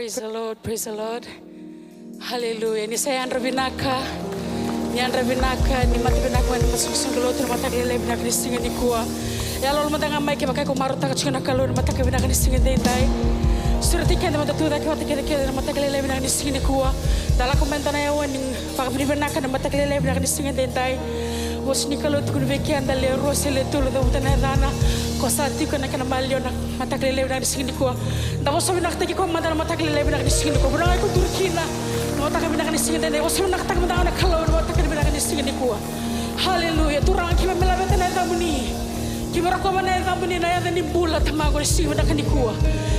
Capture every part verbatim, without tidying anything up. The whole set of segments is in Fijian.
Praise the Lord, praise the Lord. Hallelujah. Ni sa yadra vinaka, ni yadra vinaka, ni mata vinaka mai na masuqasuqa lotu na mataka lailai vinaka ni siga nikua. Yaloyalo mada ga mai kevaka iko marautaka tiko na Kalou na mataka vinaka ni siga edaidai. Sureti keda meda tu cake vata kece kece na mataka lailai vinaka ni siga nikua. Da lako mada na yawa ni vakavinavinaka na mataka lailai vinaka ni siga edaidai. Vosa ni Kalou tukuna vei keda, le rua se le tolu cavuta na yacana, ko sa tiko ena kena maliwa na mataka lailai vinaka ni siga nikua. Da vosa vinakataki koya mada na mataka lailai vinaka ni siga nikua. Vanua ga iko duri kina na mataka vinaka ni siga edaidai, vosa vinakataka mada ga na Kalou na mataka vinaka ni siga nikua. Haleluya. Turaga, keimami laveta na yacamuni. Keimami rokova na yacamuni, na yaca ni bula, Tamaqu, na siga vinaka nikua.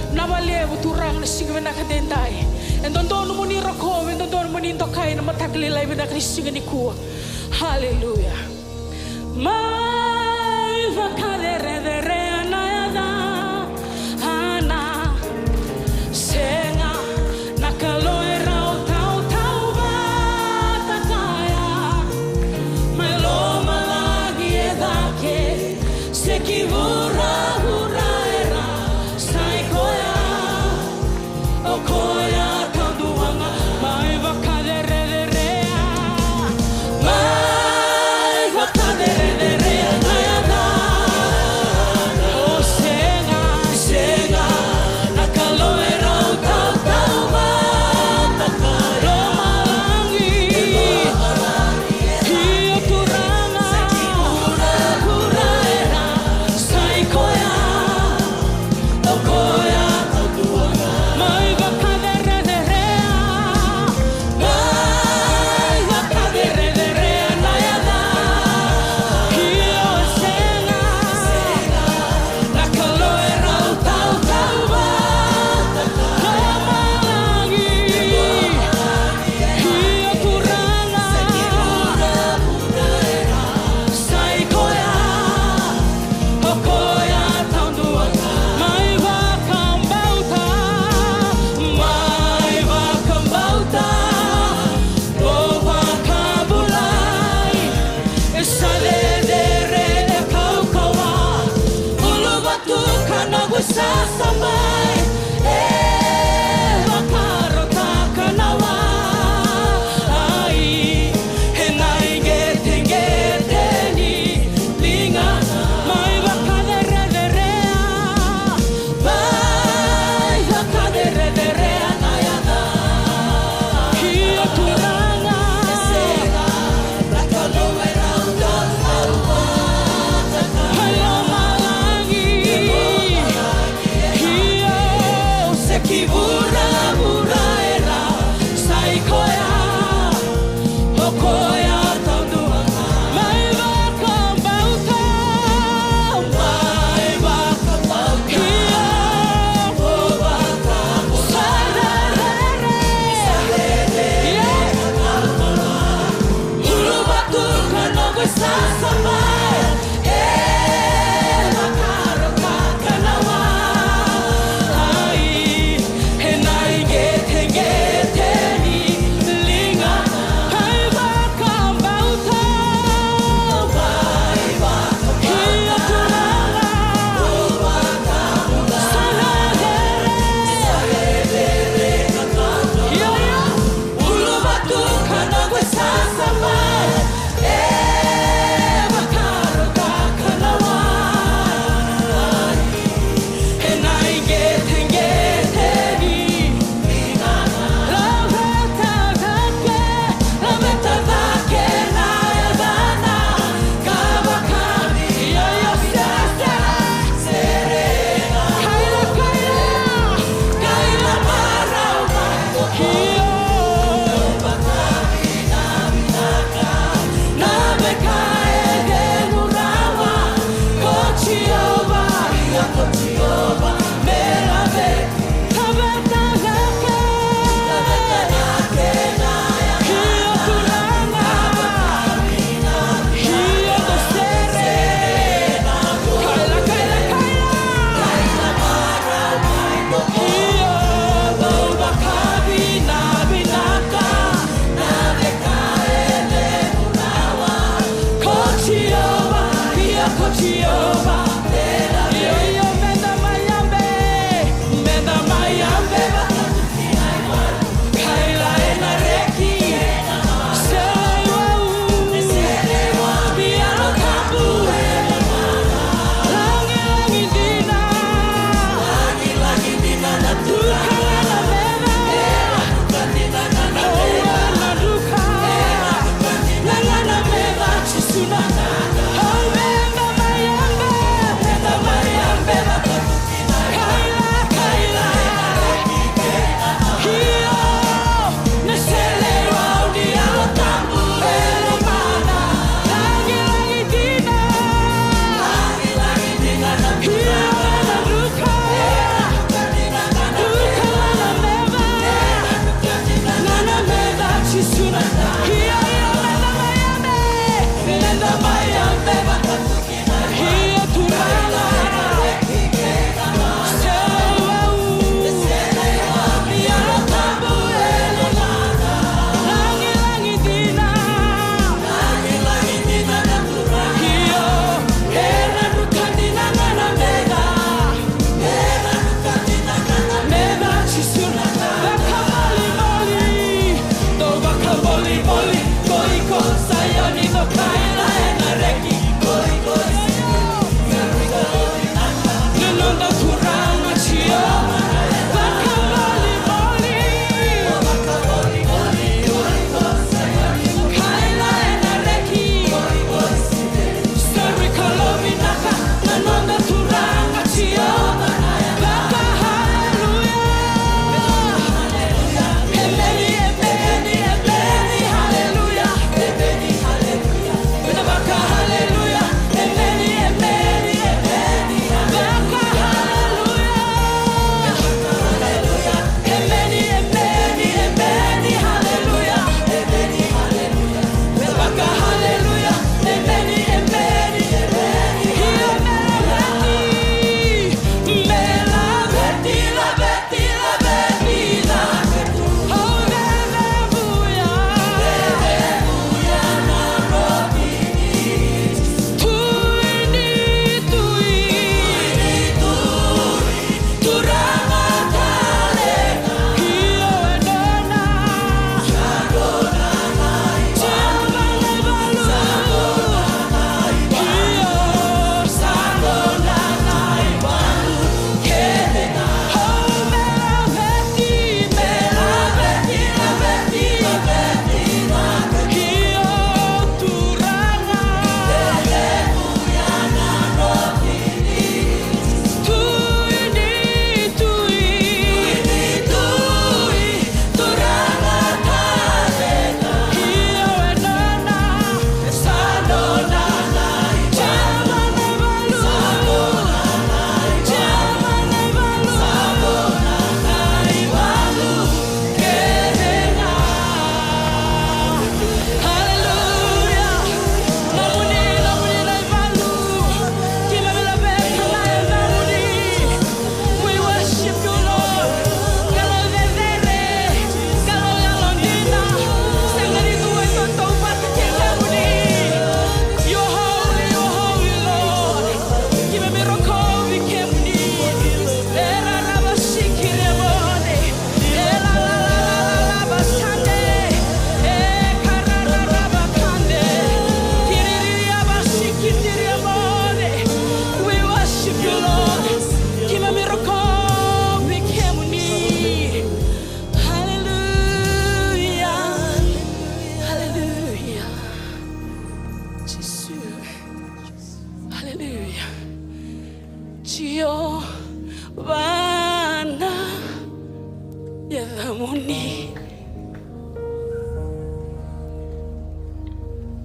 Vinaka vakalevu Turaga na siga vinaka edaidai. E dodonu mo ni rokovi, e dodonu mo ni dokai na mataka lailai vinaka ni siga nikua. Haleluya. Mai vakacerecerea na yacana. Sega na Kalou e rau tautauvata kaya. Mai lomalagi e cake, se ki vuravura era sa i koya. O koya taudua ga mai vakacerecerea. Mai vakacerecerea na yacana.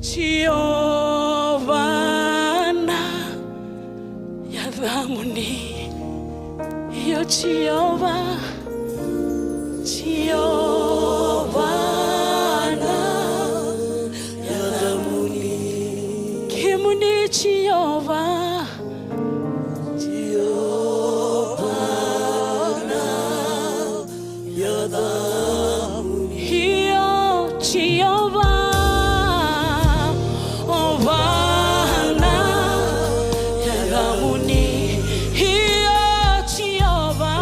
Jiova na yacamuni. Io Jiova, Jiova na yacamuni. Kemuni Jiova, Jiova na yacamuni. Io Jiova, Jiova na yacamuni. Io Jiova,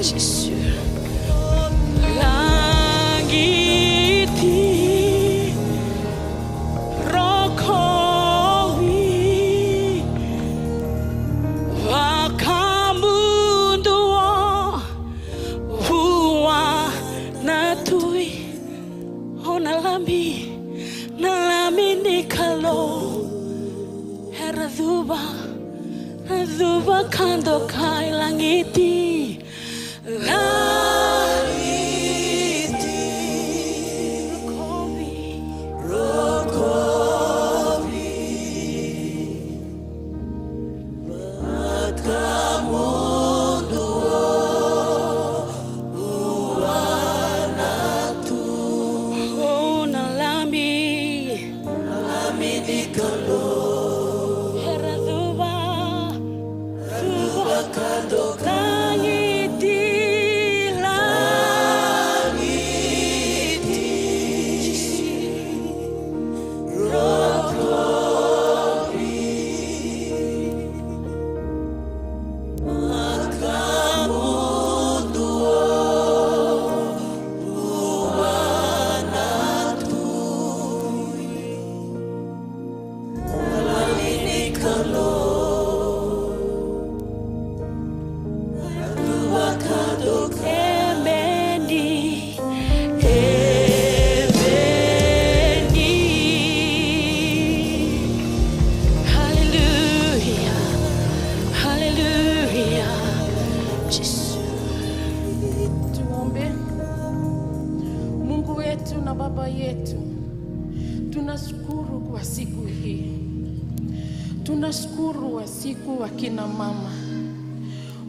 Jisu. Lagiti, rokovi, vakamuduo vua na Tui. O na Lami, na Lami ni Kalou. Era cuva, era cuva ka dokai. Lagiti, lagiti, rokovi, rokovi, vakamuduo vua na Tui. O na Lami, Lami ni Kalou. Era cuva, cuva ka dokai. Lagiti, lagiti, rokovi, vakamuduo vua na Tui. Lami ni Kalou. Emeni. Emeni. Haleluya. Haleluya. Jisu. Tuombe. Mungu wetu na Baba yetu, tunashukuru kwa siku hii. Tunashukuru wa siku wa kina mama.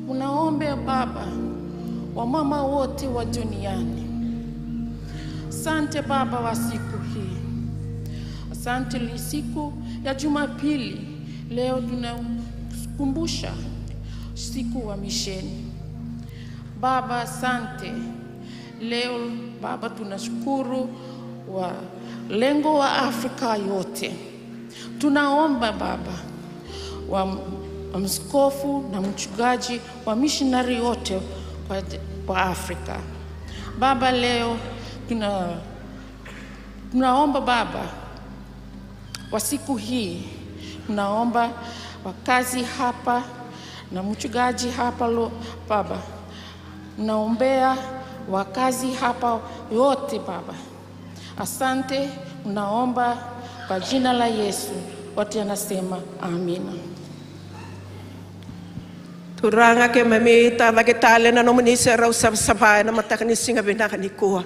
Tunaomba Baba, wamama wote wa duniani. Asante Baba wa siku hii. Asante ni siku ya Jumapili. Leo tunakumbusha siku wa misheni. Baba, asante. Leo, Baba, tunashukuru wa lengo wa Afrika yote. Tunaomba, Baba, wa, wa mskofu na mchungaji wa missionary wote kwa, kwa Afrika. Baba, leo tuna, tunaomba, Baba, kwa siku hii, tunaomba wakazi hapa na mchungaji hapa lo, Baba. Tunaombea wakazi hapa wote, Baba. Asante, tunaomba kwa jina la Yesu. Wote anasema, amina. Turaga, keimami tacake tale na nomuni serau savasava ena mataka ni siga vinaka nikua.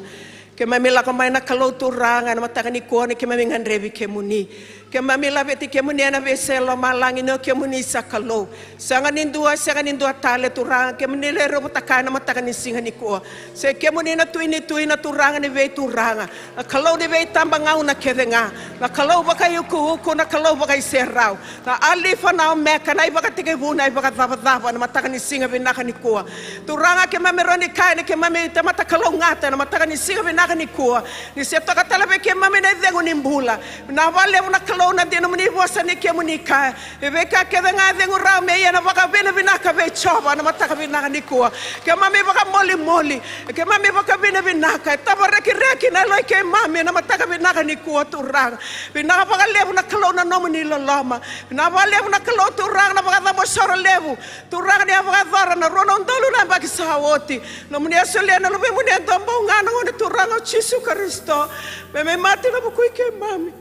Keimami lako mai na Kalou Turaga ena mataka nikua ni keimami gadrevi kemuni. Keimami laveti kemuni ena veisei lomalagi ni o kemuni sa Kalou. Sega ni dua, sega ni dua tale Turaga, kemuni lai rau vata kaya ena mataka ni siga nikua. Se kemuni na Tui ni tui, na Turaga ni veituraga, na Kalou ni veitabagauna kece ga, na Kalou vakaiukuuku, na Kalou vakaiserau. Na Alifa, na Omeka, na ivakatekivu, na ivakacavacava, na mataka ni siga vinaka nikua. Turaga, keimami rawa ni kaya ni keimami tamata kalougata na mataka ni siga vinaka nikua. Ni se toka tale vei keimami na icegu ni bula. Vinaka vakalevu na Kalou na dina nomuni vosa ni kemuni kaya. E veika kece ga e cegu rawa me ia na vakavinavinaka vei Jiova na mataka vinaka nikua. Keimami vakamolimoli. Keimami vakavinavinaka. E tavarekireki na yalo i keimami na mataka vinaka nikua Turaga. Vinaka vakalevu na Kalou na nomuni loloma. Vinaka vakalevu na Kalou Turaga na vakacabo soro levu. Turaga ni a vakayacora na rua na udolu na yabaki sa oti. Nomuni a solia na luvemuni e dua bau ga na gone Turaga o Jisu Karisito. Me mai mate na vuku i keimami.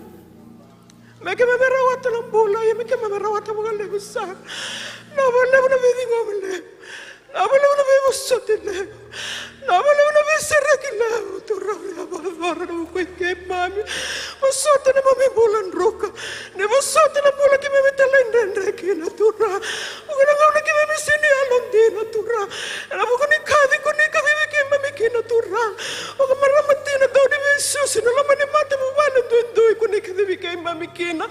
Me keimami rawata na bula, ia me keimami rawata vakalevu sara. Na vakalevu na veiciqomi levu. Na vakalevu na veivosoti levu. Na vakalevu na veisereki levu. Turaga ni a vakayacora na vuku i keimami. Vosota na neimami bula druka. Ni vosota na bula keimami talaidredre kina Turaga. Vuqa na gauna keimami sega ni yalodina Turaga. Ena vuku ni kaci ko ni kacivi keimami kina Turaga. Vakamarama tina dau ni veisusu na loma ni matavuvale duidui ko ni kacivi keimami kina.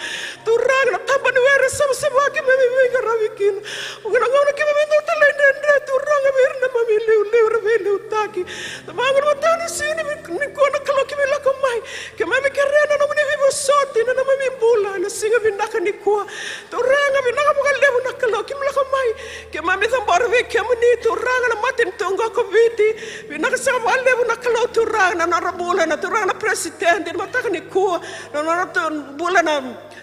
Turaga na taba ni were savasava keimami veiqaravi kina. Vuqa na gauna keimami dau talaidredre Turaga vei ira na neimami iliuliu era veiliutaki. Tamaqu na mataka ni siga nikua na Kalou keimami lako mai. Keimami kerea na nomuni veivosota. Turaga na matanitu oqo ko Viti. Vinaka saka vakalevu na Kalou Turaga na nodra bula na Turaga na President ena mataka nikua, na nodra tu- bula na,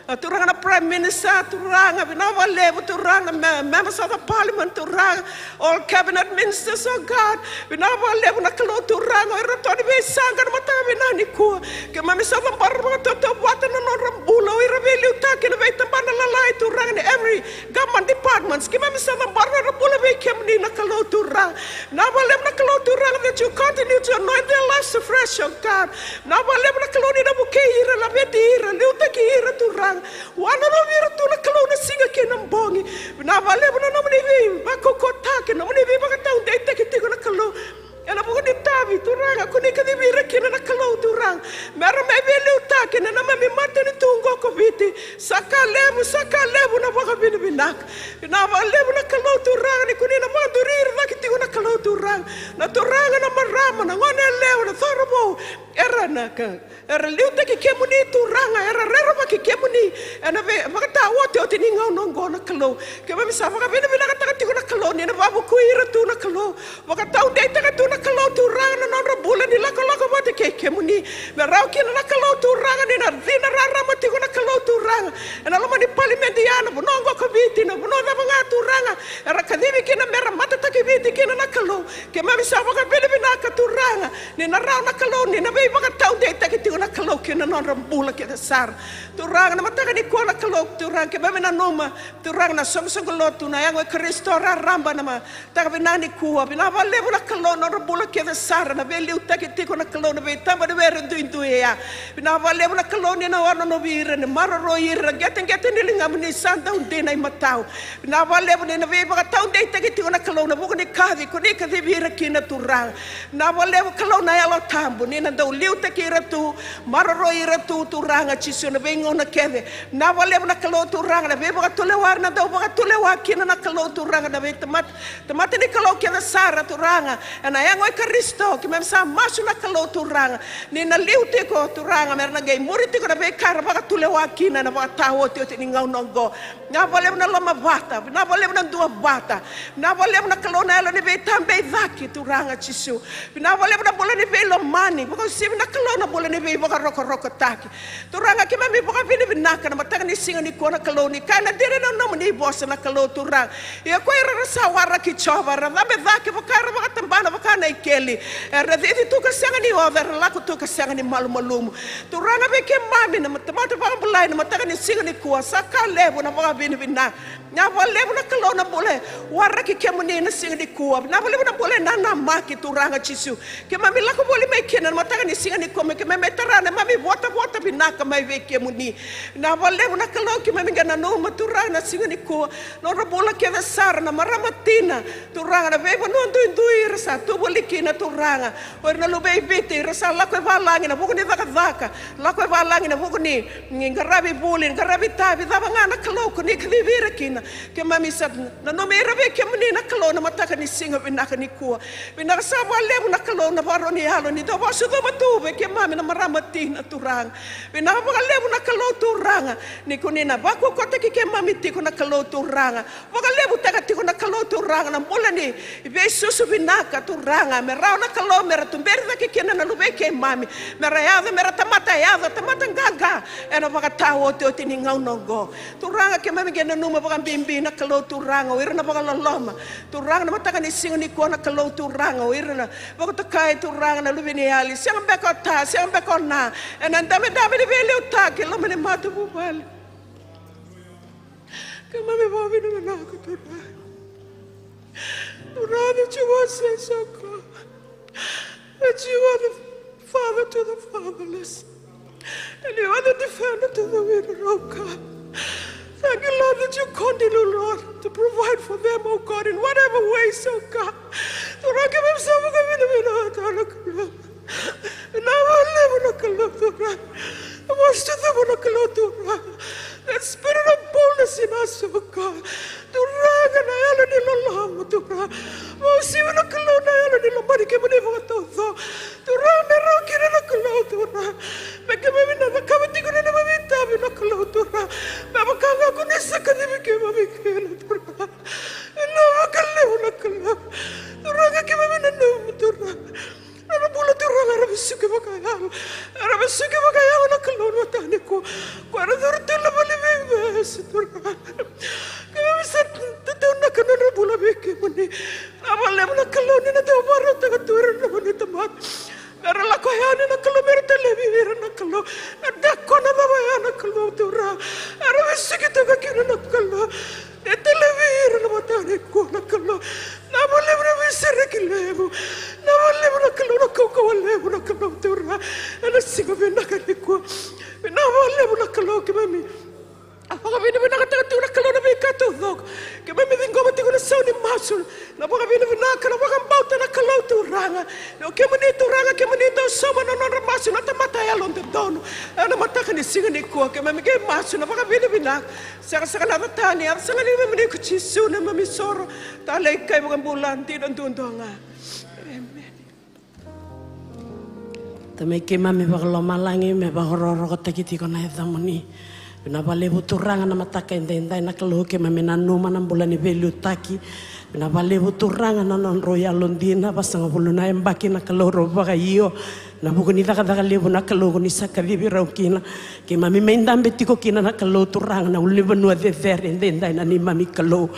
na Turaga na Prime Minister Turaga. Vinaka vakalevu Turaga na me- members of the Parliament Turaga, all cabinet ministers, oh God. Vinaka vakalevu na Kalou Turaga o ira ratou ni veisaqa na mataka vinaka nikua. Keimami sa cabora vakatautauvata na nodra bula o ira veiliutaki ena veitabana lalai Turaga ni every government departments. Keimami sa cabora na nodra bula vei kemuni na Kalou Turaga. Vinaka vakalevu na Kalou Turaga that you continue to anoint their lives afresh, oh God. Vinaka vakalevu na Kalou ni na vukei ira, laveti ira, liutaki ira Turaga. Wananavi ira tu na Kalou na siga kei na bogi. Vinaka vakalevu na nomuni veivakaukauataki, nomuni veivakataudeitaki tiko na Kalou. Ena vuku ni tavi Turaga ko ni kacivi ira kina na Kalou Turaga, mera mai veiliutaki ena neimami matanitu oqo ko Viti. Sa ka levu, sa ka levu na vakavinavinaka. Vinaka vakalevu na Kalou Turaga ni ko ni na vakaduri ira cake tiko na Kalou Turaga. Na turaga, na marama, na goneyalewa, na cauravou, era na ka era liutaki kemuni Turaga, era rerevaki kemuni ena vei- vakataotioti ni gauna oqo na Kalou. Keimami sa vakavinavinakataka tiko na Kalou ni na vavukui ira tu na Kalou, vakataudeitaka tu na Kalou Turaga na nodra bula ni lakolako vata kei kemuni. Me rawa kina na Kalou Turaga ni na cina rarama tiko na Kalou Turaga ena loma ni palimedi ya, na vanua oqo ko Viti, na vanua cava ga Turaga era kacivi kina mera matataki Viti kina na Kalou. Keimami sa vakavinavinaka Turaga ni na rawa na Kalou ni na veivakataudeitaki tiko na Kalou kei na nodra bula kece sara. Turaga na mataka nikua na Kalou Turaga keimami nanuma Turaga na soqosoqo lotu na yago i Karisito raraba na mataka vinaka nikua. Vinaka vakalevu na Kalou na nodra bula kece sara na veiliutaki tiko na Kalou na veitaba ni were duidui ya. Vinaka vakalevu na Kalou ni na wanonovi ira, ni maroroi ira, qeteqete ni ligamu ni sa dau dina i matau. Vinaka vakalevu ni na veivakataudeitaki tiko na Kalou na vuku ni kaci ko ni kacivi ira kina Turaga. Vinaka vakalevu Kalou na Yalo Tabu ni na dau liutaki ira tu, maroroi ira tu Turaga Jisu na veigauna kece. Vinaka vakalevu na Kalou Turaga na veivakatulewa era na dau vakatulewa kina na Kalou Turaga na veitamata, tamata ni Kalou kece sara Turaga. Ena yago i Karisito keimami sa masu na Kalou Turaga ni na liu tiko Turaga mera na qai muri tiko na veika era vakatulewa kina ena vakataotioti ni gauna oqo. Vinaka vakalevu na lomavata, vinaka vakalevu na duavata. Vinaka vakalevu na Kalou na yalo ni veitabeicake Turaga Jisu. Vinaka vakalevu na bula ni veilomani, vakauasivi na Kalou na bula ni veivakarokorokotaki. Turaga keimami vakavinavinaka na mataka ni siga nikua na Kalou ni kaya na dina na nomuni vosa na Kalou Turaga. Ia ko ira era sa waraki Jiova era cabe cake vaka era vakatabana vaka na ikeli. Era cici tu ka sega ni oca, era lako tu ka sega ni malumalumu. Turaga vei keimami na tamata vakabulai na mataka ni siga nikua sa ka levu na vakavinavinaka. Vinaka vakalevu na Kalou na bula e waraki kemuni na siga nikua. Vinaka vakalevu na bula e nanamaki Turaga Jisu. Keimami lako voli mai kina na mataka ni siga nikua me keimami tara na neimami votavota vinaka mai vei kemuni. Vinaka vakalevu na Kalou keimami qai nanuma Turaga na siga nikua. Nodra bula kece sara na marama tina Turaga na veivanua duidui era sa tu voli kina Turaga. O ira na luvei Viti era sa lako e valagi na vuku ni cakacaka, lako e valagi na vuku ni, ni qaravi vuli, ni qaravi tavi, cava ga na Kalou ko ni kacivi ira kina. Keimami sa nanumi ira vei kemuni na Kalou na mataka ni siga vinaka nikua. Vinaka saka vakalevu na Kalou na vakarau ni yalo ni dau vakasucuma tu vei keimami na marama tina Turaga. Vinaka vakalevu na Kalou Turaga ni ko ni na vakaukauataki keimami tiko na Kalou Turaga. Vakalevutaka tiko na Kalou Turaga na bula ni veisusu vinaka Turaga me rawa na Kalou me ra tuberi cake kina na luvei keimami, me ra yaco me ra tamata yaco, tamata qaqa ena vakataotioti ni gauna oqo. Turaga keimami qai nanuma vakabibi na Kalou Turaga o ira na vakaloloma. Turaga na mataka ni siga nikua na Kalou Turaga o ira na vakatokai Turaga na luveniyali, sega beka o ta, sega beka o na, ena dabedabe ni veiliutaki e loma ni matavuvale. Keimami vakavinavinaka Turaga. Turaga that you are says, oh God, that you are the father to the fatherless. And you are the defender to the widow, oh God. Thank you, Lord, that you continue, Lord, to provide for them, oh God, in whatever ways, oh God. Turaga keimami sa vakavinavinaka Turaga. Vinaka vakalevu na Kalou Turaga. Vosota na Kalou Turaga. That spirit of boldness in us, oh God. Turaga na yalo ni loloma Turaga. Vausivi na Kalou na yalo ni lomani kemuni vakataucoko. Turaga me rawa kina na Kalou Turaga. Me keimami na cakava tiko na neimami itavi na Kalou Turaga. Me vaka ga ko ni sa kacivi keimami kina Turaga. Vinaka vakalevu na Kalou. Era vesuki vakayago na Kalou na mataka nikua. Ko era curu tu na vale ni veivesu Turaga. Keimami sa tataunaka na nodra bula vei kemuni. Na vale na Kalou ni na dau vakarautaka tu ira na nomuni tamata. Mera lako yani na Kalou, mera talevi ira na Kalou. Na dakona cava ya na Kalou Turaga. Era vesuki toka kina na Kalou. E talevi ira na mataka nikua na Kalou. Na vale na veisereki levu. Na vale na Kalou na kaukauwa levu na Kalou Turaga. Ena siga vinaka nikua. Na vale na Kalou keimami. A vakavinavinakataka tiko na Kalou na veika taucoko. Keimami ciqoma tiko na sau ni masu. Na vakavinavinaka, na vakabauta na Kalou Turaga. O kemuni Turaga, kemuni dau sauma na nodra masu na tamata yalododonu. Ena mataka ni siga nikua, keimami qai masu na vakavinavinaka. Sega sara ga na yaca tani, yaca sara ga ni neimami ko Jisu na neimami soro. Talei ka iVakabula dina duadua ga. Emeni. Tamai keimami vakalomalagi, me vakarokorokotaki tiko na yacamuni. Vinaka vakalevu Turaga na mataka edaidai na Kalou, keimami nanuma na bula ni veiliutaki. Vinaka vakalevu Turaga na nodrau yalodina, vasagavulu na yabaki na Kalou rau vakaio. Na vuku ni cakacaka levu na Kalou ko ni sa kacivi rau kina. Keimami mai dabe tiko kina na Kalou Turaga na ulunivanua cecere edaidai na neimami Kalou.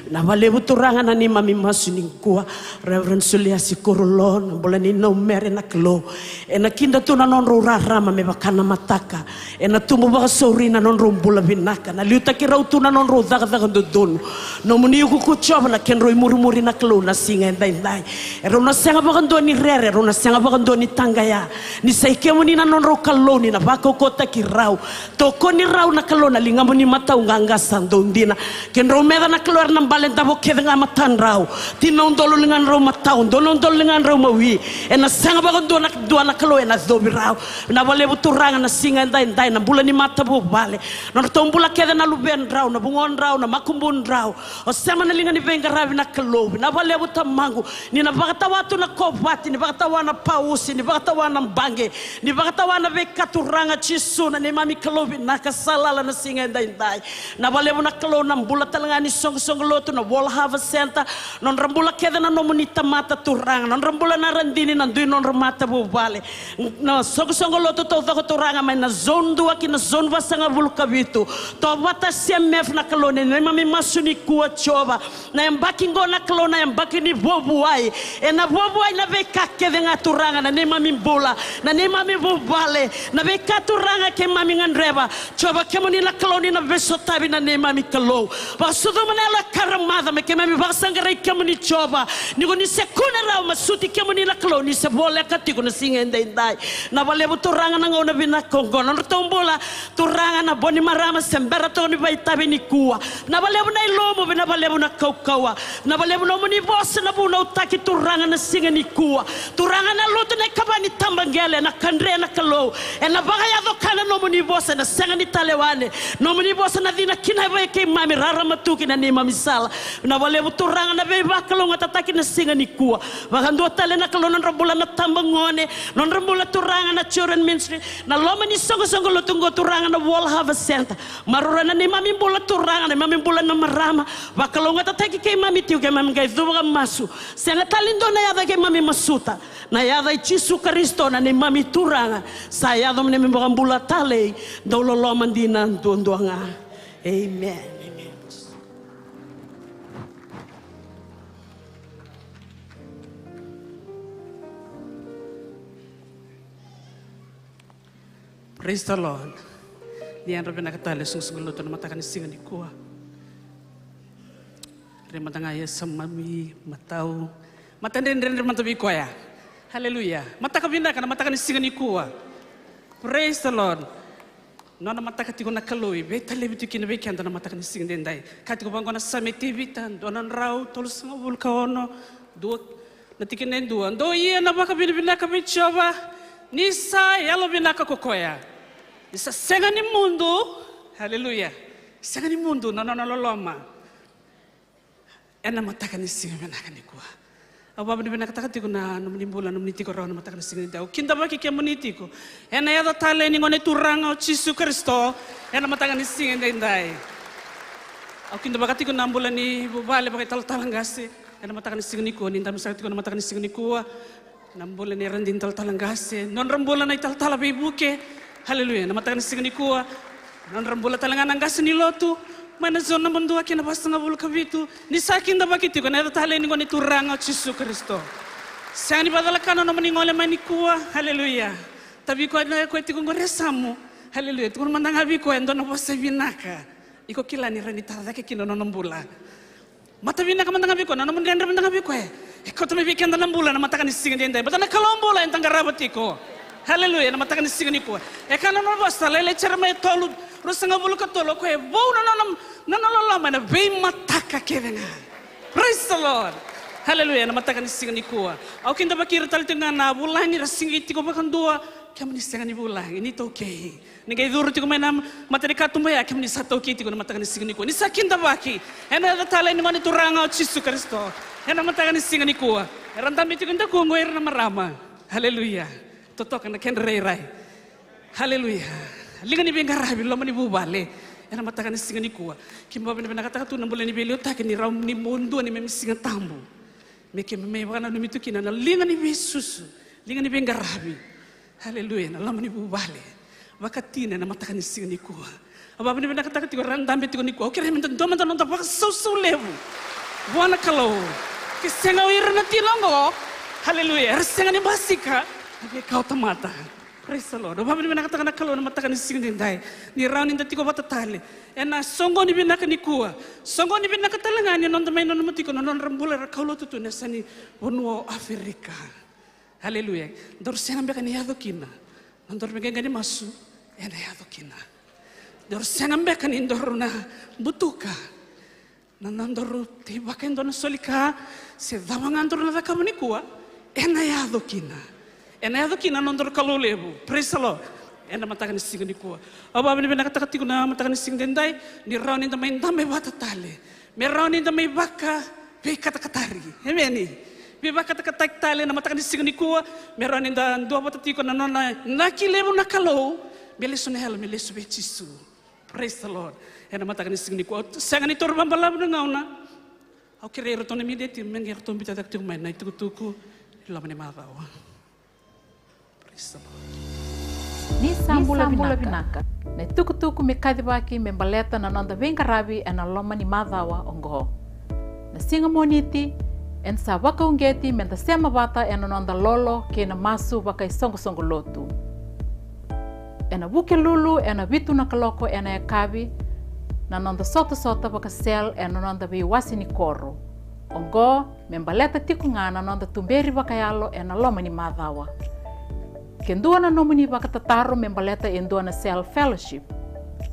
Vinaka vakalevu Turaga na neimami masu nikua. Reverend Suliasi Kurulou, na bula ni Naumere na Kalou. Ena kida tu na nodrau rarama me vaka na mataka. Ena tubu vakasauri na nodrau bula vinaka. Na liutaki rau tu na nodrau cakacaka dodonu. Nomuni ukuuku Jiova na kedrau imurimuri na Kalou na siga edaidai. Erau na sega vakadua ni rere, erau na sega vakadua ni taqaya. Ni sa i kemuni na nodrau Kalou, ni na vakaukauwataki rau. Tokoni rau na Kalou na ligamu ni matau qaqa sa dau dina. Kedrau meca na Kalou era na bale davo kece ga matadrau. Tini na udolu ligadrau matau, dua na udolu ligadrau mawi. Ena sega vakadua na dua na Kalou ena covi rau. Vinaka vakalevu Turaga na siga edaidai na bula ni matavuvale. Nodratou bula kece na luvedrau, na vugodrau, na makubudrau. O sema na liga ni veiqaravi na Kalou. Vinaka vakalevu Tamaqu. Ni na vakatawa tu na kovati, ni vakatawa na pausi, ni vakatawa na baqe, ni vakatawa na veika Turaga Jisu na neimami Kalou vinaka sa lala na siga edaidai. Vinaka vakalevu na Kalou na bula tale ga ni soqosoqo lotu na World Harvest Centre. Nodra bula kece na nomuni tamata Turaga. Nodra bula na radini na dui nodra matavuvale. Na soqosoqo lotu taucoko Turaga mai na zone dua ki na zone vasagavulu ka vitu. Tovata C M F na Kalou ni neimami masu nikua Jiova. Na yabaki qo na Kalou na yabaki ni vuavuai. Ena vuavuai na veika kece ga Turaga na neimami bula, na neimami vuvale, na veika Turaga keimami gadreva. Jiova kemuni na Kalou ni na veisotavi na neimami Kalou. Vakasucuma na yalo e karamaca me keimami vakasaqarai kemuni Jiova. Ni ko ni se kune rawa me suti kemuni na Kalou ni se voleka tiko na siga edaidai. Vinaka vakalevu Turaga na gauna vinaka oqo. Nodratou bula Turaga na vo ni marama se bera toka ni vakaitavi nikua. Vinaka vakalevu na ilomu, vinaka vakalevu na kaukauwa. Vinaka vakalevu nomuni vosa na vunautaki Turaga na siga nikua. Turaga na lotu na ikava ni tabaqele na kadre na Kalou. Ena vakayaco ka na nomuni vosa ena sega ni talewane. Nomuni vosa na cina kina vei keimami rarama tu ki na neimami sala. Vinaka vakalevu Turaga na veivakalougatataki na siga nikua. Vakadua tale na Kalou nodra bula na tabagone. Nodra bula Turaga na children ministry. Na loma ni soqosoqo lotu qo Turaga na World Harvest Centre. Maroroi na neimami bula Turaga, na neimami bula na marama. Vakalougatataki keimami tiko, keimami qai cuva ka masu. Sega tale ni dua na yaca keimami masuta. Na yaca i Jisu Karisito na neimami Turaga. Sa yaco me neimami vakabula talei. Dau loloma dina duadua ga. Amen. Amen. Praise the Lord. Ni yadra vinaka tale soqosoqo lotu na mataka ni siga nikua. Re mada ga ia sa mami matau. Matadredredre mada vei koya. Hallelujah. Mataka vinaka na mataka ni siga nikua. Praise the Lord. Nona mataka tiko na Kalou e veitalevi tiko kina vei keda na mataka ni siga edaidai. Ka tiko vaqo na Same i Tevita, dua na drau, tolusagavulu ka ono, dua, na tikina e dua. Dou ia na vakavinavinaka vei Jiova, ni sa yalovinaka ko koya. Ni sa sega ni mudu, haleluya. Sega ni mudu na nona loloma. Ena mataka ni siga vinaka nikua. Au vakavinavinakataka tiko na nomuni bula, nomuni tiko rawa na mataka ni siga edaidai. Au kidavaki kemuni tiko. Ena yaca talei ni Gone Turaga o Jisu Karisito. Ena mataka ni siga edaidai. Au kidavaka tiko na bula ni vuvale vakaitalatala qase. Ena mataka ni siga nikua, ni dabe sara tiko na mataka ni siga nikua. Na bula ni ra dina talatala qase, nodra bula na italatala veivuke. Haleluya. Na mataka ni siga nikua, nodra bula tale ga na qase ni lotu mai na zone naba dua kei na vasagavulu ka vitu. Ni sa kidavaki tiko ena yaca talei ni Gone Turaga o Jisu Karisito. Sega ni vakacalaka na nomuni gole mai nikua. Haleluya. Tavi koya na koya tiko qori e yasamu. Haleluya. Tukuna mada ga vei koya e dua na vosa vinaka. Iko kila ni rawa ni tara cake kina na nona bula. Mata vinaka mada ga vei koya, na nomu dredre mada ga vei koya. E kauta mai vei keda na bula ena mataka ni siga edaidai. Baleta na Kalou bula eda qarava tiko. Haleluya, ena mataka ni siga nikua. E kaya na nona vosa, Lailai Jeremaia tolu, ruasagavulu ka tolu, o koya e vou na nona, na nona loloma ena veimataka kece ga. Praise the Lord. Haleluya, ena mataka ni siga nikua. Au kidavaki ira tale tiko ga na vulagi ra siga tiko vakadua, kemuni sega ni vulagi, ni taukei. Ni qai curu tiko mai na mata ni katuba ya, kemuni sa taukei tiko na mataka ni siga nikua. Ni sa kidavaki ena yaca talei ni Gone Turaga o Jisu Karisito. Ena mataka ni siga nikua. Era dabe tiko e dakuqu ira na marama. Haleluya. Totoka na kedra irairai. Haleluya. Liga ni veiqaravi, loma ni vuvale. Ena mataka ni siga nikua. Keimami vakavinavinakataka tu na bula ni veiliutaki ni rawa ni mudu ni neimami Siga Tabu. Me keimami mai vakananumi tu kina na liga ni veisusu. Liga ni veiqaravi. Haleluya, na loma ni vuvale. Vakatina ena mataka ni siga nikua. Au vakavinavinakataka tiko era dabe tiko nikua. Au kerea meda dua mada na noda vakasausau levu vua na Kalou. Ke sega o ira na tina oqo. Haleluya, era sega ni basika na veika o tamata. Praise the Lord. Au vakavinavinakataka na Kalou ena mataka ni siga edaidai. Ni rawa ni da tiko vata tale. Ena soqoni vinaka nikua. Soqoni vinaka tale ga ni noda mai nanuma tiko na nodra bula era kaulotu tu ena yasa ni vanua o Aferika. Haleluya. Daru sega beka ni yaco kina. Nodaru veiqaqa ni masu, ena yaco kina. Daru sega beka ni daru na butuka na nodaru teivaka e dua na soli ka, se cava ga daru na cakava nikua, ena yaco kina. Ena yaco kina na nodaru Kalou levu. Praise the Lord. Ena mataka ni siga nikua. Au vakavinavinakataka tiko na mataka ni siga edaidai, ni rawa ni da mai dabe vata tale. Me rawa ni da mai vakaveikatakatari. Emeni. Veivakatakataki tale na mataka ni siga nikua. Me rawa ni da duavata tiko na nona inaki levu na Kalou. Me lesu na yalo, me lesu vei Jisu. Praise the Lord. Ena mataka ni siga nikua. Au sega ni taura vabalavu na gauna. Au kerei iratou na media team me qai ratou biuta cake tiko mai na itukutuku ni loma ni macawa. Ni sa bula vinaka. Na itukutuku me kacivaki me baleta na noda veiqaravi ena loma ni macawa oqo. Na siga Moniti, eda sa vakauqeti meda sema vata ena noda lolo kei na masu vakaisoqosoqo lotu. Ena Vukelulu ena vitu na kaloko ena yakavi, na noda sotasota vakasel ena noda veiwase ni koro. Oqo, me baleta tiko ga na noda tuberi vakayalo ena loma ni macawa. Ke dua na nomuni vakatataro me baleta e dua na cell fellowship,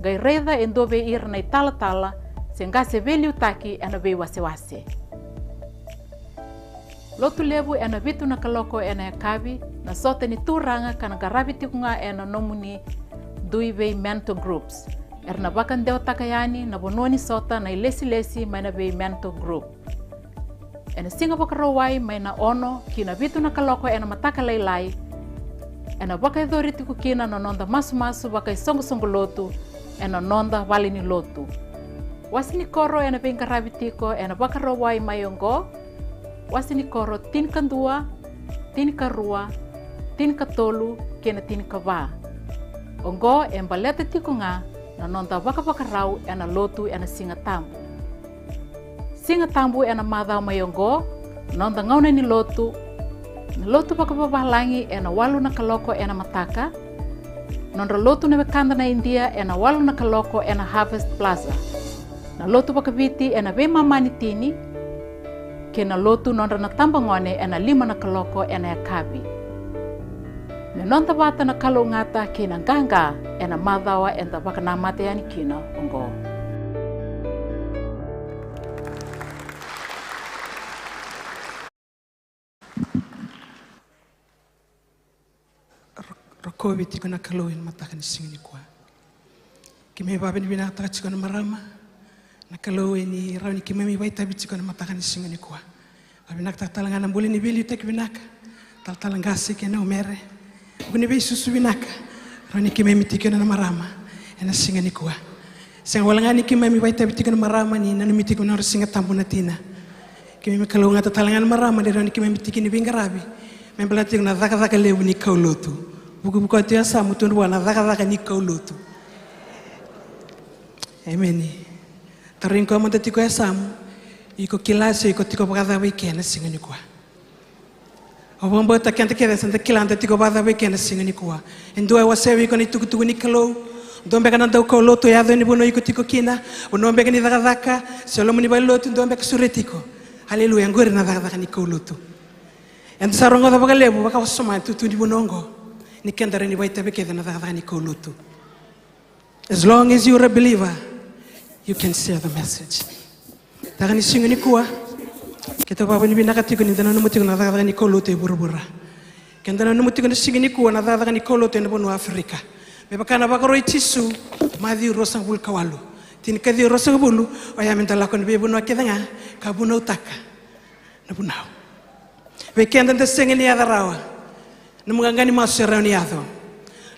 qai raica e dua vei ira na italatala se qase veiliutaki ena veiwasewase. Lotu levu ena vitu na kaloko ena yakavi, na sota ni turaga ka na qaravi tiko ga ena nomuni dui vei mentor groups. Era na vakadewataka yani na vanua ni sota na ilesilesi mai na vei mentor group. Ena siga Vakarauwai mai na ono ki na vitu na kaloko ena mataka lailai, ena vakayacori tiko kina na noda masumasu vakaisoqosoqo lotu ena noda vale ni lotu. Wase ni koro ena veiqaravi tiko ena Vakarauwai mai oqo, wase ni koro tinikadua, tinikarua, tinikatolu kei na tinikava. Oqo e baleta tiko ga na noda vakavakarau ena lotu ena Siga Tabu. Siga Tabu ena macawa mai oqo, noda gauna ni lotu, na lotu vakavavalagi ena walu na kaloko ena mataka, nodra lotu na wekada na Idia ena walu na kaloko ena Harvest Plaza, na lotu vakaviti ena veimama ni tini, kei na lotu nodra na tabagone ena lima na kaloko ena yakavi. Me noda vata na kalougata kei na qaqa ena macawa eda vakanamata yani kina oqo. Ro-, rokovi tiko na Kalou ena mataka ni siga nikua. Keimami vakavinavinakataka tiko na marama na Kalou ena rawa ni keimami vakaitavi tiko ena mataka ni siga nikua. Vakavinavinakataka tale ga na bula ni veiliutaki vinaka, talatala qase kei na umere. Vuku ni veisusu vinaka rawa ni keimami tiko ena na marama ena siga nikua. Sega wale ga ni keimami vakaitavi tiko na marama ni nanumi tiko na nodra Siga Tabu na tina. Keimami kalougata tale ga na marama ni rawa ni keimami tiki ni veiqaravi. Me baleta tiko na cakacaka levu ni kaulotu. Vukevuke tu e yasamu, tukuna vua na cakacaka ni kaulotu. Emeni. Tarogi koya mada tiko e yasamu, iko kila se iko tiko vakacava i ke na siga nikua. Au vakabauta keda kece sa da kila da tiko vakacava i ke na siga nikua. E dua e wasea vei iko na itukutuku ni Kalou. Dua beka na daukaulotu e yaco ena vanua iko tiko kina. Vanua beka ni cakacaka, se loma ni valenilotu, dua beka sureti iko. Aleluya, qori na cakacaka ni kaulotu. Eda sa rogoca vakalevu vakawasoma ena itutu ni vanua oqo, ni keda rawa ni vakaitavi kece na cakacaka ni kaulotu. As long as you are a believer, you can share the message. Caka ni siga nikua, keitou vakavinavinaka tiko ni da nanuma tiko na cakacaka ni kaulotu e vuravura. Keda nanuma tiko na siga nikua na cakacaka ni kaulotu ena vanua Aferika. Me vaka na vakaroi Jisu, Maciu ruasagavulu ka walu, tinikaciwa, ruasagavulu, oya me da lako ena veivanua kece ga ka vunautaka na vunau. Vei keda da sega ni yaco rawa, nomu qaqa ni masu e rawa ni yaco.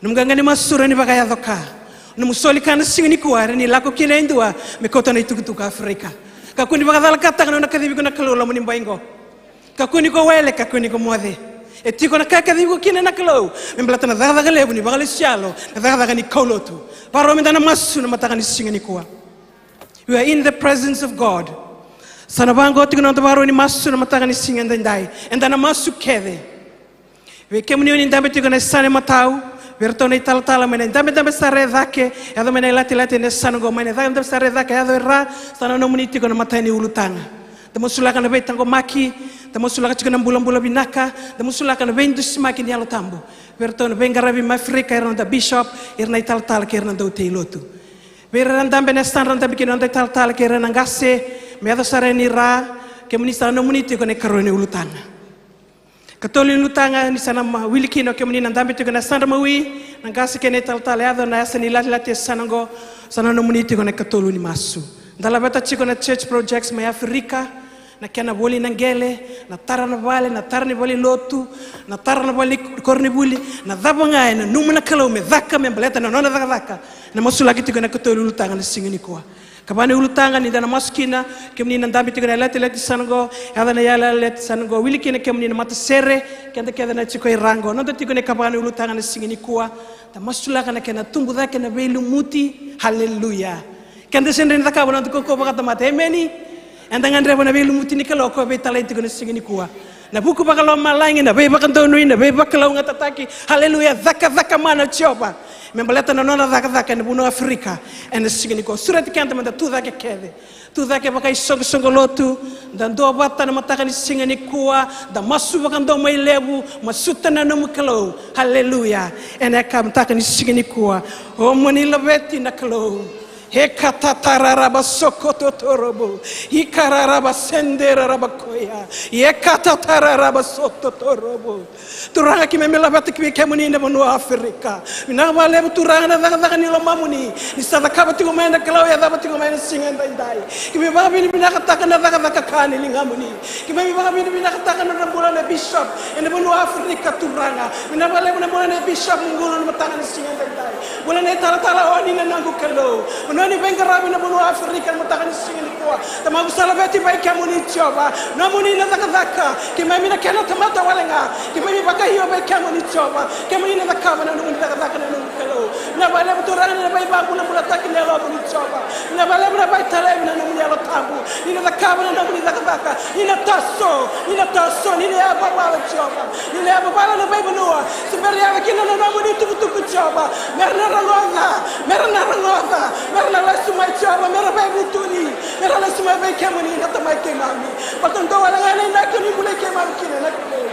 Nomu qaqa ni masu e rawa ni vakayaco ka. Nomu soli ka na siga nikua e rawa ni lako kina e dua me kauta na itukutuku Aferika. Kakua ni vakacalakataka na nona kacivi iko na Kalou loma ni bai oqo. Kakua ni ko wele, kakua ni ko moce. E tiko na ka e kacivi iko kina na Kalou me baleta na cakacaka levu ni vakalesui yalo, na cakacaka ni kaulotu. Vakarau me da na masu na mataka ni siga nikua. We are in the presence of God. Sa na vaqo tiko na noda vakarau ni masu na mataka ni siga edaidai. Eda na masu kece. Vei kemuni o ni dabe tiko ena yasana e matau, vei iratou na italatala mai na idabedabe sara e cake, yaco mai na ilatilati ena yasana oqo, mai na idabedabe sara e cake, yaco e ra, sa na nomuni tiko na matai ni ulutaga. Da masulaka na veitaqomaki, da masulaka tiko na bulabula vinaka, da masulaka na veidusimaki ni Yalo Tabu. Vei iratou na veiqaravi mai Aferika, ira na noda bishop, ira na italatala kei ira na dautei lotu. Vei ira na dabe ena yasana era dabe kina na noda italatala kei ira na qase, me yaco sara yani i ra, kemuni sa na nomuni tiko na ikarua ni ulutaga. Katolu ni ulutaga ni sa na ma-, wili kina o kemuni na dabe tiko ena yasana mawi, na qase kei na italatala, yaco na yasa ni ilatilati e yasana oqo, sa na nomuni tiko na ikatolu ni masu. Da laveta tiko na church projects mai Aferika, na kena voli na qele, na tara na vale, na tara ni valenilotu, na tara na vale ni koronivuli, na cava ga e nanuma na Kalou me caka me baleta na nona cakacaka. Na masulaki tiko ena ikatolu ni ulutaga na siga nikua. Ikava ni ulutaga ni da na masu kina, kemuni na dabe tiko ena ilatilati e yasana oqo, yaco na ilatilati e yasana oqo, wili kina kemuni na matasere, keda kece na tiko i ra oqo. Noda tiko na ikava ni ulutaga na siga nikua, da masulaka na kena tubu cake na veilumuti. Haleluya. Keda sega ni cakava na noda kaukauwa vakatamata. Emeni. Eda gadreva na veilumuti ni Kalou, o koya veitalai tiko na siga nikua. Na vuku vakalomalagi, na veivakadonui, na veivakalougatataki. Haleluya. Cakacaka mana o Jiova me baleta na nona cakacaka ena vanua Aferika ena siga nikua. Sureti keda me da tu cake kece. Tu cake vakaisoqosoqo lotu, da duavata na mataka ni siga nikua, da masu vakadomoilevu, masuta na nomu Kalou. Haleluya. Ena yakavi mataka ni siga nikua, o moni laveti na Kalou. E katatararaba sokototorobo, ikararaba senderaraba koya, e katatararaba sototorobo. Turaga, keimami laveta ki vei kemuni na vanua Aferika. Vinaka vakalevu Turaga na cakacaka ni lomamuni, ni sa cakava tiko mai na Kalou, e yacova tiko mai na siga edaidai. Keimami vakavinavinakataka na cakacaka ka ni ligamuni. Keimami vakavinavinakataka na nodra bula na bishop ena vanua Aferika Turaga. Vinaka vakalevu na bula na bishop ni qulu na mataka ni siga edaidai. Bula na italatala o ni na noqu Kalou. Vanua ni veiqaravi na vanua Aferika na mataka ni siga nikua. Tamaqu sa laveti vei kemuni Jiova. Nomuni na cakacaka. Keimami na kena tamata wale ga. Keimami vakaio vei kemuni Jiova. Kemuni na cakava na nomuni cakacaka na noqu Kalou. Vinaka vakalevu Turaga na veivakabulabulataki ni yalomuni Jiova. Vinaka vakalevu na veitalevi na nomuni Yalo Tabu. Ni na cakava na nomuni cakacaka. Ni na taso. Ni na taso. Ni na yavavala Jiova. Ni na yavavala na veivanua se bera yaco kina na nomuni tukutuku Jiova. Mera na rogoca, mera na rogoca, mera na lesu mai Jiova, mera veivutuni, mera lesu mai vei kemuni na Tamai keimami. Baleta dua wale ga na inaki o ni bulai keimami kina na Kalou.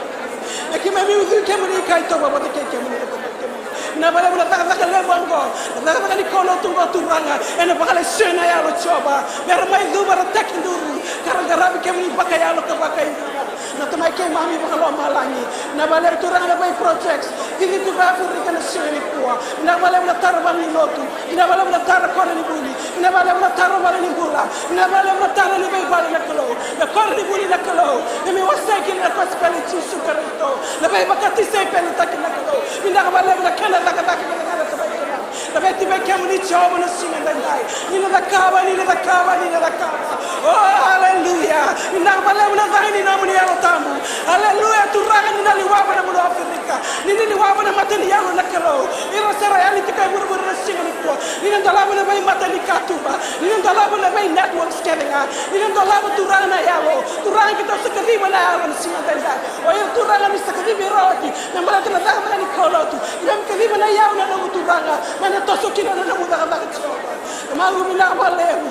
Na keimami ucui kemuni ka itovo vata kei kemuni na Tamai keimami. Vinaka vakalevu na cakacaka levu oqo, na cakacaka ni kaulotu oqo Turaga, ena vakalesui na yalo Jiova, mera mai cuva ra tekiduru, ka ra qaravi kemuni vakayalo ka vakaidina. Na Tamai keimami vakalomalagi, vinaka vakalevu Turaga na vei projects, cici tu vei Aferika na siga nikua, vinaka vakalevu na tara vale ni lotu, vinaka vakalevu na tara koronivuli, vinaka vakalevu na tara vale ni bula, vinaka vakalevu na tara ni veivale na Kalou, na koronivuli na Kalou, me mi wasea kina na kosipeli i Jisu Karisito, na veivakatisaipelitaki na Kalou, vinaka vakalevu na kena cakacaka kece ga na Tamai keimami. Laveti vei kemuni Jiova na siga edaidai. Ni na cakava, ni na cakava, ni na cakava. O, aleluya. Vinaka vakalevu na caka ni nomuni Yalo Tabu. Aleluya, Turaga ni na liwava na Na vei networks kece ga, ni na dolava Turaga na yalo. Turaga, keitou sa kaciva na yalo na siga daidai. O ira Turaga ni sa kacivi ira oti me baleta na cakacaka ni kaulotu, ni na kaciva na yalo na nomu Turaga, me na toso kina na nomu cakacaka, Jiova. Tamaqu, vinaka vakalevu.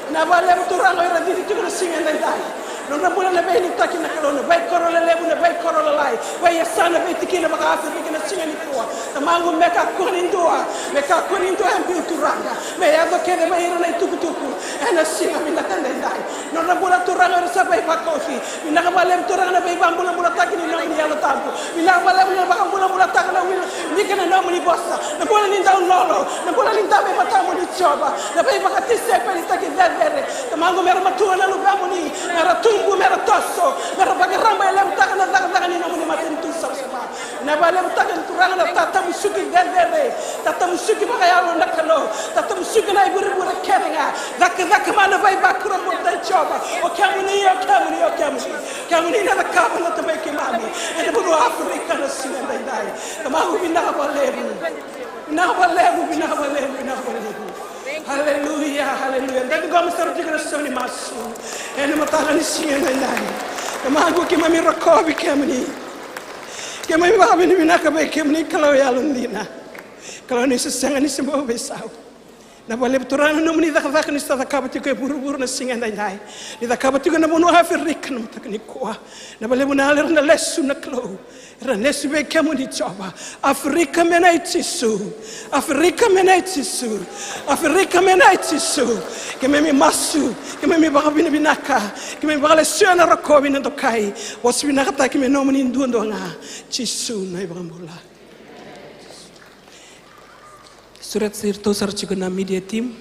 Vinaka vakalevu Turaga o ira cici tiko na siga daidai. Nodra bula na veiliutaki na Kalou, na veikoro lelevu, na veikoro lalai, veiyasana, veitikina vakaAferika na siga nikua. Tamaqu, me kakua ni dua, me kakua ni dua e biu Turaga, me yaco kece mai ira na itukutuku ena siga vinaka daidai. Nodra bula Turaga era sa veivakauci. Vinaka vakalevu Turaga na veivakabulabulataki ni nomuni Yalo Tabu. Vinaka vakalevu na vakabulabulataka na wili, wilika na nomuni vosa, na bula ni daulolo, na bula ni dabe matamuni Jiova, na veivakatisaipelitaki cecere. Tamaqu, mera matua na luvemuni, mera tubu, mera toso, mera vakarabailevutaka na cakacaka ni nomuni matanitu savasava. Na vakalevutaka na Turaga na tatamusuki cecere, tatamusuki vakayalo na Kalou, tatamusuki na ivurevure kece ga, cakacaka mai na veivakurabuitaki Jiova. O kemuni, o kemuni, o kemuni, kemuni na cakava na tamai keimami ena vanua o Aferika na siga daidai. Tamaqu, vinaka vakalevu. Vinaka vakalevu, vinaka vakalevu, vinaka vakalevu. Haleluya, haleluya. Da ciqoma sara tiko na sau ni masu ena mataka ni siga daidai. Tamaqu, keimami rokovi kemuni. Keimami vakavinavinaka vei kemuni, Kalou yalodina. Kalou ni sa sega ni se bau veisau. Vinaka vakalevu Turaga na nomuni cakacaka ni sa cakava tiko e vuravura na siga daidai. Ni cakava tiko ena vanua o Aferika na mataka nikua. Vinaka vakalevu na yalo era na lesu na Kalou. Era lesu vei kemuni Jiova. Aferika me nei Jisu. Aferika me nei Jisu. Aferika me nei Jisu. Keimami masu, keimami vakavinavinaka, keimami vakalesuya na rokovi, na dokai. Vosa vinakataki me nomuni duadua ga, Jisu na iVakabula. Sureti iratou sara tiko na media team,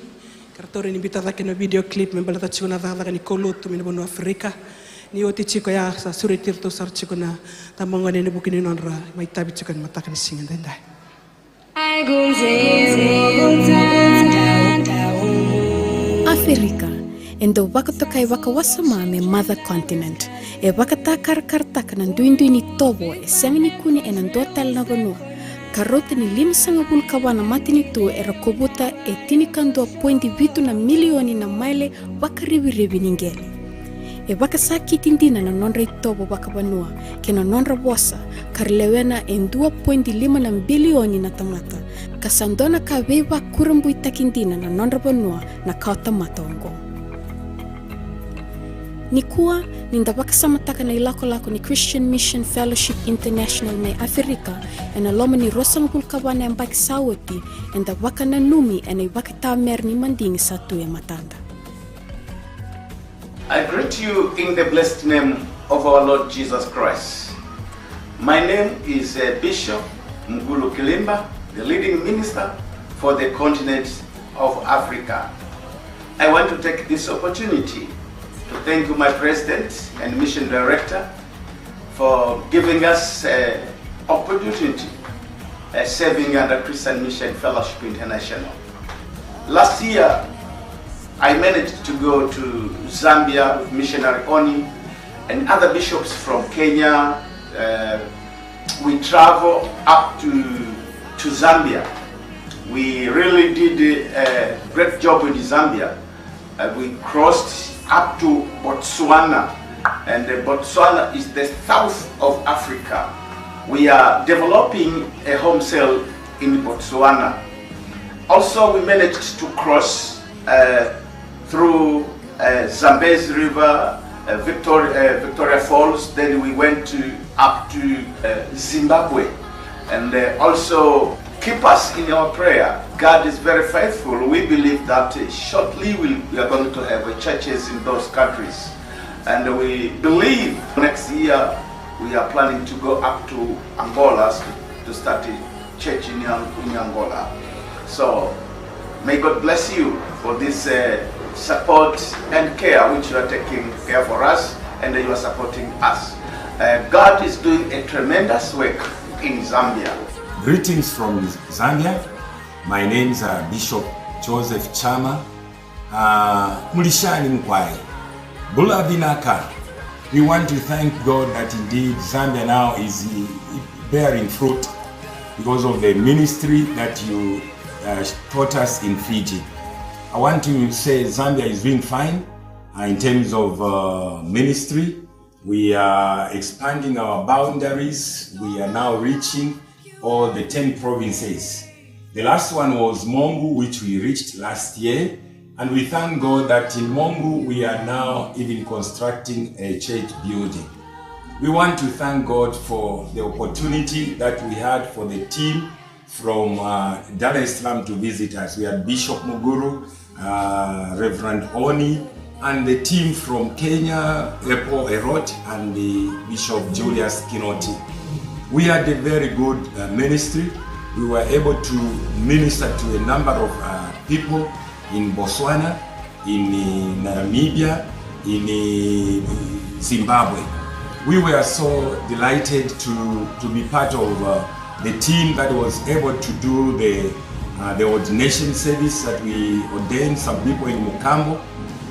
ka ratou rawa ni biuta cake na video clip me baleta tiko na cakacaka ni kaulotu mai na vanua o Aferika. Ni oti tiko ya, sa sureti iratou sara tiko na tabagone ena vuku ni nodra mai itavi tiko ena mataka ni siga daidai. Aferika e dau vakatokai vakawasoma me mother continent. E vakatakarakarataka na duidui ni itovo e sega ni kune ena dua tale na vanua, ka rauta ni limasagavulu ka va na matanitu era kovuta e tinikadua poidi vitu na milioni na maile vakarivirivi ni qele. E vakasakiti dina na nodra itovo vakavanua kei na nodra vosa, ka ra lewena e dua poidi lima na bilioni na tamata, ka sa dua na ka veivakurabuitaki dina na nodra vanua na kawatamata oqo. Nikua, ni da vakasamataka na ilakolako ni Christian Mission Fellowship International mai Aferika ena loma ni ruasagavulu ka va na yabaki sa oti, eda vakananumi ena ivakaitamera ni madigi sa tu e matada. I greet you in the blessed name of our Lord Jesus Christ. My name is, uh, Bishop Mugulu Kilimba, the leading minister for the continent of Africa. I want to take this opportunity to thank you, my president and mission director, for giving us, uh, opportunity, uh, serving under Christian Mission Fellowship International. Last year, I managed to go to Zambia with missionary Oni and other bishops from Kenya. Uh, we travel up to, to Zambia. We really did a great job in Zambia. Uh, we crossed up to Botswana, and, uh, Botswana is the south of Africa. We are developing a home cell in Botswana. Also, we managed to cross, uh, through, uh, Zambezi River, uh, Victoria, uh, Victoria Falls. Then we went to, up to, uh, Zimbabwe. And, uh, also keep us in our prayer. God is very faithful. We believe that, uh, shortly we, we are going to have, uh, churches in those countries. And we believe next year we are planning to go up to Angola to, to start a church in, Ang-, in Angola. So, may God bless you for this, uh, support and care which you are taking care for us and you are supporting us. Uh, God is doing a tremendous work in Zambia. Greetings from Zambia. My names are Bishop Joseph Chama. Uh, Mulishani Mkwai. Bula Vinaka. We want to thank God that indeed Zambia now is, uh, bearing fruit because of the ministry that you, uh, taught us in Fiji. I want to say Zambia is doing fine, uh, in terms of, uh, ministry. We are expanding our boundaries. We are now reaching all the ten provinces. The last one was Mongu, which we reached last year. And we thank God that in Mongu, we are now even constructing a church building. We want to thank God for the opportunity that we had for the team from, uh, Dar es Salaam to visit us. We had Bishop Muguru, uh, Reverend Oni, and the team from Kenya, Epo Erot, and the Bishop Julius Kinoti. We had a very good, uh, ministry. We were able to minister to a number of, uh, people in Botswana, in, uh, Namibia, in, uh, Zimbabwe. We were so delighted to, to be part of, uh, the team that was able to do the, uh, the ordination service, that we ordained some people in Mukambo.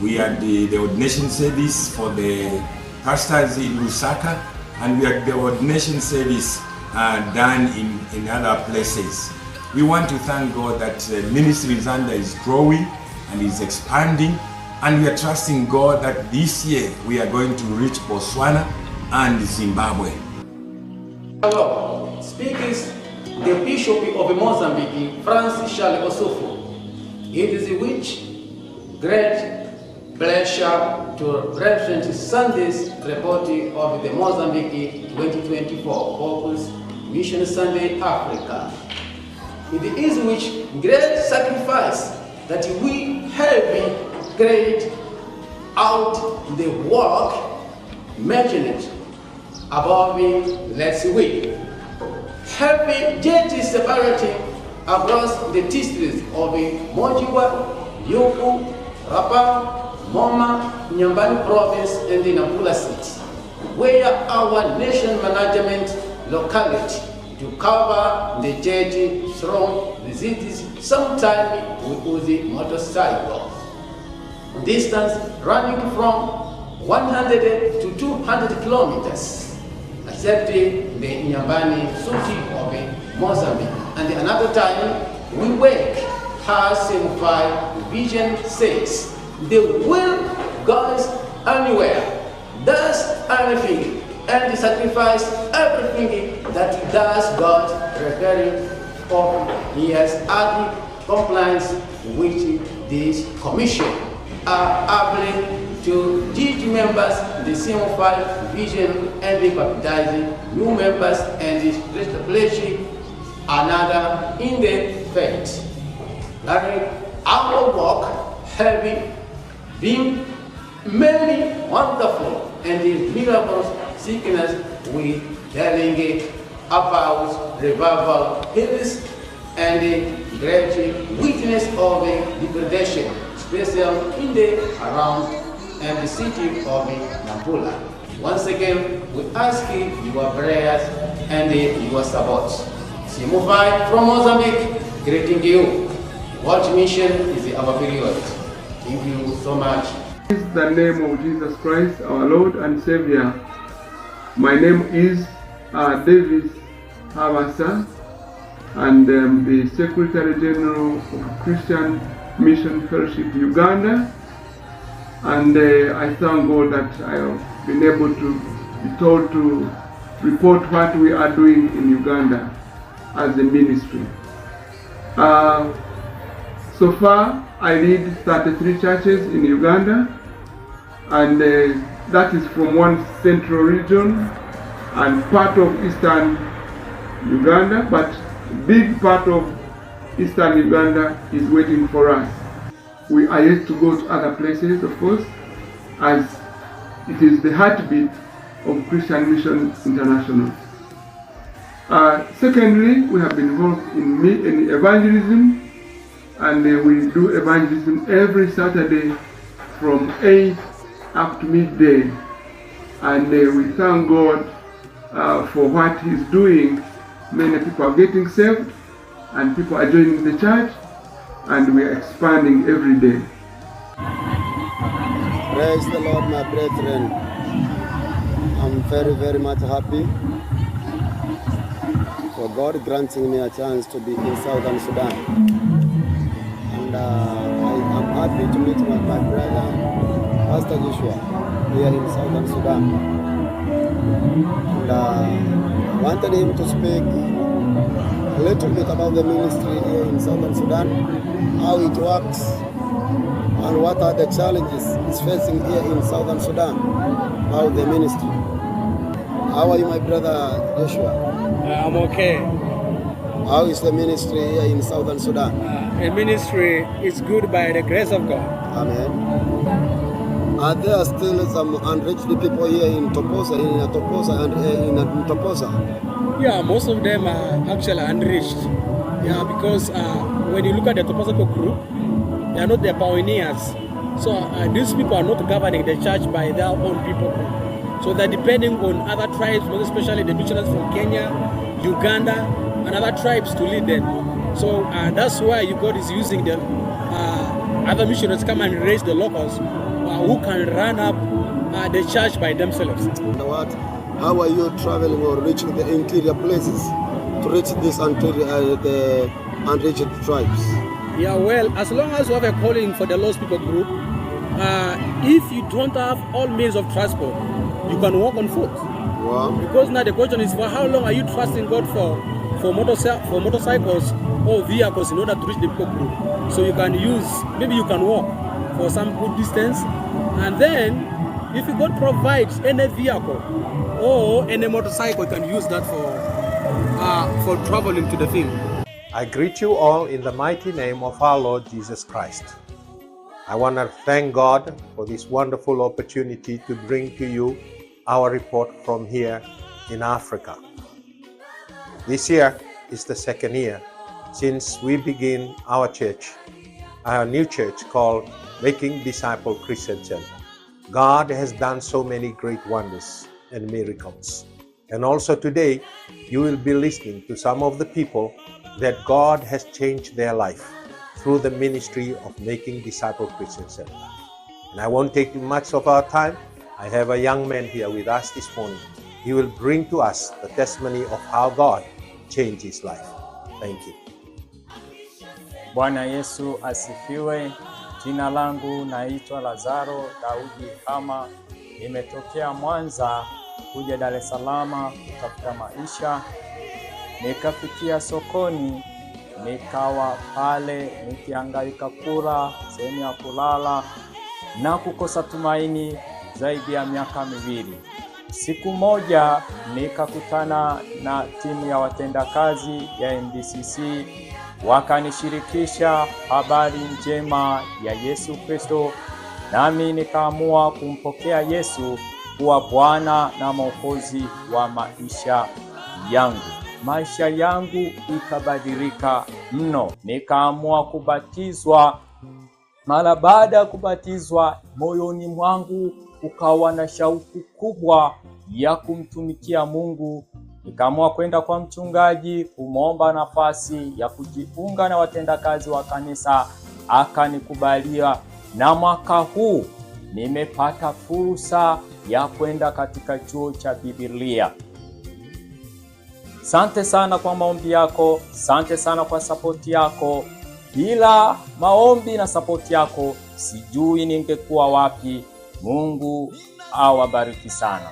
We had the, the ordination service for the pastors in Lusaka, and we had the ordination service, uh, done in, in other places. We want to thank God that, uh, ministry in Zambia is growing and is expanding, and we are trusting God that this year we are going to reach Botswana and Zimbabwe. Hello, speaks the Bishop of Mozambique, Francis Charles Osufo. It is which great pleasure to present Sunday's report of the Mozambique twenty twenty-four Corpus Mission Sunday Africa. It is which great sacrifice that we have carried out the work, mentioned above, let's we. Having judges separating across the districts of Mojibwa, Yuku, Rapa, Moma, Nyambani province and Nampula city, where our nation management locality to cover the church from the cities, sometime with the motorcycle. Distance ranging from one hundred to two hundred kilometers, except the Nyambani city of Mozambique. And another time, we work as simplified vision says, the will goes anywhere, does anything, and sacrifice everything that does God referring of. He has added compliance which this commission are able to teach members the simplified vision and the baptizing new members and establishing another in the faith. That our work having been many wonderful and miracles sickness with healing about revival healings and great witness of liberation, special in the around and the city of Nampula. Once again, we ask your prayers and your support. Simupai from Mozambique, greeting you. World Mission is our period. Thank you so much. In the name of Jesus Christ, our Lord and Savior, my name is, uh, Davis Havasa, and um, the Secretary General of Christian Mission Fellowship Uganda. And uh, I thank God that I have been able to be told to report what we are doing in Uganda as a ministry. Uh, so far, I lead thirty-three churches in Uganda, and uh, that is from one central region and part of eastern Uganda, but big part of eastern Uganda is waiting for us. We are yet to go to other places, of course, as it is the heartbeat of Christian Mission International. Uh, secondly, we have been involved in, mi- in evangelism, and uh, we do evangelism every Saturday from eight up to midday. And uh, we thank God uh, for what He's doing. Many people are getting saved, and people are joining the church, and we are expanding every day. Praise the Lord, my brethren. I'm very, very much happy for God granting me a chance to be in Southern Sudan. And uh, I am Happy to meet my, my brother, Pastor Joshua, here in Southern Sudan. And uh, wanted him to speak a little bit about the ministry here in Southern Sudan, how it works, and what are the challenges it's facing here in Southern Sudan, about the ministry. How are you, my brother Joshua? Uh, I'm okay. How is the ministry here in Southern Sudan? Uh, the ministry is good by the grace of God. Amen. Are there still some unreached people here in Toposa, in Toposa and uh, in Toposa? Yeah, most of them are actually unreached. Yeah, because uh, when you look at the Toposa group, they are not the pioneers. So uh, these people are not governing the church by their own people. So they're depending on other tribes, most especially the missionaries from Kenya, Uganda, and other tribes to lead them. So uh, that's why you God is using the uh, other missionaries come and raise the locals uh, who can run up uh, the church by themselves. You know what? How are you traveling or reaching the interior places to reach this interior, uh, the unreached tribes? Yeah, well, as long as you have a calling for the lost people group, uh, if you don't have all means of transport, you can walk on foot. Wow. Because now the question is, for how long are you trusting God for for motorcycle for motorcycles or vehicles in order to reach the people group? So you can use, maybe you can walk for some good distance, and then if God provides any vehicle or any motorcycle, you can use that for uh, for traveling to the field. I greet you all in the mighty name of our Lord Jesus Christ. I want to thank God for this wonderful opportunity to bring to you our report from here in Africa. This year is the second year since we begin our church, our new church called Making Disciple Christian Center. God has done so many great wonders and miracles. And also today, you will be listening to some of the people that God has changed their life through the ministry of Making Disciple Christian Center. And I won't take much of our time. I have a young man here with us this morning. He will bring to us the testimony of how God changed his life. Thank you. Bwana Yesu asifiwe. Jina langu naitwa Lazaro Daudi Hama. Nimetokea Mwanza kuja Dar es Salaam kutafuta maisha. Nikafikia sokoni, nikawa pale nikihangaika kula, sehemu ya kulala na kukosa tumaini zaidi ya miaka miwili. Siku moja nikakutana na timu ya watendakazi ya M D C C, wakanishirikisha habari njema ya Yesu Kristo, nami nikaamua kumpokea Yesu kuwa Bwana na Mwokozi wa maisha yangu. Maisha yangu ikabadilika mno. Nikaamua kubatizwa. Mara baada ya kubatizwa, moyoni mwangu kukawa na shauku kubwa ya kumtumikia Mungu. Nikaamua kwenda kwa mchungaji kumwomba nafasi ya kujiunga na watendakazi wa kanisa, akanikubalia, na mwaka huu nimepata fursa ya kwenda katika chuo cha Biblia. Sante sana kwa maombi yako, sante sana kwa sapoti yako. Bila maombi na sapoti yako, sijui ningekuwa wapi. Mungu awabariki sana.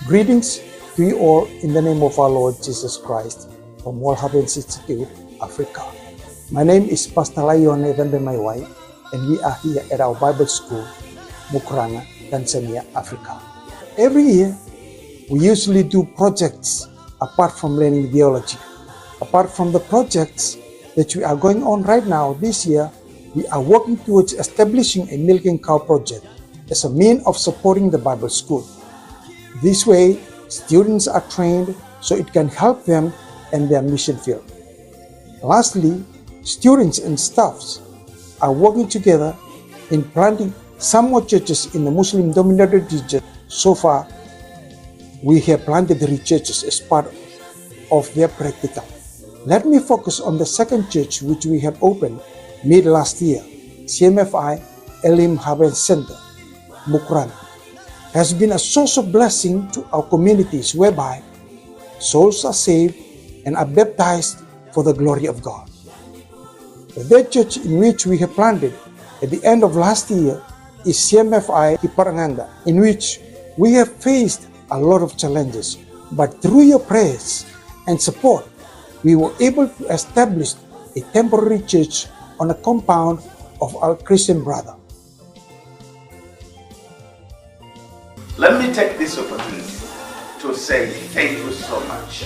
Greetings to you all in the name of our Lord Jesus Christ from World Harvest Institute, Africa. My name is Pastor Laione Vembe Maiwai, and we are here at our Bible school, Mukuranga, Tanzania, Africa. Every year, we usually do projects apart from learning theology. Apart from the projects that we are going on right now, this year, we are working towards establishing a milking cow project as a mean of supporting the Bible school. This way, students are trained so it can help them in their mission field. Lastly, students and staffs are working together in planting some more churches in the Muslim-dominated region. So far, we have planted three churches as part of their practical. Let me focus on the second church which we have opened mid last year, C M F I Elim Harvest Center, Mukuranga, has been a source of blessing to our communities whereby souls are saved and are baptized for the glory of God. The third church in which we have planted At the end of last year is C M F I Kiparangada, in which we have faced a lot of challenges. But through your prayers and support, we were able to establish a temporary church on a compound of our Christian brother. Let me take this opportunity to say thank you so much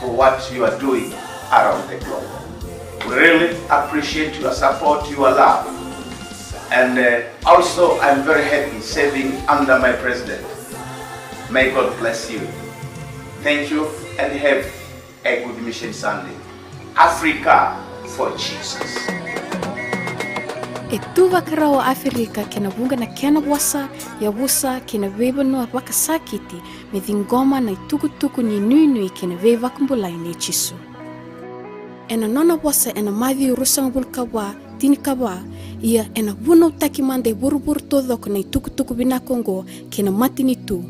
for what you are doing around the globe. We really appreciate your support, your love, and, uh, also I'm very happy serving under my president. May God bless you. Thank you and have a good Mission Sunday. Africa for Jesus. E tu vakarau o Aferika kei na vuqa na kena vosa, yavusa kei na veivanua vakasakiti me ciqoma na itukutuku ni nuinui kei na veivakabulai nei Jisu. Ena nona vosa ena Maciu ruasagavulu ka va, tinikava, ia ena vunautaki mada e vuravura taucoko na itukutuku vinaka oqo kei na matanitu,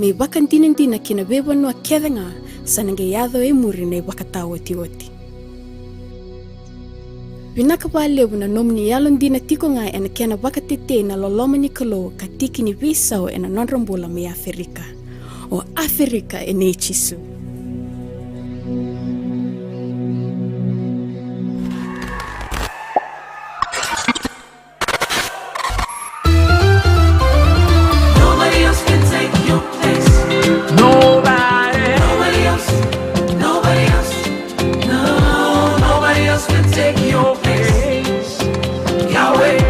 me ivakadinadina ki na veivanua kece ga, sa na qai yaco e muri na ivakataotioti. Vinaka vakalevu na nomuni yalodina tiko ga ena kena vakatetei na loloma ni Kalou ka tiki ni veisau ena nodra bula mai Aferika. O Aferika e nei Jisu. Nobody else can take your place. Nobody. Nobody else. Nobody else. No, nobody else can take your place. Yahweh.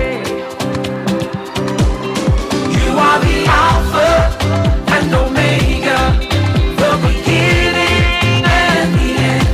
You are the Alpha and Omega, the beginning and the end.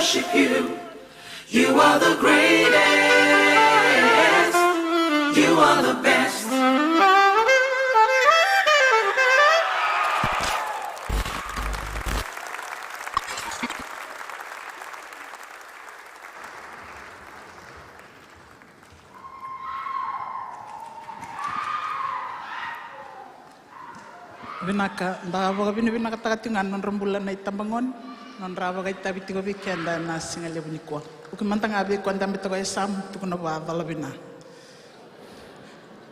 worship you. You are the greatest. You are the best. Vinaka, da vakavinavinakataka tiko ga na nodra bula na itabagone, nodra vakaitavi tiko vei keda ena siga levu nikua. Vuki mada ga vei koya dabe toka e yasamu, tukuna vua, cola vina.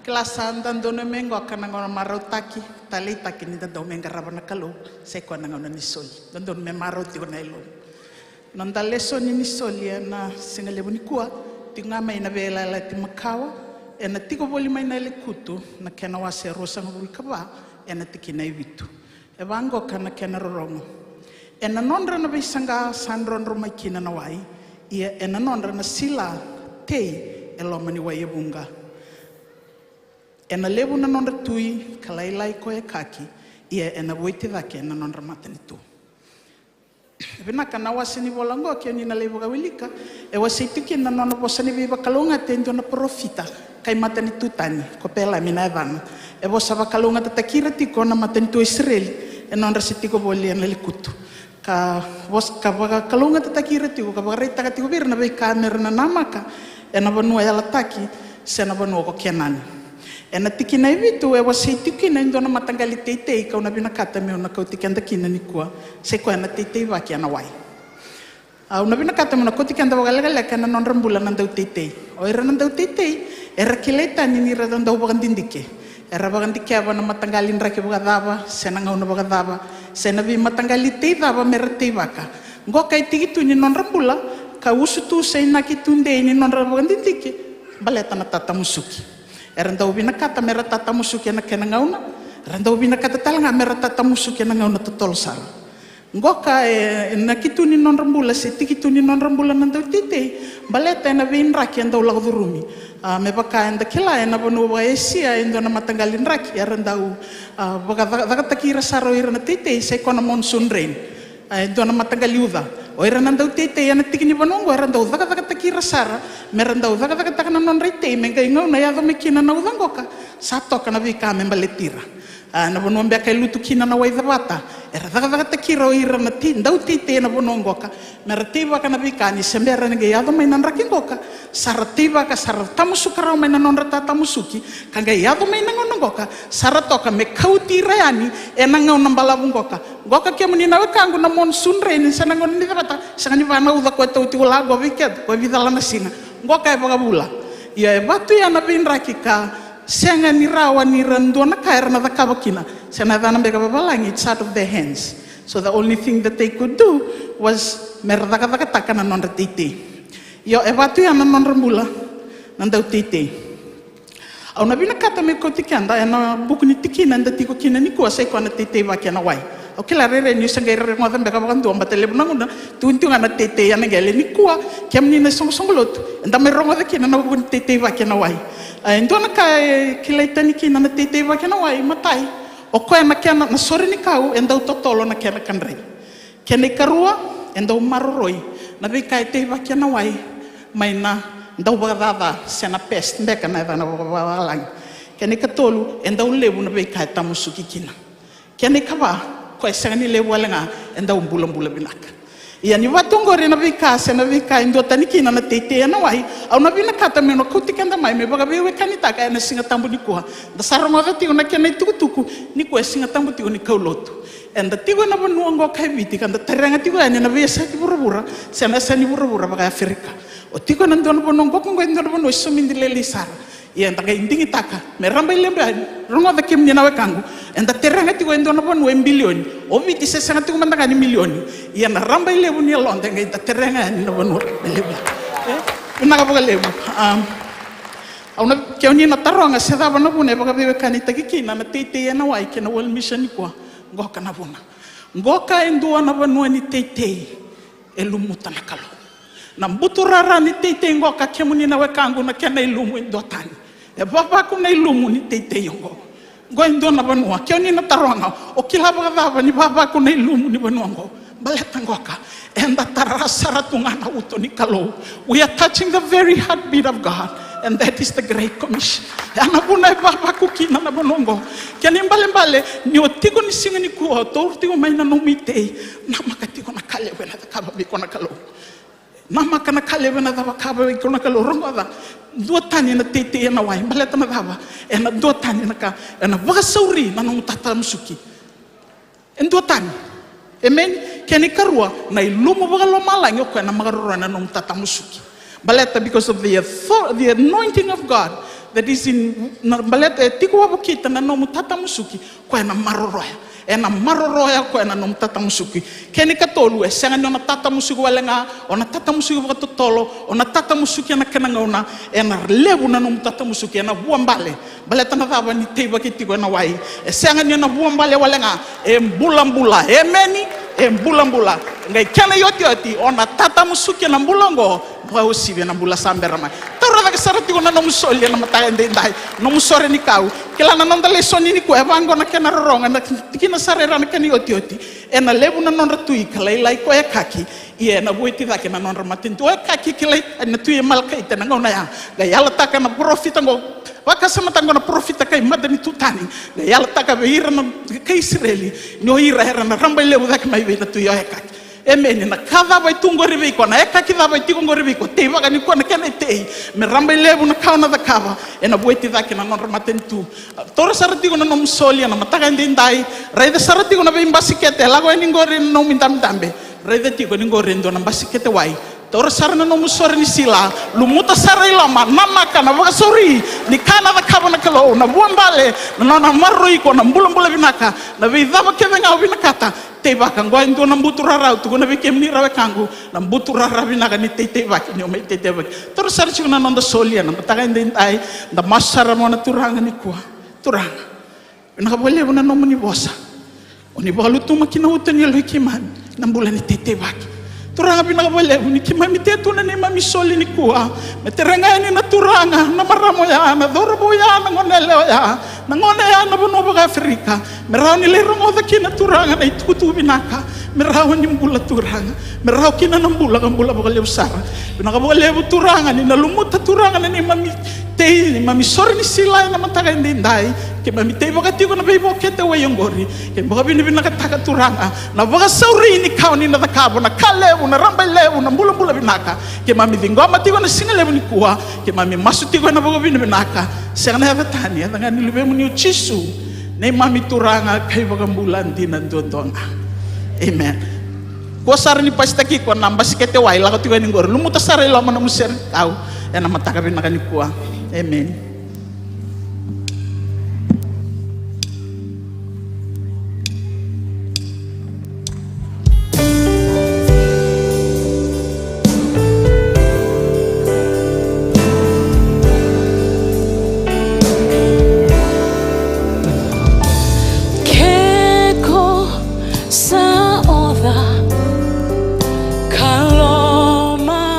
Kila sa da donui mai qoka na gauna marautaki, taleitaki ni da dau mai qarava na Kalou, sa i koya na gauna ni soli. Da donui me marau tiko na ilomu. Noda lesoni ni soli ena siga levu nikua, tiko ga mai na Veiyalayalati Makawa, ena tiko voli mai na Yalekutu, na kena wase e ruasagavulu ka va, ena tikina e vitu. E vaqoka na kena rorogo. Ena nodra na veisaqa sa drodro mai kina na wai, ia ena nodra na sila tei e loma ni wai e vuqa. Ena levu na nodra tui, ka lailai ko e kaki, ia ena voiti cake na nodra matanitu. Vinaka, na wase ni vola oqo, ke o ni na lai vakawilika, e wasei tiko kina na nona vosa ni veivakalougatataki e dua na parofita, kai matanitu tani, ko Pelami na yacana. E vosa vakalougatataki ira tiko na matanitu o Isireli, e nodra se tiko voli ena lekutu. Ka vosa, ka vakalougatataki ira tiko, ka vakaraitaka tiko vei ira na veika me ra na namaka, ena vanua yalataki, se na vanua ko Kenani. Ena tikina e vitu e wasei tiko kina e dua na mataqali teitei kau na vinakata meu na kauti keda kina nikua, se koya na teitei vaki ena wai. Au na vinakata meu na kauti keda vakalekaleka ena nodra bula na dauteitei. O ira na dauteitei, era kilai tani ni ra dau vakadidike. Era vakadikeva na mataqali draki vakacava, se na gauna vakacava, se na veimataqali tei cava me ra teivaka. Qoka e tiki tu ni nodra bula, ka usutu se inaki tudei ni nodra vakadidike, baleta na tatamusuki. Era dau vinakata me ra tatamusuki ena kena gauna, era dau vinakata tale ga me ra tatamusuki ena gauna totolo sara. Qoka e, e inaki tu ni nodra bula, se tiki tu ni nodra bula na dauteitei, baleta ena veidraki e dau lako curumi. A, me vaka eda kila ena vanua vaka Esia, e dua na mataqali draki, era dau, a, vakacakacakataki ira sara o ira na teitei, sa i koya na monsoon rain. A, e dua na mataqali uca. O ira na dauteitei ena tiki ni vanua oqo, era dau cakacakataki ira sara, me ra dau cakacakataka na nodra itei, me qai gauna e yaco mai kina na uca qoka, sa toka na veika me baleti ira. A, na vanua beka e lutu kina na wai cavata, era cakacakataki ira o ira na tei, dauteitei ena vanua qoka, me ra teivaka na veika ni se bera ni qai yaco mai na draki qoka, sa ra teivaka, sa ra tamusuka rawa mai na nodra tatamusuki, ka qai yaco mai na gauna qoka, sa ra toka me kauti ira yani ena gauna balavu qoka. Qoka kemuni na wekaqu na monsoon rain, se na gauna ni cavata, sega ni vaka na uca ko e tau tiko la qo vei keda, ko e vica la na siga. Qoka e vakavula. Ia e vatu ya na veidraki ka sega ni rawa ni ra dua na ka era na cakava kina. Se na yacana beka vavalagi, it's out of their hands. So the only thing that they could do was me ra cakacakataka na nodra teitei. Io, e vatu ya na nodra bula na dauteitei. Au na vinakata meu kauti keda ena vuku ni tikina eda tiko kina nikua, sa i koya na teitei vaki ena wai. Au kila rairai niu se qai rogoca beka vakadua, baleta levu na gauna tukuni tiko ga na teitei ena qele. Nikua, kemuni na isoqosoqo lotu, eda mai rogoca kina na vuku ni teitei vaki ena wai. E dua na ka e kilai tani kina na teitei vaki ena wai, matai, o koya na kena, na sore ni kau e dau totolo na kena kadrai. Kena ikarua, e dau maroroi na veika e teivaki ena wai mai na dauvakacaca, se na pest beka na yacana vakavavalagi. Kena ikatolu, e dau levu na veika e tamusuki kina. Kena ikava, koya e sega ni levu wale ga, e dau bulabula vinaka. Ia ni vatu oqori na veika, se na veika e duatani kina na teitei ena wai, au na vinakata meu na kauti keda mai me vakaveiwekanitaka ena Siga Tabu nikua. Da sa rogoca tiko na kena itukutuku, nikua e Siga Tabu tiko ni kaulotu. Eda tiko ena vanua oqo ka e Viti, ka da tarega tiko yani ena veiyasai vuravura, se na yasai ni vuravura vaka Aferika. O tiko ena dua na vanua oqo, oqo e dua na vanua e somidi lailai sara. Ia eda qai digitaka me rabailevu yani. Rogoca kemuni na wekaqu, eda tarega tiko e dua na vanua e bilioni. O Viti se sega tiko mada ga ni milioni. Ia na rabailevu ni yaloda e qai da tarega yani na vanua rabailevu yani. E? Vinaka vakalevu. Am, au na, ke o ni na taroga se cava na vuna e vakaveiwekanitaki kina na teitei ena wai kei na World Mission nikua, qoka na vuna. Qoka e dua na vanua ni teitei e lumuta na Kalou. Na buturara ni teitei qoka, kemuni na wekaqu, na kena ilumu e duatani. E vavaku na ilumu ni teitei oqo. Qo e dua na vanua, ke o ni na taroga, o kila vakacava ni vavaku na ilumu ni vanua oqo? Baleta qoka, eda tara sara tu ga na uto ni Kalou. We are touching the very heartbeat of God, and that is the Great Commission. Ya na vuna e vavaku kina na vanua oqo. Kena ibalebale, ni o tiko ni siga nikua, o taura tiko mai na nomu itei, namaka tiko na ka levu ena cakava vei iko na Kalou. Namaka na ka levu ena cakava vei iko na Kalou. Rogoca, dua tani na teitei ena wai, baleta na cava? Ena dua tani na ka, ena vakasauri na nomu tatamusuki. E dua tani. Amen. Kena ikarua, na ilumu vakalomalagi o koya na maroroya na nomu tatamusuki. Baleta, because of the author-, the anointing of God that is in, na, baleta e tiko vakakita na nomu tatamusuki, koya na maroroya. Ena maroroya koya na nomu tatamusuki. Kena ikatolu, e sega ni o na tatamusuki wale ga, o na tatamusuki vakatotolo, o na tatamusuki ena kena gauna, ena levu na nomu tatamusuki, ena vuabale. Baleta na cava? Ni teivaki tiko ena wai. E sega ni na vuabale wale ga, e bulabula. Emeni. E bulabula. Qai kena iotioti, o na tatamusuki ena bula oqo, vakauasivi ena bula sa bera mai. Taura cake sara tiko na nomu soli ena mataka edaidai, nomu sore ni kau. Kila na noda lesoni nikua, e vaqo na kena rorogo, na tikina sara e ra na kena iotioti. Ena levu na nodra tui ka lailai ko Ekaki, ia ena vueti cake na nodra matanitu. O Ekaki, kilai na tui e Malakaite na gauna ya. Qai yalataka na parofita oqo, vakasamataka oqo na parofita kai matanitu tani. Qai yalataka vei ira na kai Isireli, ni o ira era na rabailevu cake mai vei na tui o Ekaki. Emeni. Na ka cava e tu qori vei iko, na Ekaki cava e tiko qori vei iko, teivaka nikua na kena itei. Me rabailevu na ka o na cakava, ena vueti cake na nodra matanitu. Taura sara tiko na nomu soli ena mataka edaidai. Raica sara tiko na veibasikete e lako yani qori ena nomu idabedabe. Raica tiko ni qori e dua na basikete wai. Taura sara na nomu sore ni sila. Lumuta sara i loma, namaka na vakasauri ni ka na cakava na Kalou, na vuabale, na nona maroroi iko, na bulabula vinaka, na veicava kece ga o vinakata. Teivaka, qo e dua na buturara, au tukuna vei kemuni ra wekaqu, na buturara vinaka ni teiteivaki, ni o mai teiteivaki. Taura sara tiko na noda soli ena mataka edaidai, da masu sara vua na Turaga nikua. Turaga, vinaka vakalevu na nomuni vosa. O ni vakalutuma ki na uto ni yaloi keimami na bula ni teiteivaki. Turaga, vinaka vakalevu ni keimami tea tu na neimami soli nikua. Me tere ga yani na turaga, na marama oya, na cauravou ya, na goneyalewa ya, na gone ya, na vanua vakaAferika. Me rawa ni lai rogoca kina, Turaga, na itukutuku vinaka. Me rawa ni bula, Turaga. Me rawa kina na bula ka bula vakalevu sara. Vinaka vakalevu, Turaga, ni na lumuta, Turaga, na neimami tei, neimami sore ni sila ena mataka edaidai. Keimami teivaka tiko na veivokete wai oqori. Keimami vakavinavinakataka, Turaga, na vakasauri ni ka o ni na cakava, na ka levu, na rabailevu, na bulabula vinaka. Keimami ciqoma tiko na siga levu nikua. Keimami masu tiko ena vakavinavinaka. Sega na yaca tani, yaca ga ni Luvemuni o Jisu, neimami Turaga ka iVakabula dina duadua ga. Amen. Kua sara ni pasitaki iko na basikete wai lako tiko yani qori. Lumuta sara i loma na nomu sere ni kau ena mataka vinaka nikua. Amen. Ke ko sa oca ka lomaviki,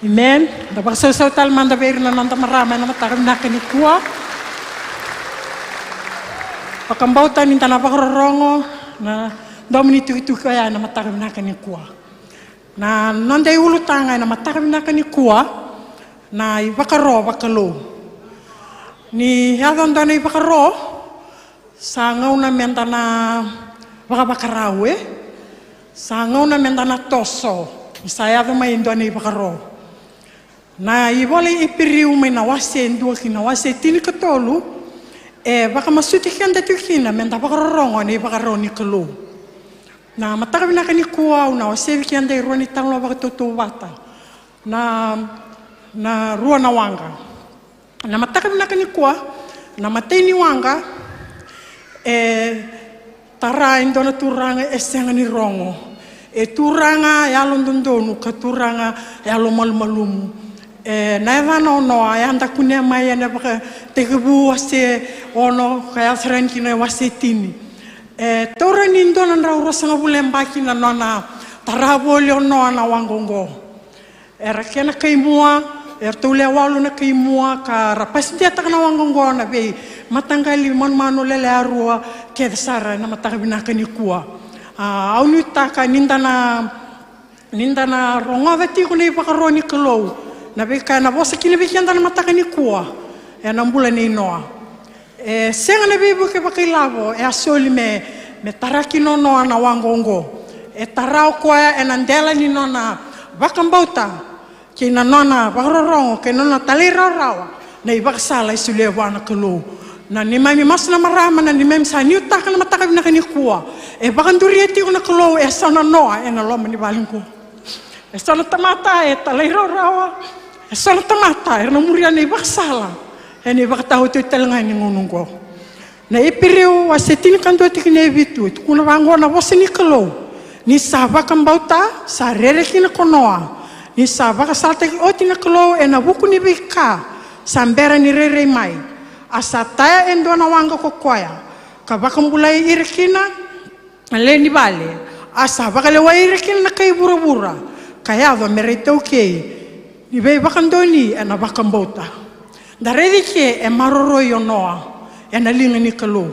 Amen. Da vakasausau tale mada vei ira na noda marama ena mataka vinaka nikua. Vakabauta ni da na vakarorogo na domo ni tukituki oya ena mataka vinaka nikua. Na noda iulutaga ena mataka vinaka nikua, na ivakaro vakalou. Ni yaco dua na ivakaro, sa gauna meda na vakavakarau, e? Sa gauna meda na toso ni sa yaco mai e dua na ivakaro. Na ivola i Iperiu mai na wase e dua ki na wase e tinikatolu e vakamasuti keda tiko kina meda vakarorogo ena ivakaro ni Kalou. Na mataka vinaka nikua au na wasevi keda e rua na italanoa vakatautauvata. Na, na rua na waqa. Na mataka vinaka nikua, na imatai ni waqa, e tara e dua na turaga e sega ni rogo. E turaga yalododonu ka turaga yalomalumalumu. E, na yacana o Noa, e a da kunea mai ena Vakatekivu wase ono, ka yaco sara yani kina e wase tini. E taura ni dua na drau ruasagavulu na yabaki na nona tara voli o Noa na waqa oqo. Era kena kaimua, eratou lewe walu na kaimua, ka ra pasidiataka na waqa oqo na veimataqali manumanu lelevu e rua kece sara ena mataka vinaka nikua. A, au nuitaka ni da na, ni da na rogoca tiko na ivakaro ni Kalou, na veika ena vosa kina vei keda na mataka nikua, ena bula nei Noa. E sega na veivuke vakailavo e a soli me, me tara kina o Noa na waqa oqo. E tara o koya ena dela ni nona vakabauta kei na nona vakarorogo kei na nona talairawarawa na ivakasala e solia vua na Kalou. Na neimami masu na marama, na neimami sa nuitaka na mataka vinaka nikua, e vakaduria tiko na Kalou e so na Noa ena loma ni vale oqo. E so na tamata e talairawarawa, e so na tamata era na muria na ivakasala ena ivakataotioti tale ga ni gauna oqo. Na Iperiu wase tinikadua tikina e vitu e tukuna vaqo na vosa ni Kalou: Ni sa vakabauta sa rere kina ko Noa, ni sa vakasalataki oti na Kalou ena vuku ni veika sa bera ni rairai mai, a sa taya e dua na waqa ko koya, ka vakabulai ira kina na lewe ni vale, a sa vakalewai ira kina na kai vuravura, ka yaco me ra itaukei ni veivakadonui ena vakabauta. Da raica ke e maroroi o Noa ena liga ni Kalou.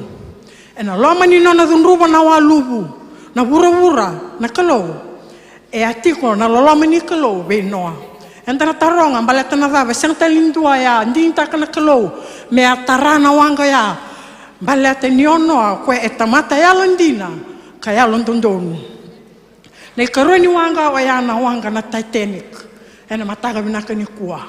Ena loma ni nona cudruva na waluvu, na vuravura, na Kalou, e a tiko na loloma ni Kalou vei Noa. Eda na taroga baleta na cava, e sega tale ni dua e a digitaka na Kalou me a tara na waqa oya. Baleta ni o Noa o koya e tamata yalodina ka yalododonu. Na ikarua ni waqa oya na waqa na Titanic ena mataka vinaka nikua.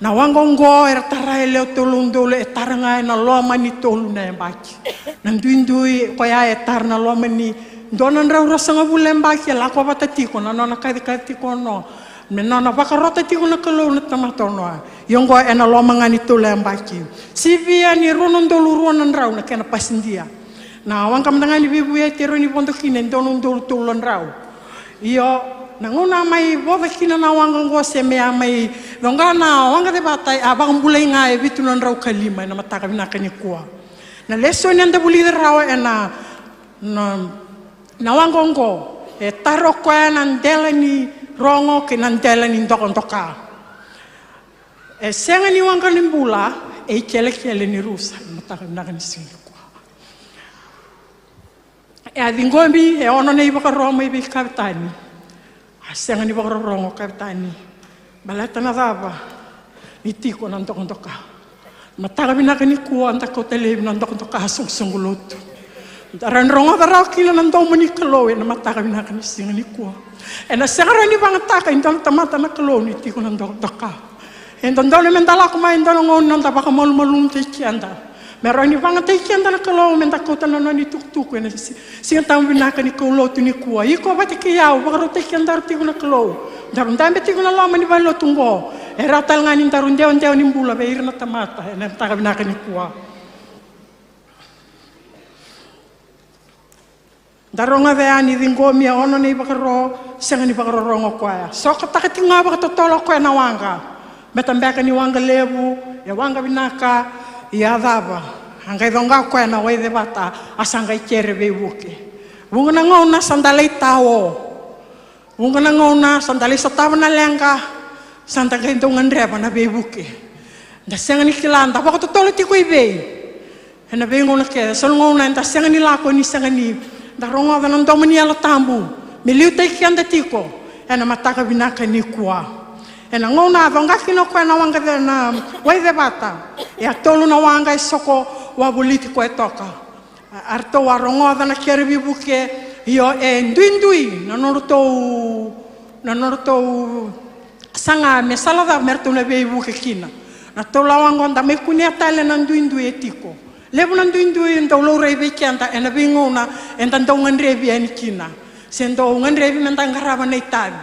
Na waqa oqo era tara e lewe tolu na udolu, e tara ga ena loma ni tolu na yabaki. Na duidui koya e tara na loma ni dua na drau ruasagavulu na yabaki, e lako vata tiko na nona kacikaci tiko o Noa, me nona vakarota tiko na Kalou na tamata o Noa. Ia oqo ena loma ga ni tolu na yabaki. Sivia ni rua na udolu rua na drau na kena pasidia. Na waqa mada ga ni veivueti e rawa ni vodo kina e dua na udolu tolu na drau. Io, na gauna a mai vodo kina na waqa oqo se me a mai coqa na waqa cevata, a vakabulai ga e vitu na drau ka lima ena mataka vinaka nikua. Na lesoni eda vulica rawa ena, na, na waqa oqo, e tara o koya na dela ni rogo kei na dela ni dokadoka. E sega ni waqa ni bula, e ikelekele ni rusa ena mataka vinaka ni siga nikua. E a ciqomi e ono na ivakaro mai vei kavetani. A sega ni vakarorogo o kavetani. Baleta na cava? Ni tiko na dokadoka. Mataka vinaka nikua da kauta laivi na dokadoka, soqosoqo lotu. Da rawa ni rogoca rawa kina na domo ni Kalou ena mataka vinaka ni siga nikua. Ena sega rawa ni vagataka e dua na tamata na Kalou ni tiko na dokadoka. E dodonu meda lako mai e dua na gauna noda vakamalumalumutaki keda. Me rawa ni vagataki keda na Kalou meda kauta na nona itukutuku ena si-, Siga Tabu vinaka ni kaulotu nikua. Iko vata kei au, vakarautaki kedaru tiko na Kalou. Daru dabe tiko na loma ni valelotu oqo. E rawa tale ga ni daru dewadewa ni bula vei ira na tamata ena mataka vinaka nikua. Da rogoca yani, ciqomi e ono na ivakaro, sega ni vakarorogo o koya. Sokataka tiko ga vakatotolo o koya na waqa. Baleta beka ni waqa levu, e waqa vinaka, ia cava? A qai coqa o koya na wai cevata, a sa qai kere veivuke. Vuqa na gauna sa da lai tao. Vuqa na gauna sa da lai sotava na leqa. Sa da qai dau gadreva na veivuke. Da sega ni kila da vakatotolo tiko i vei. Ena veigauna kece, so na gauna eda sega ni lako ni sega ni da rogoca na domo ni Yalo Tabu me liutaki keda tiko ena mataka vinaka nikua. Ena gauna a coqa kina o koya na waqa ce-, na Waicevata, e a tolu na waqa e soko wavoliti koya toka. A, a ratou a rogoca na kere veivuke, io e duidui na nodratou, na nodratou saga me sala cava me ratou na veivuke kina. Na tolu na waqa oqo da mai kunea tale na duidui e tiko. Levu na duidui e dau laurai vei keda ena veigauna eda dau gadrevi yani kina, se dau gadrevi meda qarava na itavi.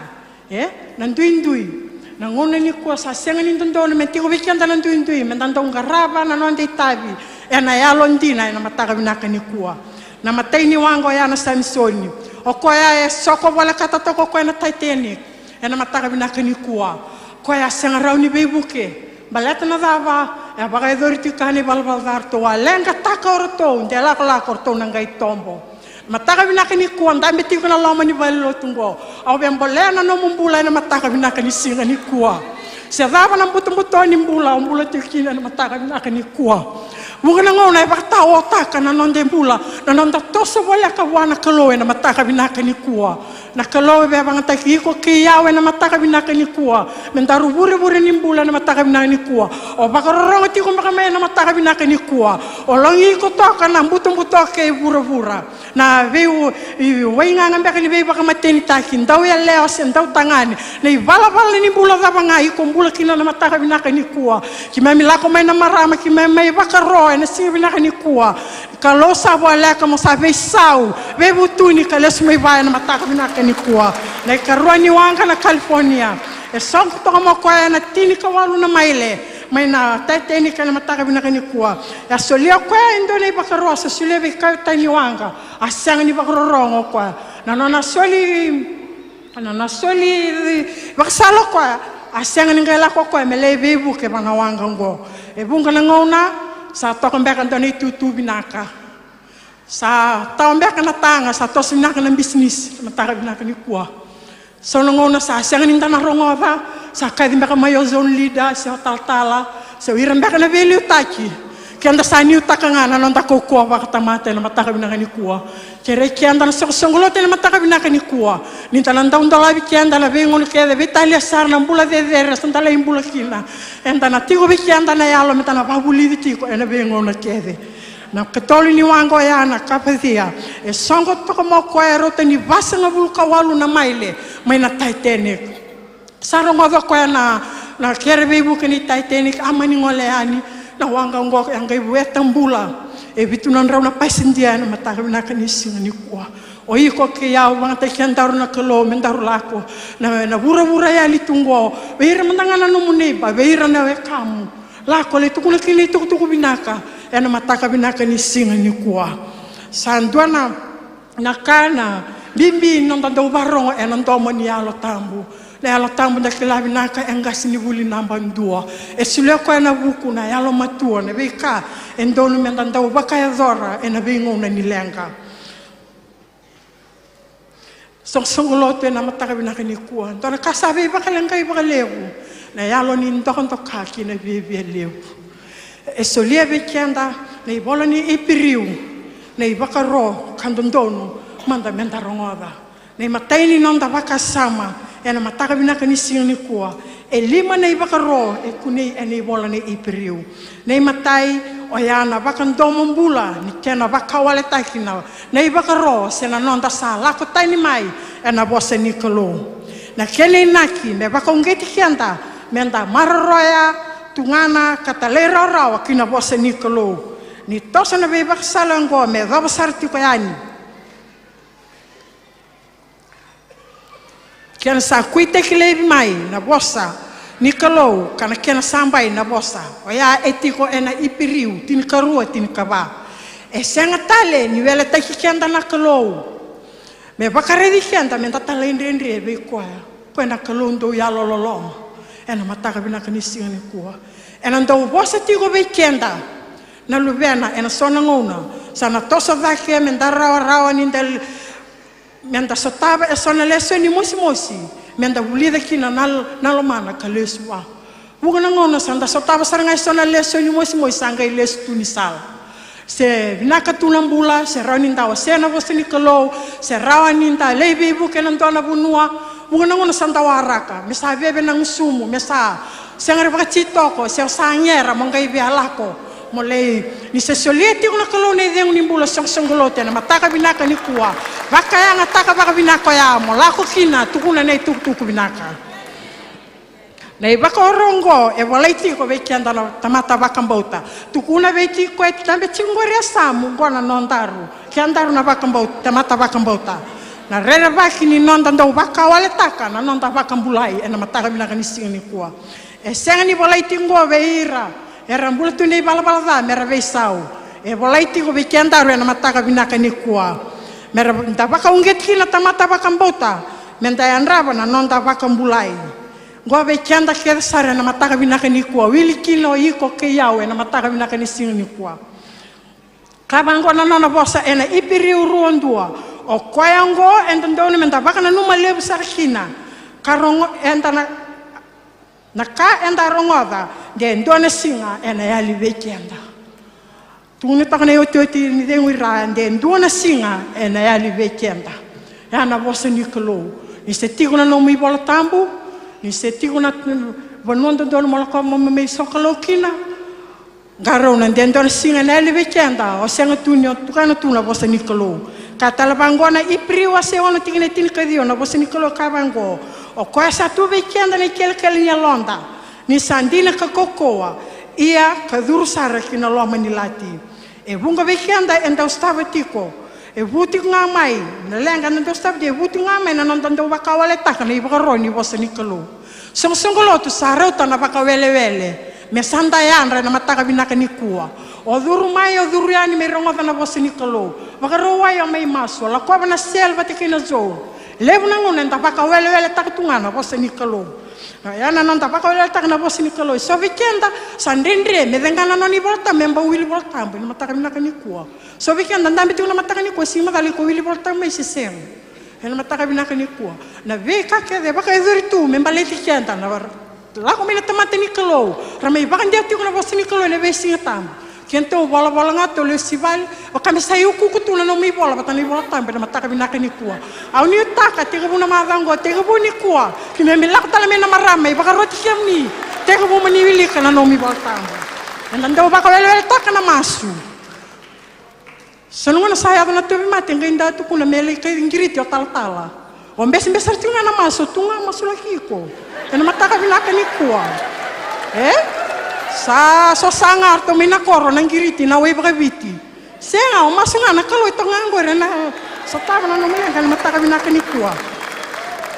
E, na duidui. Na gauna nikua sa sega ni dodonu me tiko vei keda na duidui, meda dau qarava na noda itavi ena yalodina ena mataka vinaka nikua. Na imatai ni waqa oya na Samisoni. O koya e soko volekata toka o koya na Titanic ena mataka vinaka nikua. Koya a sega rawa ni veivuke. Baleta na cava? E a vakayacori tiko kina na ivalavala ca, ratou a leqataka o ratou de lakolako, o ratou na qai tobo. Mataka vinaka nikua, dabe tiko na loma ni valenilotu oqo. Au via bolea na nomu bula ena mataka vinaka ni siga nikua. Se cava na butobuto ni bula o bula tiko kina ena mataka vinaka nikua. Vuqa na gauna e vakataotaka na noda bula na noda toso voleka vua na Kalou ena mataka vinaka nikua. Na Kalou e via vagataki iko kei au ena mataka vinaka nikua me daru vurevure ni bula ena mataka vinaka nikua. O vakarorogo tiko beka mai ena mataka vinaka nikua. O logi iko toka na butobuto kei vuravura. Na vei, i, waigaga beka ni veivakamatenitaki, dau yalewa se dau tagane, na ivalavala ni bula cava ga iko bula kina na mataka vinaka nikua. Keimami lako mai na marama, keimami mai vakaro ena siga vinaka nikua. Kalou sa voleka mo sa veisau, veivutuni ka lesu mai vaya na mataka vinaka nikua. Na ikarua ni waqa na California. E soqo toka mai o koya ena tinikawalu na maile mai na Titanic ena mataka vinaka nikua. E a solia o koya e dua na ivakaro, sa solia vei koya e tai ni waqa. A sega ni vakarorogo o koya. Na nona soli, na nona soli vakasala o koya, a sega ni qai lako o koya me lai veivuke vua na waqa oqo. E vuqa na gauna sa toka beka dua na itutu vinaka. Sa tawa beka na taga, sa toso vinaka na bisinisi, na mataka vinaka nikua. So na gauna sa sega ni da na rogoca, sa kaci beka mai o zone leader, se o talatala, se o ira beka na veiliutaki. Keda sa niutaka ga na noda kaukauwa vakatamata ena mataka vinaka nikua. Kerei keda na soqosoqo lotu ena mataka vinaka nikua, ni da na dau dolavi keda na veigauna kece, veitalia sara na bula cecere sa da lai bula kina. Eda na tiko vei keda na yalo me da na vavulici tiko ena veigauna kece. Na ikatolu ni waqa oya na Carpathia. E soqo toka mai o koya e rauta ni vasagavulu ka walu na maile mai na Titanic. Sa rogoca o koya na, na kere veivuke ni Titanic, a mani gole yani. Na waqa oqo e a qai vueta bula e vitu na drau na pasidia ena mataka vinaka ni siga nikua. O iko kei au, vagataki kedaru na Kalou me daru lako na, na vuravura yali tu oqo. Vei ira mada ga na nomu neiba, vei ira na wekamu. Lako lai tukuna kina na itukutuku vinaka ena mataka vinaka ni siga nikua. Sa dua na, na ka na bibi ni noda dau varogo ena domo ni Yalo Tabu. Na Yalo Tabu da kila vinaka e qasenivuli naba dua. E solia o koya na vuku, na yalomatua, na veika e dodonu meda dau vakayacora ena veigauna ni leqa. Soqosoqo lotu ena mataka vinaka nikua. Dua na ka sa veivakaleqai vakalevu na yalo ni dokadoka kei na viavia levu. E solia vei keda na ivola ni Iperiu na ivakaro ka dodonu mada meda rogoca. Na imatai ni noda vakasama ena mataka vinaka ni siga nikua. E lima na ivakaro e kunei ena ivola ni Iperiu. Na imatai, oya na vakadomobula ni kena vakawaletaki na, na ivakaro se na noda sa lako tani mai ena vosa ni Kalou. Na kena inaki me vakauqeti keda meda maroroya, tugana ka talairawarawa ki na vosa ni Kalou. Ni toso na veivakasala oqo me yacova sara tiko yani. Kena sa kuitaki laivi mai na vosa ni Kalou ka na kena sa bai na vosa, oya e tiko ena Iperiu tinikarua, tinikava. E sega tale ni weletaki keda na Kalou me vakaraici keda meda talaidredre vei koya. Koya na Kalou dau yalololoma. Ena mataka vinaka ni siga nikua, ena dau vosa tiko vei keda na luvena ena so na gauna. Sa na toso cake meda rawarawa ni da meda sotava eso na lesoni mosimosi me da vulica kina na, na lomana ka lesu vua. Vuqa na gauna sa da sotava sara ga e so na lesoni mosimosi sa qai lesu tu ni sala. Se vinaka tu na bula, se rawa ni da wasea na vosa ni Kalou, se rawa ni da lai veivuke ena dua na vanua. Vuqa na gauna sa da waraka me sa veve na gusumu, me sa sega ni vakatitoko, se o sa gera mo qai via lako. Mo lai, ni se solia tiko na Kalou na icegu ni bula, soqosoqo lotu, ena mataka vinaka nikua, vakayagataka vakavinaka oya mo lako kina, tukuna na itukutuku vinaka. Na ivakaro oqo e volai tiko vei keda na tamata vakabauta. Tukuna vei tiko e dabe tiko qori e Samu, oqo na nodaru, kedaru na vakabauta, tamata vakabauta, na rerevaki ni noda dau vakawaletaka na noda vakabulai ena mataka vinaka ni siga nikua. E sega ni volai tiko qo vei ira era bula tu ena ivalavala ca mera veisau. E volai tiko vei kedaru ena mataka vinaka nikua, mera da vakauqeti kina tamata vakabauta, me da yadrava na noda vakabulai. Qo vei keda kece sara ena mataka vinaka nikua, wili kina o iko kei au ena mataka vinaka ni siga nikua. Ka vaqo na nona vosa ena Iperiu rua dua: O koya oqo e dodonu me da vakananuma levu sara kina, ka rogo, eda na, na ka eda rogoca, de dua na siga ena yali vei keda. Tukuna toka na iotioti ni cegu i ra, de dua na siga ena yali vei keda. Ya na vosa ni Kalou. Ni se tiko na nomu iVola Tabu, ni se tiko na vanua dodonu mo lako mo mai sokalou kina, qarauna, de dua na siga ena yali vei keda, o sega tu ni o tukuna tu na vosa ni Kalou. Ka tale vaqo na Iperiu wase ono tikina e tinikaciwa, na vosa ni Kalou ka vaqo: O koya sa tu vei keda na ikelekele ni yaloda, ni sa dina ka kaukauwa, ia ka curu sara ki na loma ni lati. E vuqa vei keda e dau sotava tiko, e vu tiko ga mai na leqa, na dau sotava tiko, e vu tiko ga mai na noda dau vakawaletaka na ivakaro ni vosa ni Kalou. Soqosoqo lotu sa rauta na vakawelewele me sa da yadra ena mataka vinaka nikua. O curu mai, o curu yani me rogoca na vosa ni Kalou. Vakarauwai, o mai masu, o lakova na cell vata kei na Zoom. Levu na gauna eda vakaweleweletaka tu ga na vosa ni Kalou. Ya na noda vakaweleweletaka na vosa ni Kalou. E so vei keda sa dredre me cega na nona iVola Tabu, me bau wili Vola Tabu ena mataka vinaka nikua. So vei keda dabe tiko na mataka nikua, sega ni macala iko wili Vola Tabu mai se sega. Ena mataka vinaka nikua, na veika kece e vakayacori tu me baleti keda na lako mai na tamata ni Kalou, ra mai vakadewa tiko na vosa ni Kalou ena veisiga tabu. Kedatou volavola ga, tou lesu i vale, vaka me sa iukuuku tu na nomu ivola vata na iVola Tabu ena mataka vinaka nikua. Au nuitaka tekivu na macawa oqo, tekivu nikua, keimami lako tale mai na marama, ivakaroti kemuni, tekivu mo ni wilika na nomu iVola Tabu. Eda dau vakaweleweletaka na masu. So na gauna sa yaco na tauvimate, qai da tukuna me lai kai qiriti o talatala. O besebese sara tiko ga na masu, o tu ga masulaki iko ena mataka vinaka nikua. E? Sa so sa ga ratou mai na koro na qiriti, na wai vakaviti. Sega, o masu ga na Kalou e toka ga oqori ena sotava na nomu leqa ena mataka vinaka nikua.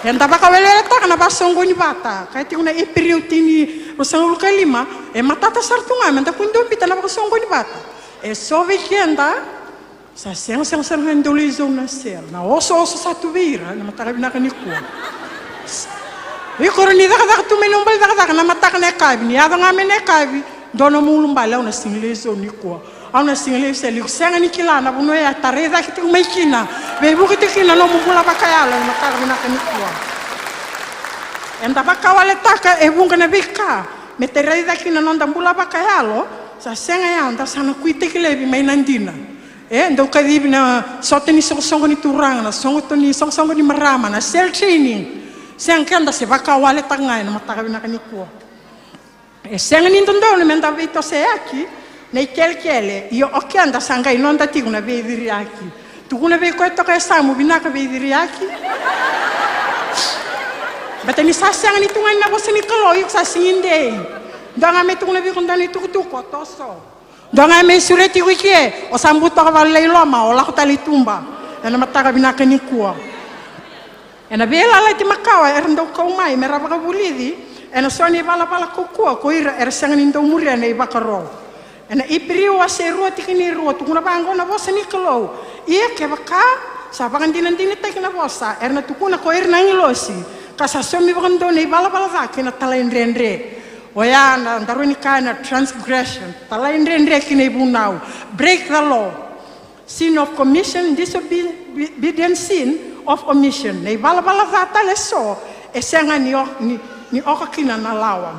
Eda vakaweleweletaka na vasoqoni vata, ka e tiko na Iperiu tini, ruasagavulu ka lima, e matata sara tu ga me da kua ni dau biuta na vakasoqoni vata. E so vei keda sa sega, sega, sega ga ni dau lai zone na cell, na osooso sa tu vei ira ena mataka vinaka nikua. Iko rawa ni cakacaka tu mai na ubale cakacaka na mataka, na yakavi, ni yaco ga mai na yakavi, dua nomu ulubale, au na sega ni lai zone nikua, au na sega ni lai cell. Iko sega ni kila na vanua ya e tarai cake tiko mai kina, veivuke tiko kina na nomu bula vakayalo ena mataka vinaka nikua. Eda vakawaletaka e vuqa na veika me tarai cake kina na noda bula vakayalo. Sa sega ya, da sa na kuitaki laivi mai na dina. E dau kacivi na sota ni soqosoqo ni turaga, na sota ni soqosoqo ni marama, na cell training. Sega, keda se vakawaletaka ga ena mataka vinaka nikua. E sega ni dodonu me da veitoseyaki na ikelekele, ia o keda sa qai noda tiko na veiciriyaki. Tukuna vei koya toka e Samu, vinaka veiciriyaki. Baleta ni sa sega ni tu ga ni na vosa ni Kalou, iko sa sega ni dei. Dua ga me tukuna vei iko dua na itukutuku, o toso. Dua ga me sureti iko i ke, o sa butoka vale i loma, o lako tale i tuba ena mataka vinaka nikua. Ena Veiyalayalati Makawa era dau kau mai me ra vakavulici ena so na ivalavala kaukauwa ko ira era sega ni dau muria na ivakaro. Ena Iperiu wase rua tikina e rua, tukuna vaqo na vosa ni Kalou: Ia kevaka sa vakadinadinataki na vosa era na tukuna ko ira na agilosi, ka sa saumi vakadodonu na ivalavala ca kei na talaidredre. Oya na daru ni kaya na transgression, talaidredre ki na ivunau, break the law. Sin of commission, disobedience, sin of omission. Na ivalavala ca tale eso E sega ni, o, ni, ni oka kina na lawa.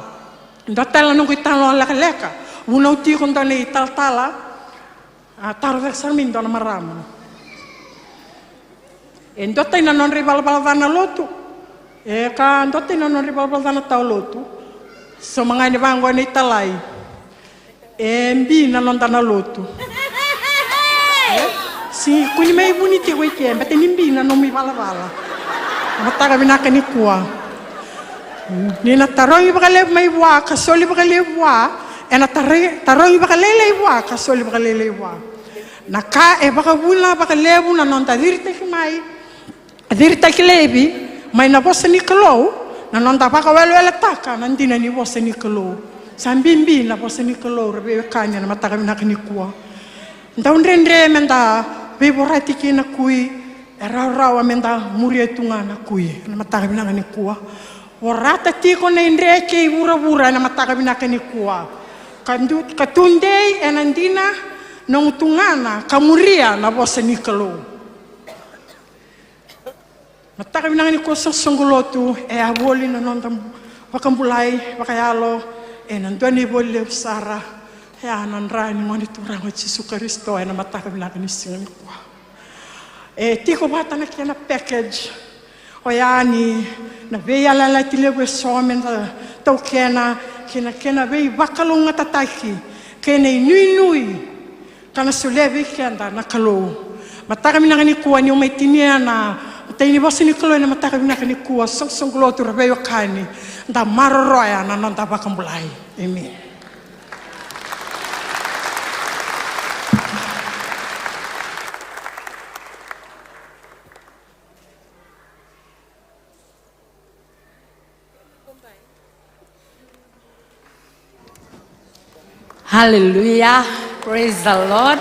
Dua tale na noqu italanoa lekaleka, vunau tiko dua na italatala, a taro cake sara mai dua na marama. E dua tani na nodra ivalavala ca na lotu. E ka dua tani na nodra ivalavala ca na tawa lotu. Sauma ga ni vaqo na italai. E bi na noda na lotu. E? Si kua ni mai vuni tiko i ke, bete ni bi na nomu ivalavala. Na mataka vinaka ni kua. Ni na tarogi vakalevu mai vua, ka soli vakalevu vua, e na tarogi, tarogi vakalailai vua, ka soli vakalailai vua. Na ka e vakavuna vakalevu na noda ciritaki mai, ciritaki laivi mai na vosa ni Kalou, na noda vakaweleweletaka na dina ni vosa ni Kalou. Sa bibi na vosa ni Kalou, ra veiwekani, ena mataka vinaka ni kua. Dau dredre me da veivorati kina na kui, e rawarawa me da muria tu ga na kui, ena mataka vinaka ni kua. Vorata tiko na idre kei vuravura, ena mataka vinaka ni kua. Ka du-, ka tudei ena dina nomu tugana, ka muria na vosa ni Kalou. Mataka vinaka ni kua, soqosoqo lotu, e a voli na noda vakabulai vakayalo ena dua na ivoli levu sara. E a na dra ni Gone Turaga o Jisu Karisito ena mataka vinaka ni siga ni kua. E tiko vata na kena package. Oya ni na veiyalayalati levu eso me da taukena, kei na kena veivakalougatataki, kei na inuinui ka na solia vei keda na Kalou. Mataka vinaka ni kua, niu mai tinia na imatai ni vosa ni Kalou ena mataka vinaka ni kua, soqosoqo lotu, ra veiwekani, da maroroya na noda vakabulai. Emeni. Hallelujah. Praise the Lord.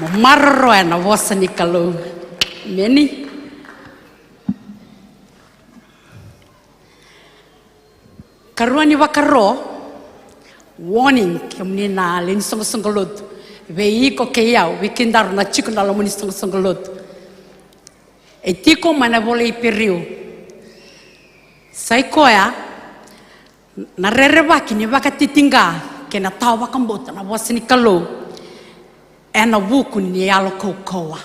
Mo maroroya na vosa ni Kalou. Emeni. Karua ni vakaro, warning, kemuni na lewe ni soqosoqo lotu, vei iko kei au, vei kedaru na tiko na loma ni soqosoqo lotu. E tiko mai na ivola i Iperiu. Sa i koya na rerevaki ni vakatitiqa kei na tawa vakabauta na vosa ni Kalou ena vuku ni yalo kaukauwa.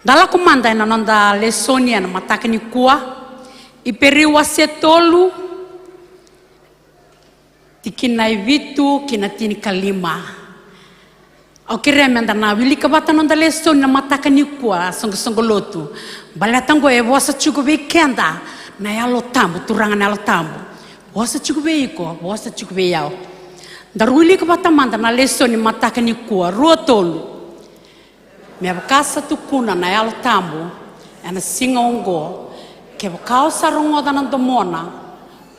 Da lako mada ena noda lesoni ena mataka ni kua, Iperiu wase tolu, tikina e vitu ki na tinikalima. Au kerea meda na wilika vata na noda lesoni na mataka ni kua, soqosoqo lotu. Baleta oqo e vosa tiko vei keda na Yalo Tabu, Turaga na Yalo Tabu. Vosa tiko vei iko, vosa tiko vei au. Daru wilika vata mada na lesoni mataka ni kua, rua tolu. Me vaka sa tukuna na Yalo Tabu ena siga oqo, kevaka o sa rogoca na domona,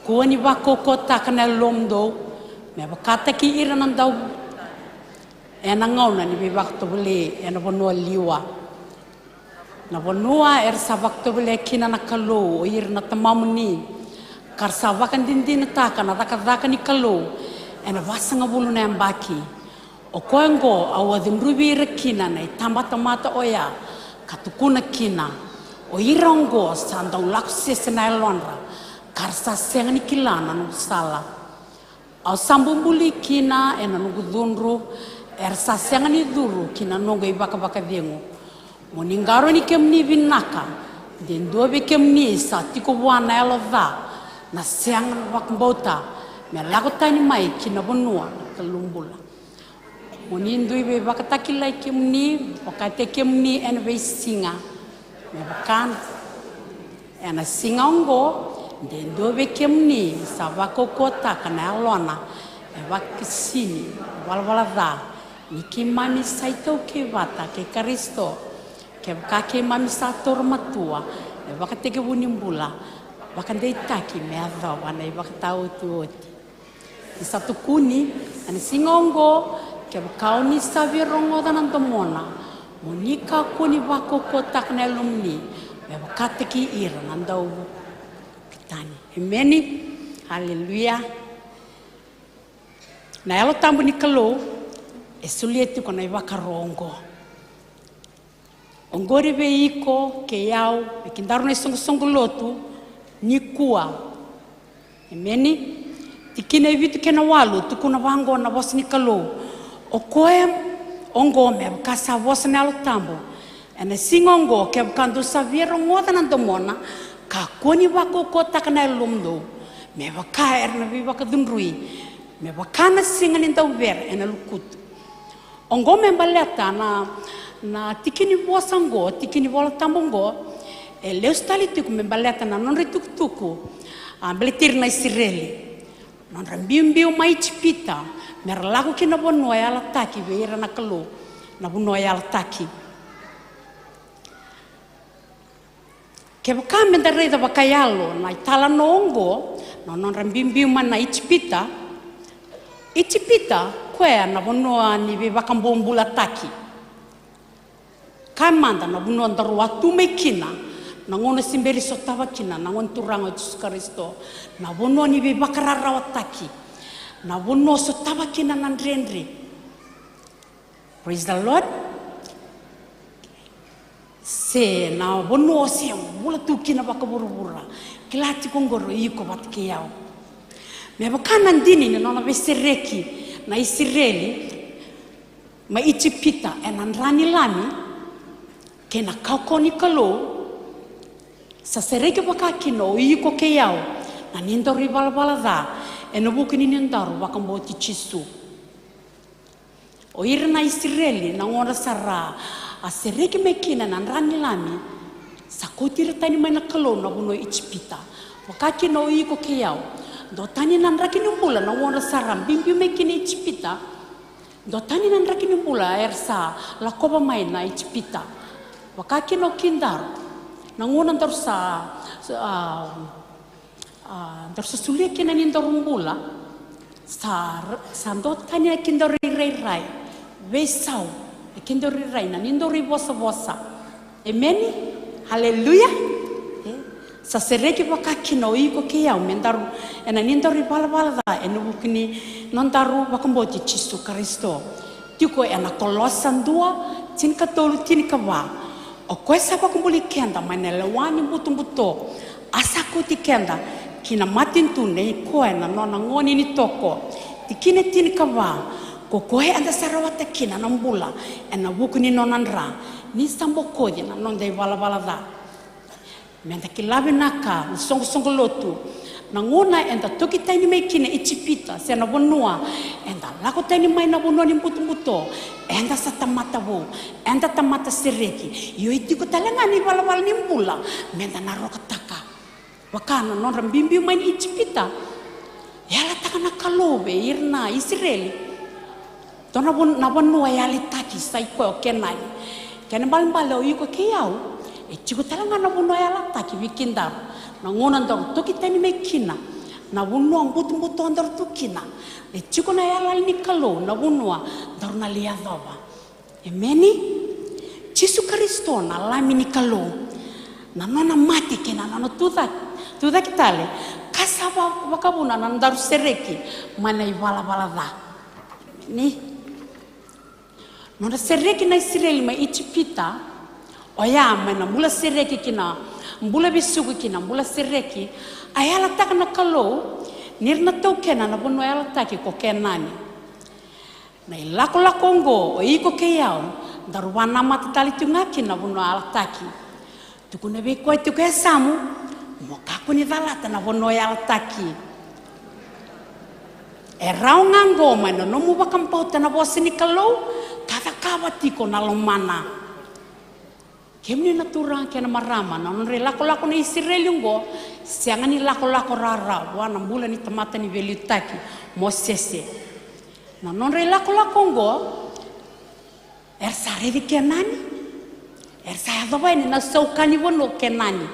kua ni vakaukauwataka na yalomudou, me vakataki ira na dau, ena gauna ni veivakatovolei ena vanua liwa. Na vanua era sa vakatovolea kina na Kalou o ira na tamamuni, ka ra sa vakadinadinataka na cakacaka ni Kalou ena vasagavulu na yabaki. O koya oqo au a cudruvi ira kina na itabatamata oya, ka tukuna kina, o ira oqo sa dau lako sese na yalodra, ka ra sa sega ni kila na noqu sala. Au sa bubului kina ena noqu cudru, era sa sega ni curu ki na noqu ivakavakacegu. Mo ni qarauni kemuni vinaka, de dua vei kemuni sa tiko vua na yalo ca, na sega na vakabauta, me lako tani mai ki na vanua na Kalou bula. Mo ni dui veivakatakilai kemuni, vakataki kemuni ena veisiga. Me vaka ena siga oqo, de dua vei kemuni sa vakaukauwataka na yalona, me vakasini na valavala ca, ni keimami sa itaukei vata kei Karisito. Kevaka keimami sa taura matua, me vakatekivu ni bula, vakadeitaki me yacova na ivakataotioti. Ni sa tukuni ena siga oqo, kevaka o ni sa via rogoca na domona, mo ni kakua ni vakaukauwataka na yalomuni, me vakataki ira na dau vuki tani. Emeni. Aleluya. Na Yalo Tabu ni Kalou e solia tiko na ivakaro oqo. Oqori vei iko kei au, vei kedaru na isoqosoqo lotu nikua. Emeni. Tikina e vitu kei na walu, tukuna vaqo na vosa ni Kalou: O koya oqo me vaka sa vosa na Yalo Tabu ena siga oqo, kevaka dou sa via rogoca na domona, kakua ni vakaukauwataka na yalomudou, me vaka era na veivakacudrui, me vaka na siga ni dauvere ena lukutu. Oqo me baleta na, na tiki ni vosa oqo, tiki ni Vola Tabu oqo, e lesu tale tiko me baleta na nodra itukutuku, a, baleti ira na Isireli. Nodra biubiu mai Ijipita, mera lako ki na vanua e yalataki vei ira na Kalou, na vanua e yalataki. Kevaka meda raica vakayalo na italanoa oqo, na nodra biubiu mai na Ijipita. Ijipita, koya na vanua ni veivakabobulataki. Kaya mada na vanua daru a tu mai kina, na gauna se bera ni sotava kina na Gone Turaga o Jisu Karisito, na vanua ni veivakararawataki, na vanua sotava kina na dredre. Praise the Lord. Se na vanua se bula tu kina vakavuravura. Kila tiko oqori o iko vata kei au. Me vaka na dina ni nona veisereki na Isireli mai Ijipita ena dra ni lami kei na kaukauwa ni Kalou, sa sereki vaka kina o iko kei au na nidaru ivalavala ca ena vuku ni nodaru vakabauti Jisu. O ira na Isireli, na gauna sa ra a sereki mai kina na dra ni lami, sa kauti ira tani mai na Kalou na vanua o Ijipita. Vaka kina o iko kei au, dua tani na draki ni bula na gauna sa ra biubiu mai kina Ijipita. Dua tani na draki ni bula era sa lakova mai na Ijipita. Vaka kina o kedaru, na gauna daru sa, sa, a, a, daru sa solia kina na nidaru bula, sa, sa dua tani na kedaru irairai, veisau, na kedaru irairai, na nidaru ivosavosa. Emeni? Haleluya? E, sa sereki vaka kina o iko kei au me daru ena nidaru ivalavala ca ena vuku ni nodaru vakabauti Jisu Karisito. Tiko ena Kolosa dua, tinikatolu, tinikava. O koya sa vakabulai keda mai na lewa ni butobuto, a sa kauti keda ki na matanitu nei koya na nona gone ni toko. Tikina tinikava, ko koya eda sa rawata kina na bula ena vuku ni nona dra, ni sa bokoci na noda ivalavala ca. Meda kila vinaka na soqosoqo lotu, na gauna eda toki tani mai kina Ijipita, se na vanua eda lako tani mai na vanua ni butobuto, eda sa tamata vou, eda tamata sereki. Io, e tiko tale ga na ivalavala ni bula meda na rokataka. Vaka na nodra biubiu mai ni Ijipita, e yalataka na Kalou vei ira na Isireli, dua na van-, na vanua e yalitaki sa i koya o Kenani. Kena ibalebale o iko kei au, e tiko tale ga na vanua e yalataki vei kedaru. Na gauna daru toki tani mai kina, na vanua butobuto daru tu kina, e tiko na yalayala ni Kalou na vanua daru na lai yacova. Emeni? Jisu Karisito na Lami ni Kalou, na nona mate kei na nona tucake, tucake tale, ka sa va-, vakavuna na nodaru sereki mai na ivalavala ca. Emeni? Nodra sereki na Isireli mai Ijipita, oya mai na bula sereki ki na bula vesuki ki na bula sereki, a yalataka na Kalou ni ra na taukena na vanua yalataki ko Kenani. Na ilakolako oqo, o iko kei au, daru vanamata tale tiko ga kina na vanua yalataki. Tukuna vei koya tiko e yasamu, mo kakua ni calata na vanua yalataki. E rawa ga oqo mai na nomu vakabauta na vosa ni Kalou, ka cakava tiko na lomana. Kemuni na turaga kei na marama, na nodra ilakolako na Isireli oqo, sega ni lakolako rawarawa vua na bula ni tamata ni veiliutaki, Mosese. Na nodra ilakolako oqo, era sa raici Kenani, era sa yacova yani na sauka ni vanua o Kenani.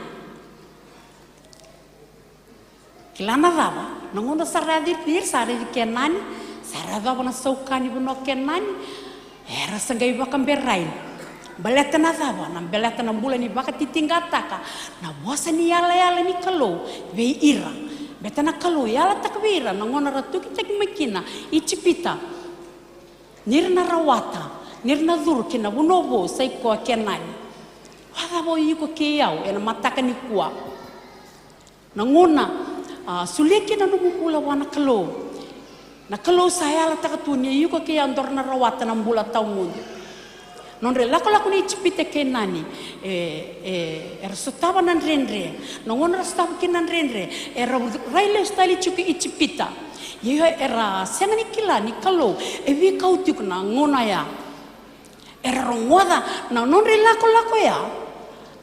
Kila na cava, na gauna sa ra yaco ira, sa raici Kenani, sa ra yacova na sauka ni vanua o Kenani, era sa qai vakaberai. Baleta na cava, na baleta na bula ni vakatitiqataka na vosa ni yalayala ni Kalou vei ira. Baleta na Kalou yalataka vei ira na gauna ra tukitaki mai kina Ijipita, ni ra na rawata, ni ra na curu ki na vanua vou sa i koya o Kenani. Vakacava o iko kei au ena mataka nikua? Na gauna a solia kina na nomu bula vua na Kalou, na Kalou sa yalataka tu ni o iko kei au daru na rawata na bula tawamudu. Nodra ilakolako na Ijipita, Kenani, e, e, era sotava na dredre. Na gauna era sotava kina na dredre, era rai lesu tale tiko i Ijipita. Ia era sega ni kila ni Kalou e veikau tiko na gauna oya. Era rogoca na nodra ilakolako ya,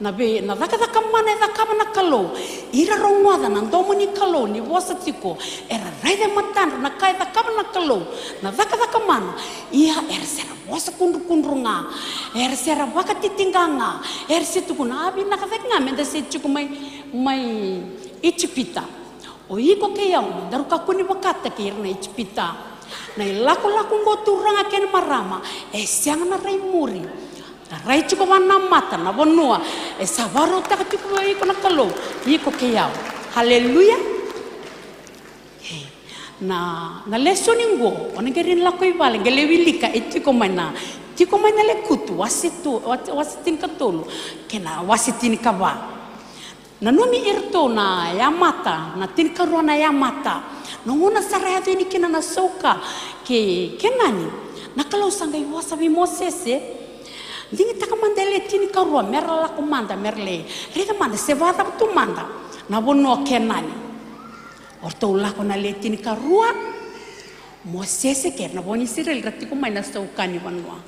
na vei, na cakacaka mana e cakava na Kalou. Ira rogoca na domo ni Kalou ni vosa tiko, era raica e matadra na ka e cakava na Kalou, na cakacaka mana. Ia era se ra vosa kudrukudru ga, era se ra vakatitiqa ga, era se tukuna, a, vinaka cake ga meda se tiko mai, mai Ijipita. O iko kei au, daru kakua ni vakataki ira na Ijipita. Na ilakolako oqo, turaga kei na marama, e sega na rai muri. Na rai tiko vanamata na vanua e sa vakarautaka tiko vei iko na Kalou, iko kei au. Haleluya. Ei, na, na lesoni oqo, o na qai rai ni lako i vale, qai lai wilika, e tiko mai na, tiko mai na Lekutu, wase tu, wa-, wase tinikatolu kei na wase tinikava. Nanumi iratou na yamata, na tinikarua na yamata. Na gauna sa ra yaco yani kina na sauka kei Kenani, na Kalou sa qai vosa vei Mosese. Digitaka mada e le tinikarua, me ra lako mada, me ra lai raica mada se vakacava tu mada na vanua o Kenani. O ratou lako na le tinikarua, Mosese kei ira na vo ni Isireli ra tiko mai na sauka ni vanua.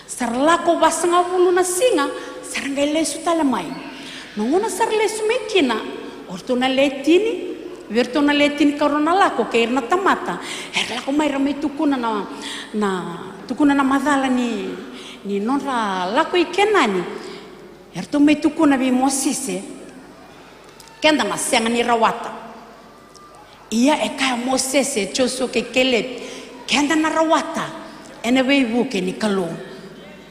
Sa ra lako vasagavulu na siga, sa ra qai lesu tale mai. Na gauna sa ra lesu mai kina, o ratou na le tini, vei iratou na le tinikarua na lako kei ira na tamata, era lako mai ra mai tukuna na, na, tukuna na macala ni, ni nodra lako i Kenani. Eratou mai tukuna vei Mosese, keda na sega ni rawata. Ia e kaya o Mosese, Josua kei Kelepi, keda na rawata ena veivuke ni Kalou.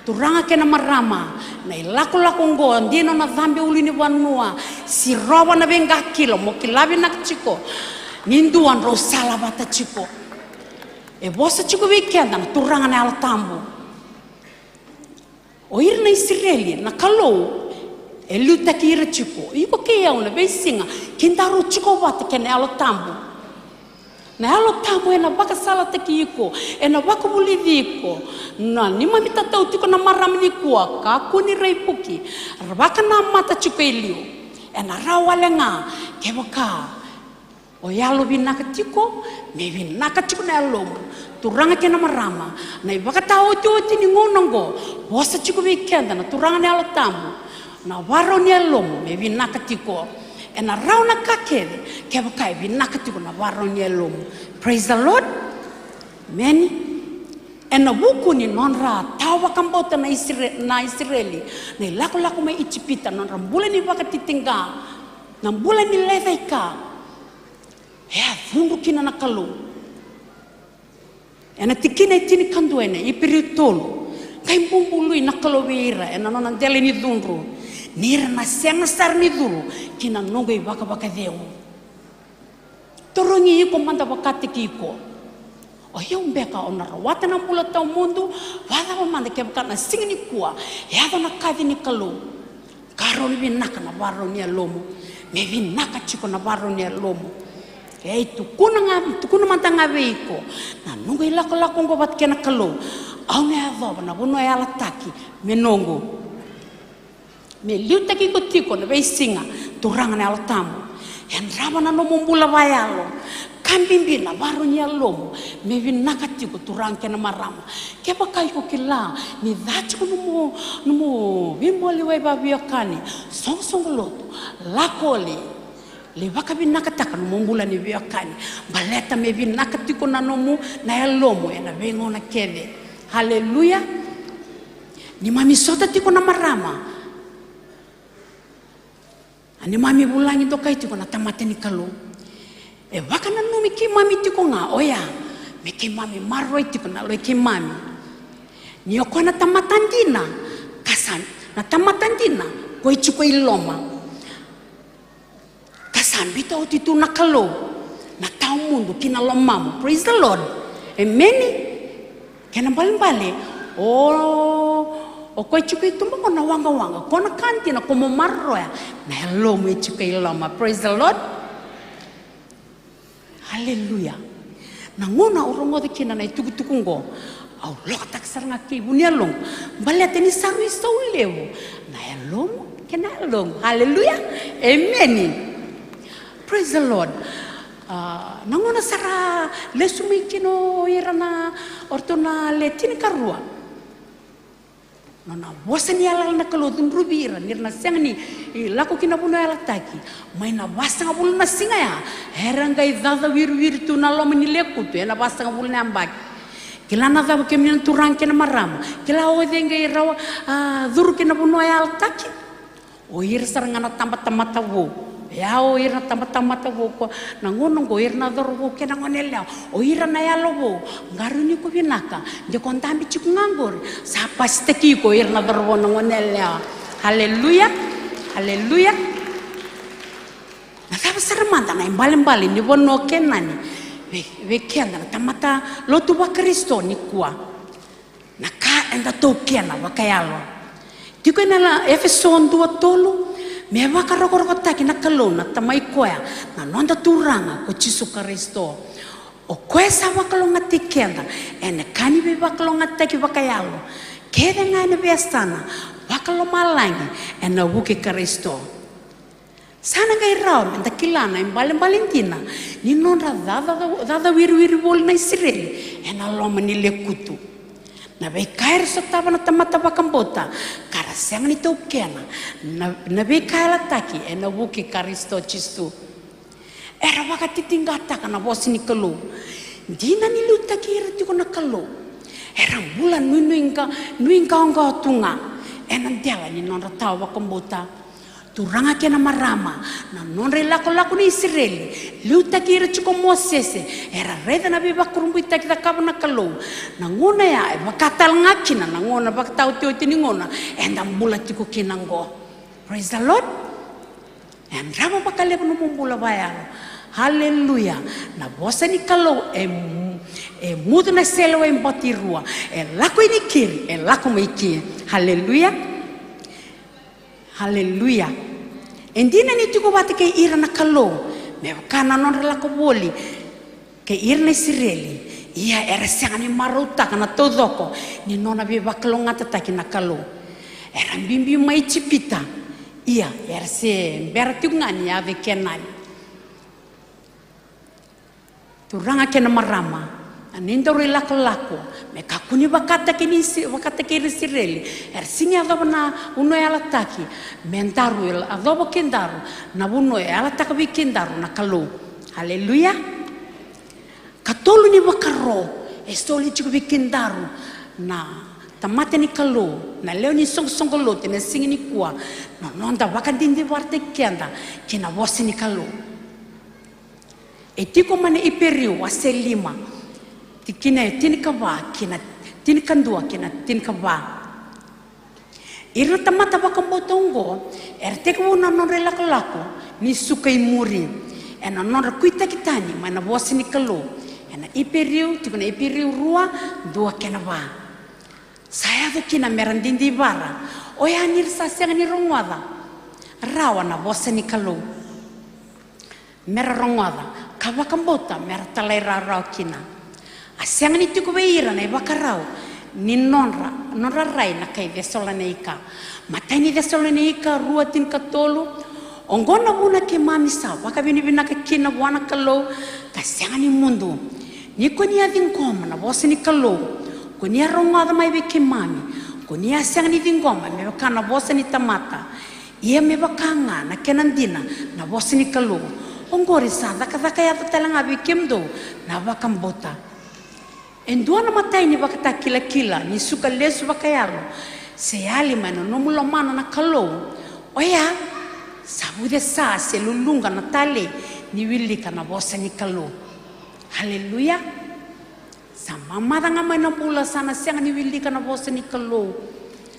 Turaga kei na marama, na ilakolako oqo, dina o na cabe ulu ni vanua, sirova na veiqakilo, mo kila vinaka tiko ni dua drau sala vata tiko. E vosa tiko vei keda na Turaga na Yalo Tabu. O ira na Isireli, na Kalou e liutaki ira tiko. Iko kei au na veisiga, kedaru tiko vata kei na Yalo Tabu. Na Yalo Tabu ena vakasalataki iko, ena vakavulici iko. Na neimami tatau tiko na marama nikua, kakua ni rai vuki, vakanamata tiko e liu. Ena rawa wale ga kevaka o yalo vinaka tiko, me vinaka tiko na yalomu. Turaga kei na marama, na ivakataotioti ni gauna oqo, vosa tiko vei keda na Turaga na Yalo Tabu. Na varau ni yalomu me vinaka tiko. Ena rawa na ka kece kevaka e vinaka tiko na varau ni yalomu. Praise the Lord. Amen. Ena vuku ni nodra tawa vakabauta na Isire-, na Isireli, na ilakolako mai Ijipita, nodra bula ni vakatitiqa, na bula ni lecaika, e a cudru kina na Kalou. Ena tikina e tinikadua ena Iperiu tolu, qai bubului na Kalou vei ira ena nona dela ni cudru, ni ra na sega sara ni curu ki na noqu ivakavakacegu. Tarogi iko mada vakataki iko. O yau beka au na rawata na bula tawamudu? Vakacava mada kevaka na siga nikua e yaco na kaci ni Kalou? Qarauna vinaka na varau ni yalomu. Me vinaka tiko na varau ni yalomu. Ei, tukuna ga, tukuna mada ga vei iko, na noqu ilakolako oqo vata kei na Kalou, au na yacova na vanua e yalataki me noqu. Me liutaki iko tiko na veisiga, Turaga na Yalo Tabu. Yadrava na nomu bula vakayalo. Ka bibi na varau ni yalomu me vinaka tiko, turaga kei na marama. Kevaka iko kila ni ca tiko nomu, nomu veimaliwai vakaveiwekani, soqosoqo lotu, lako lai, lai vakavinakataka nomu bula ni veiwekani, baleta me vinaka tiko na nomu, na yalomu ena veigauna kece. Haleluya. Neimami sota tiko na marama, a neimami vulagi dokai tiko na tamata ni Kalou. E vakananumi keimami tiko ga oya me keimami maroroi tiko na yalo i keimami. Ni o koya na tamata dina, ka sa, na tamata dina, ko i tiko i loma. Ka sa biuta oti tu na Kalou na tawamudu ki na lomamu. Praise the Lord. Emeni. Kena ibalebale, o, O koya e tiko i tuba qo na waqawaqa, ko na ka dina ko mo maroroya, na yalomu e tiko i loma. Praise the Lord. Haleluya. Na gauna au rogoca kina na itukutuku qo, au lokataka sara ga kei vu ni yaloqu. Baleta ni sa rui sau levu na yalomu kei na yaloqu. Haleluya. Emeni. Praise the Lord. Ah, na gauna sa ra lesu mai kina o ira na, o ratou na le tinikarua. Nona vosa ni yalayala na Kalou cudruvi ira, ni ra na sega ni, i, lako ki na vanua yalataki. Mai na vasagavulu na siga ya, era qai cacawiriwiri tu na loma ni lekutu, ena vasagavulu na yabaki. Kila na cava kemuni na turaga kei na marama, kila o cei qai rawa, a, curu ki na vanua yalataki. O ira sara ga na tabatamata vou. Ia, o ira na tabatamata vou, ko na gauna oqo, o ira na cauravou kei na goneyalewa, o ira na yalo vou. Qarauni iko vinaka, de ko dabe tiko ga oqori, sa pasitaki iko o ira na cauravou, na goneyalewa. Haleluya. Haleluya. Na cava sara mada na ibalebale ni vanua o Kenani vei, vei keda na tamata lotu vaKarisito nikua? Na ka eda taukena vakayalo. Tiko ena Efeso dua tolu, me vakarokorokotaki na Kalou na Tamai koya na noda Turaga ko Jisu Karisito. O koya sa vakalougatataki keda ena ka ni veivakalougatataki vakayalo kece ga ena veiyasana vakalomalagi ena vuku i Karisito. Sa na qai rawa meda kila na ibalebale dina ni nodra caca, caca, cacawiriwiri voli na Isireli ena loma ni lekutu. Na veika era sotava na tamata vakabauta, ka ra sega ni taukena na, na veika yalataki ena vuku i Karisito Jisu. Era vakatitiqataka na vosa ni Kalou. Dina ni liutaki ira tiko na Kalou, era bula nuinuiqa, nuiqawaqawa tu ga ena dela ni nodra tawa vakabauta. Turaga kei na marama, na nodra ilakolako na Isireli, liutaki ira tiko o Mosese, era raica na veivakurabuitaki cakava na Kalou. Na gauna ya e vaka tale ga kina na gauna vakataotioti ni gauna eda bula tiko kina oqo. Praise the Lord. E yadrava vakalevu nomu bula vakayalo. Haleluya. Na vosa ni Kalou e mu-, e mucu na selewa e bati rua, e lako i nikiri, e lako mai ki. Haleluya. Haleluya. E dina ni tiko vata kei ira na Kalou, me vaka na nodra lako voli kei ira na Isireli, ia era sega ni marautaka na taucoko ni nona veivakalougatataki na Kalou. Era biubiu mai Ijipita, ia era se bera tiko ga ni yaco i Kenani. Turaga kei na marama, na neidaru ilakolako me kakua ni vakataki ni Isi-, vakataki ira Isireli, era sega ni yacova na vanua yalataki, me daru yacova kedaru na vanua e yalataka vei kedaru na Kalou. Haleluya. Katolu ni vakaro e soli tiko vei kedaru na tamata ni Kalou, na lewe ni soqosoqo lotu ena siga nikua, na noda vakadidivarataki keda ki na vosa ni Kalou. E tiko mai na Iperiu wase lima, tikina e tinikava kina, tinikadua kina tinikava. Ira na tamata vakabauta oqo era tekivu na nodra ilakolako ni suka i muri ena nodra kuitaki tani mai na vosa ni Kalou. Ena Iperiu, tiko na Iperiu rua, dua kei na va. Sa yaco kina mera didivara, oya ni ra sa sega ni rogoca rawa na vosa ni Kalou. Mera rogoca ka vakabauta, mera talairawarawa kina. A sega ni tiko vei ira na ivakarau ni nodra, nodra rai na kai Cesalonaika. Matai ni Cesalonaika rua tinikatolu. Oqo na vuna keimami sa vakavinavinaka kina vua na Kalou ka sega ni mudu, ni ko ni a ciqoma na vosa ni Kalou, ko ni a rogoca mai vei keimami, ko ni a sega ni ciqoma me vaka na vosa ni tamata, ia me vaka ga na kena dina na vosa ni Kalou. Oqori sa cakacaka yaco tale ga vei kemudou na vakabauta. E dua na matai ni vakatakilakila ni suka lesu vakayalo se yali mai na nomu lomana na Kalou, oya sa vucesa se luluqa na talei ni wilika na vosa ni Kalou. Haleluya. Sa mamaca ga mai na bula, sa na sega ni wilika na vosa ni Kalou.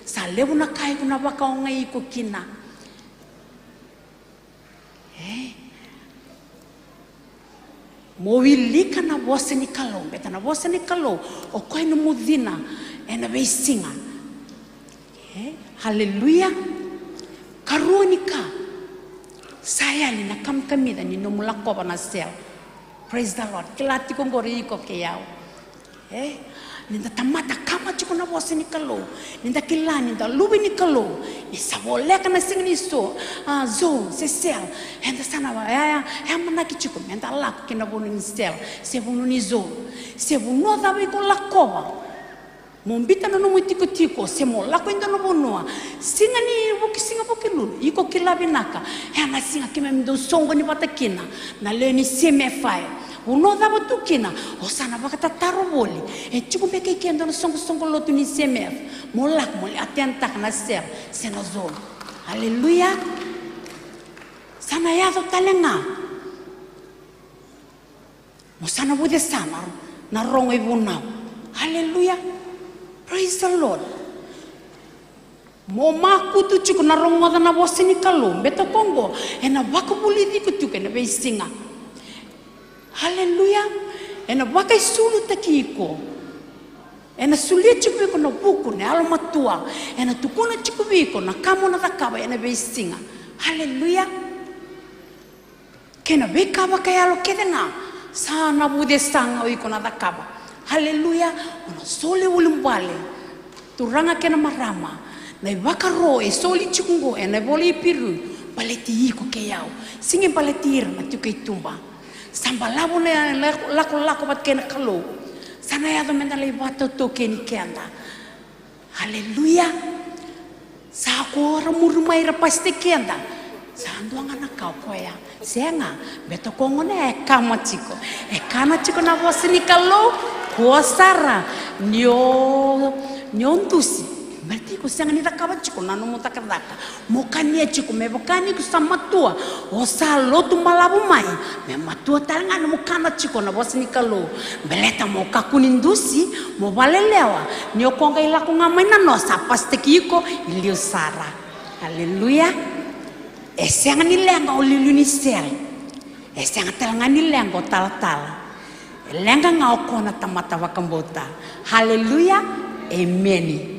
Sa levu na ka iko na vakaogai iko kina. E? Mo wilika na vosa ni Kalou, beta na vosa ni Kalou o koya nomu cina ena veisiga. E, haleluya. Karua ni ka, sa yali na kamikamica ni nomu lakova na cell. Praise the Lord. Kila tiko qori iko kei au. E, ni da tamata kama tiko na vosa ni Kalou, ni da kila ni da luve ni Kalou, ni sa voleka na siga ni so, a, zone se cell, eda sa na, e, e, e manaki tiko me da lako ki na vanua ni cell se vanua ni zone, se vanua cava iko lakova. Mo biuta na nomu itikotiko se mo lako e dua na vanua. Siga ni vuki, siga Vukelulu, iko kila vinaka, e na siga keimami dau soqoni vata kina na lewe ni C M F I. Vanua cava tu kina, o sa na vakatataro voli. E tiko beka i ke e dua na soqosoqo lotu ni C M F, mo lako mo lai attend-taka na cell se na zone. Haleluya. Sa na yaco tale ga. Mo sa na vucesa na, na rogo ivunau. Haleluya. Praise the Lord. Mo makutu tiko na rogoca na vosa ni Kalou, baleta ko qo ena vakavulici iko tiko ena veisiga. Haleluya. Ena vakaisulutaki iko. Ena solia tiko vei iko na vuku, na yalomatua. Ena tukuna tiko vei iko na ka mo na cakava ena veisiga. Haleluya. Kei na veika vakayalo kece ga sa na vucesa ga o iko na cakava. Haleluya. O na soli ulubale. Turaga kei na marama, na ivakaro e soli tiko qo ena ivola i Iperiu, baleti iko kei au. Sega ni baleti ira na tiko i tuba. Sa balavu na lako, lakolako vata kei na Kalou. Sa na yaco me da lai vakatautaukeni keda. Haleluya. Sa ko ra muri mai ra pasitaki keda. Sa dua ga na ka o koya. Sega, baleta ko gona e kama tiko. E kana tiko na vosa ni Kalou, kua sara ni o, ni o dusi. Baleta iko sega ni cakava tiko na nomu cakacaka. Mo kania tiko me vaka ni ko sa matua, o sa lotu balavu mai, me matua tale ga nomu kana tiko na vosa ni Kalou. Baleta mo kakua ni dusi, mo vakalelewa, ni o ko qai lako ga mai na noa sa pasitaki iko i liu sara. Aleluya. E sega ni leqa o liuliu ni sel. E sega tale ga ni leqa o talatala. E leqa ga o koya na tamata vakabauta. Aleluya. Emeni.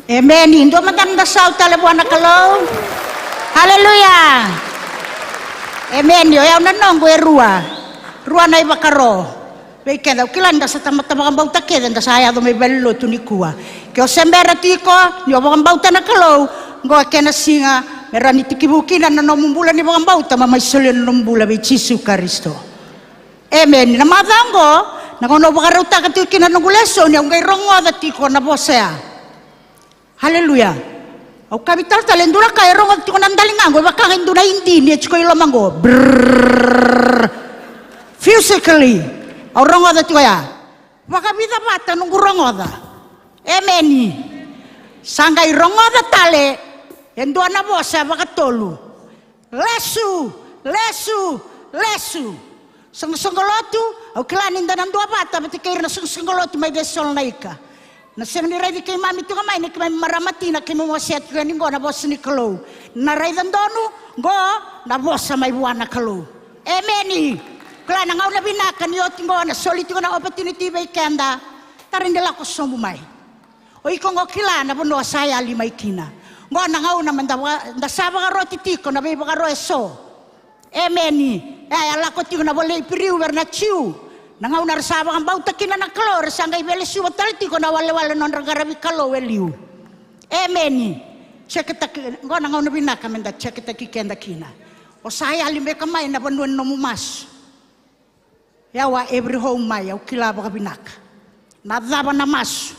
Emeni. Dua mada na dasau tale vua na Kalou. Aleluya. Emeni. O yau na noqu e rua. Rua na ivakaro. Vei keda, au kila ni da sa tamata vakabauta kece, da sa yaco mai valenilotu nikua. Ke o se bera tiko ni o vakabauta na Kalou, qo e kena siga me rawa ni tekivu kina na nomu bula ni vakabauta, ma mai solia na nomu bula vei Jisu Karisito. Emeni. Na macawa oqo, na gauna au vakarautaka tiko kina na noqu lesoni, au qai rogoca tiko na vosa ya. Aleluya. Au kavi talatala, e dua na ka e rogoca tiko na daliga qo, e vaka ga e dua na idini e tiko i loma qo. Brrrr. Physically. Au rogoca tiko ya. Vakavica vata noqu rogoca. Emeni. Sa qai rogoca tale e dua na vosa vakatolu. Lesu, lesu, lesu. Soqosoqo lotu, au kila ni da na duavata vata kei ira na soqosoqo lotu mai Cesalonaika. Na sega ni raici keimami tiko mai na keimami marama tina, keimami wasea tiko yani qo na vosa ni Kalou. Na raica donu, qo na vosa mai vua na Kalou. Emeni. Kila na gauna vinaka ni oti qo na soli tiko na opportunity vei keda. Tara ni lako sobu mai. O iko qo kila na vanua sa yali mai kina. Qo na gauna meda va-, da sa vakaroti tiko na veivakaro eso. Emeni. E a lako tiko na vola i Piriu vei ira na Jiu. Na gauna ra sa vakabauta kina na Kalou, ra sa qai veilesuva tale tiko na walewale nodra qaravi Kalou e liu. Emeni. Jeketaki, qo na gauna vinaka meda jeketaki keda kina. O sa yali beka mai na vanua ni nomu masu. Yawa every home mai, au kila vakavinaka. Na cava na masu?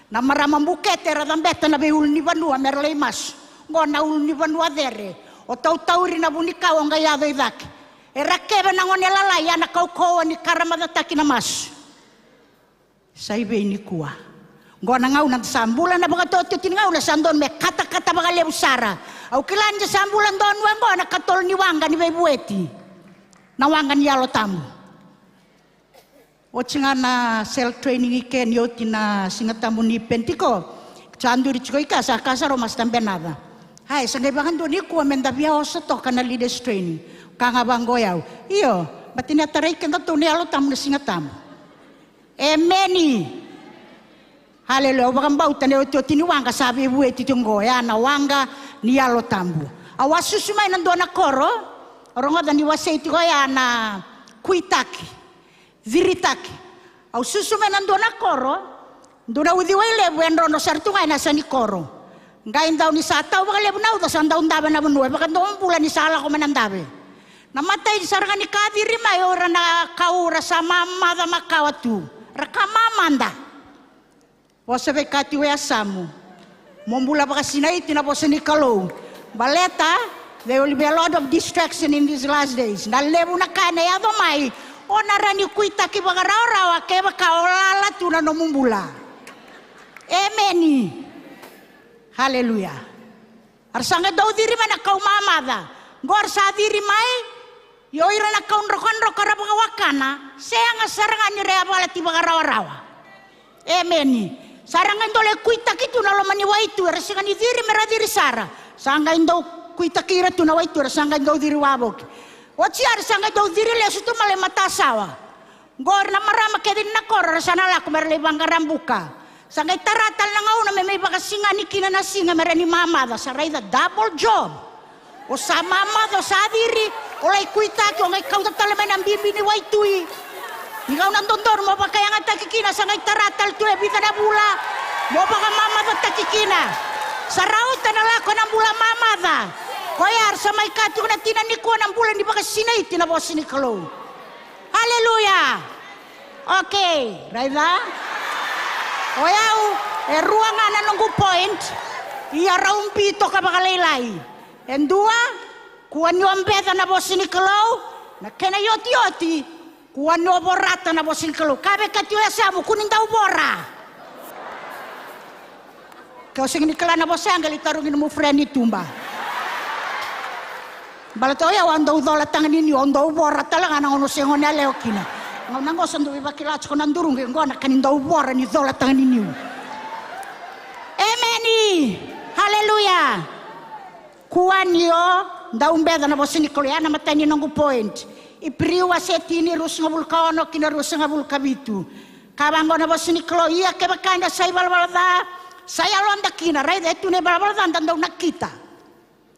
Na marama bukete era cabeta na veiulunivanua mera lai masu. Qo na ulunivanua cere. O tautauri na vunikau o qai yaco i cake. Era keve na gone lalai, ya na kaukauwa ni karamacataki na masu. Sa i vei nikua? Qo na gauna da sa bula na vakatototi ni gauna sa donu me katakata vakalevu sara. Au kila ni da sa bula donu e qo na katolu ni waqa ni veivueti. Na waqa ni Yalo Tabu. Oti ga na cell training i ke ni oti na Siga Tabu ni Penitiko. Sa duri tiko i ka sa kaya sara o Master Benaca. Ai, sa qai vakadua nikua meda via oso toka na leaders training. Ka ga vaqo o yau. Io, baleta ni a tarai kedatou na Yalo Tabu na Siga Tabu. Emeni. Haleluya. Au vakabauta na iotioti ni waqa sa veivueti tiko oqo, ya na waqa ni Yalo Tabu. Au a susu mai na dua na koro, rogoca ni wasei tiko ya na kuitaki, ciritaki. Au susu mai na dua na koro, dua na uciwai levu e drodro sara tu ga ena yasa ni koro. Qai dau ni sa tau vakalevu na uca sa dau dave na vanua, e vakadomobula ni sa lako mai na dave. Na imatai ni sara ga ni ka ciri mai o ira na kau ra sa mamaca makawa tu, ra ka mamada. Vosa vei ka tiko e yasamu. Mo bula vakasinaiti na vosa ni Kalou. Baleta, there will be a lot of distraction in these last days. Na levu na ka ena yaco mai, o na rawa ni kuitaki vakarawarawa kevaka o lala tu na nomu bula. Emeni. Haleluya. Era sa qai dau ciri mai na kau mamaca. Qo era sa ciri mai. Ia o ira na kau drokadroka ra vakawakana, sega sara ga ni ra yavalati vakarawarawa. Emeni. Sa ra qai dau lai kuitaki tu na loma ni waitui, era sega ni ciri me ra ciri sara. Sa qai dau kuitaki ira tu na waitui, era sa qai dau ciri wavoki. Oti ya era sa qai dau ciri lesu tu mai lai matasawa. Qori na marama kece ni na koro era sa na lako me ra lai vaqara buka. Sa qai tara tale na gauna me mai vakasigani kina na siga me ra ni mamaca, sa raica double job. O sa mamaca, o sa ciri, o lai kuitaki, o qai kauta tale mai na bibi ni waitui. Ni gauna dodonu mo vakayagataki kina, sa qai tara tale tu e vica na vula mo vakamamacataki kina. Sa rauta na lako ena bula mamaca. Koya era sa mai ka tiko na tina nikua na bula ni vakasinaiti na vosa ni Kalou. Aleluya. Okei, raica. O yau, e rua ga na noqu point. Ia rau bi toka vakalailai. E dua, kua ni o beca na vosa ni Kalou. Na kena iotioti, kua ni o vorata na vosa ni Kalou. Ka vei ka tiko e yasamu, kua ni dau vora. Ke o sega ni kila na vosa ya, qai lai tarogi nomu friend i tuba. Baleta o yau au dau cola taga ni niu, au dau vora tale ga na gauna au se gone yalewa kina. Gauna qo sa dau veivakila tiko na duru qo, na ka ni dau vora ni cola taga ni niu. Emeni. Haleluya. Kua ni o dau beca na vosa ni Kalou, ya na matai ni noqu point. Iperiu wase tini, ruasagavulu ka ono ki na ruasagavulu ka vitu. Ka vaqo na vosa ni Kalou, ia kevaka eda sa ivalavala ca, sa yaloda kina, raica e tu na ivalavala ca da dau nakita.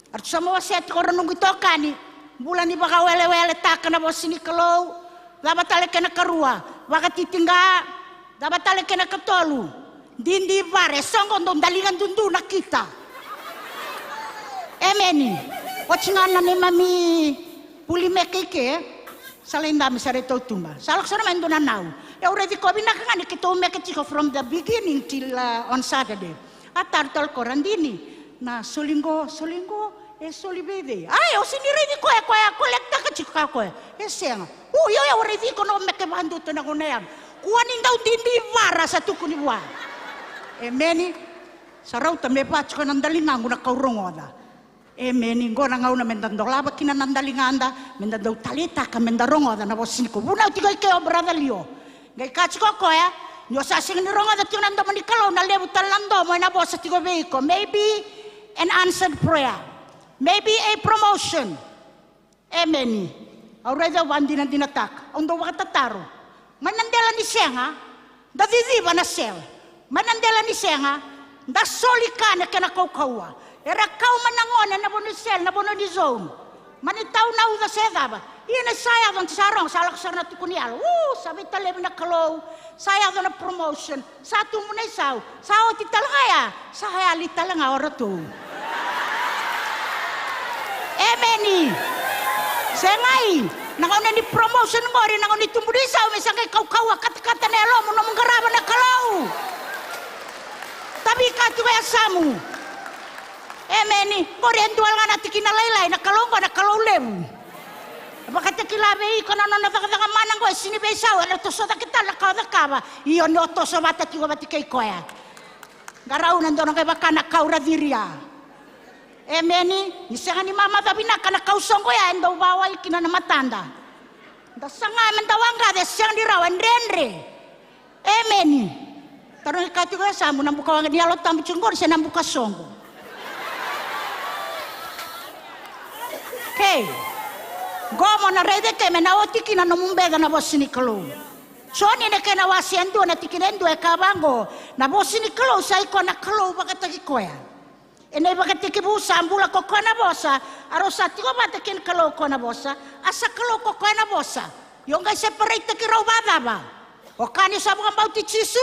Era tu sa mai wasea tiko o ira noqu itokani, bula ni vakaweleweletaka na vosa ni Kalou. Cava tale kena karua, vakatitiqa. Cava tale kena katolu, didivara. E soqo dau daliga dudu nakita. Emeni. Oti ga na neimami vuli meke i ke. Sa lai dabe sara e tautuba. Sa lako sara mai e dua na nau. Au raici koya vinaka ga ni keitou meke tiko from the beginning till, uh, on Saturday. A taro tale koya, Radini, na soli qo, soli qo, e soli vei cei? Ai, au sega ni raici koya, koya a kolektaka tiko ka koya. E sega. U, io, io, au raici iko na meke vakadua tu na gauna ya. Kua ni dau didivara, sa tukuni vua. Emeni. Sa rauta me va tiko na daligaqu na kau rogoca. Emeni. Qo na gauna meda dolava kina na daligada, meda dau taleitaka meda rogoca na vosa ni Kalou. Vunau tiko i ke o brother Lio. Qai kaya tiko o koya, ni o sa sega ni rogoca tiko na domo ni Kalou, na levu tale na domo ena vosa tiko vei iko. Maybe an answered prayer. Maybe a promotion. Emeni. Au raica, au vakadinadinataka. Au dau vakatataro. Mai na dela ni sega, da ciciva na sel. Mai na dela ni sega, da soli ka na kena kaukauwa. Era kau mai na gone na vanua ni sel, na vanua ni zone. Mani tau na uca se cava. Ia na sa yaco, sa rogo, sa lako sara na tuku ni yalo. U, sa veitalevi na Kalou. Sa yaco na promotion. Sa tubu na isau. Sa oti tale ga ya. Sa yali tale ga o ratou. Emeni. Segai. Na gauna ni promotion qori, na gauna ni tubu ni isau, me sa qai kaukauwa katakata na yalomu, nomu qarava na Kalou. Tavi ka tiko e yasamu. Emeni. Qori e dua ga na tikina lailai, na Kalou qo na Kalou levu. E vakatakila vei iko na nona cakacaka mana qo, e sega ni veisau, ena toso cake tale na ka o cakava. Io, ni o toso vata tiko vata kei koya. Qarauna dou na qai vaka na kau ra ciri ya. Emeni. Ni sega ni mamaca vinaka na kau soqo ya, e dau vawai kina na matada. Da saga me da waqaca, e sega ni rawa, e dredre. Emeni. Tarogi ka tiko e yasamu, na buka waqa ni Yalo Tabu tiko qori se na buka soqo? Kei. Qo mo na raica ke me na oti kina nomu beca na vosa ni Kalou. Joni na kena wase e dua na tikina e dua e kaya vaqo, na vosa ni Kalou sa i koya na Kalou vakataki koya. Ena ivakatekivu sa bula ko koya na vosa, a rau sa tiko vata kei na Kalou ko na vosa, a sa Kalou ko koya na vosa. Io qai separaitaki rau vakacava? O ka ni sa vakabauti Jisu?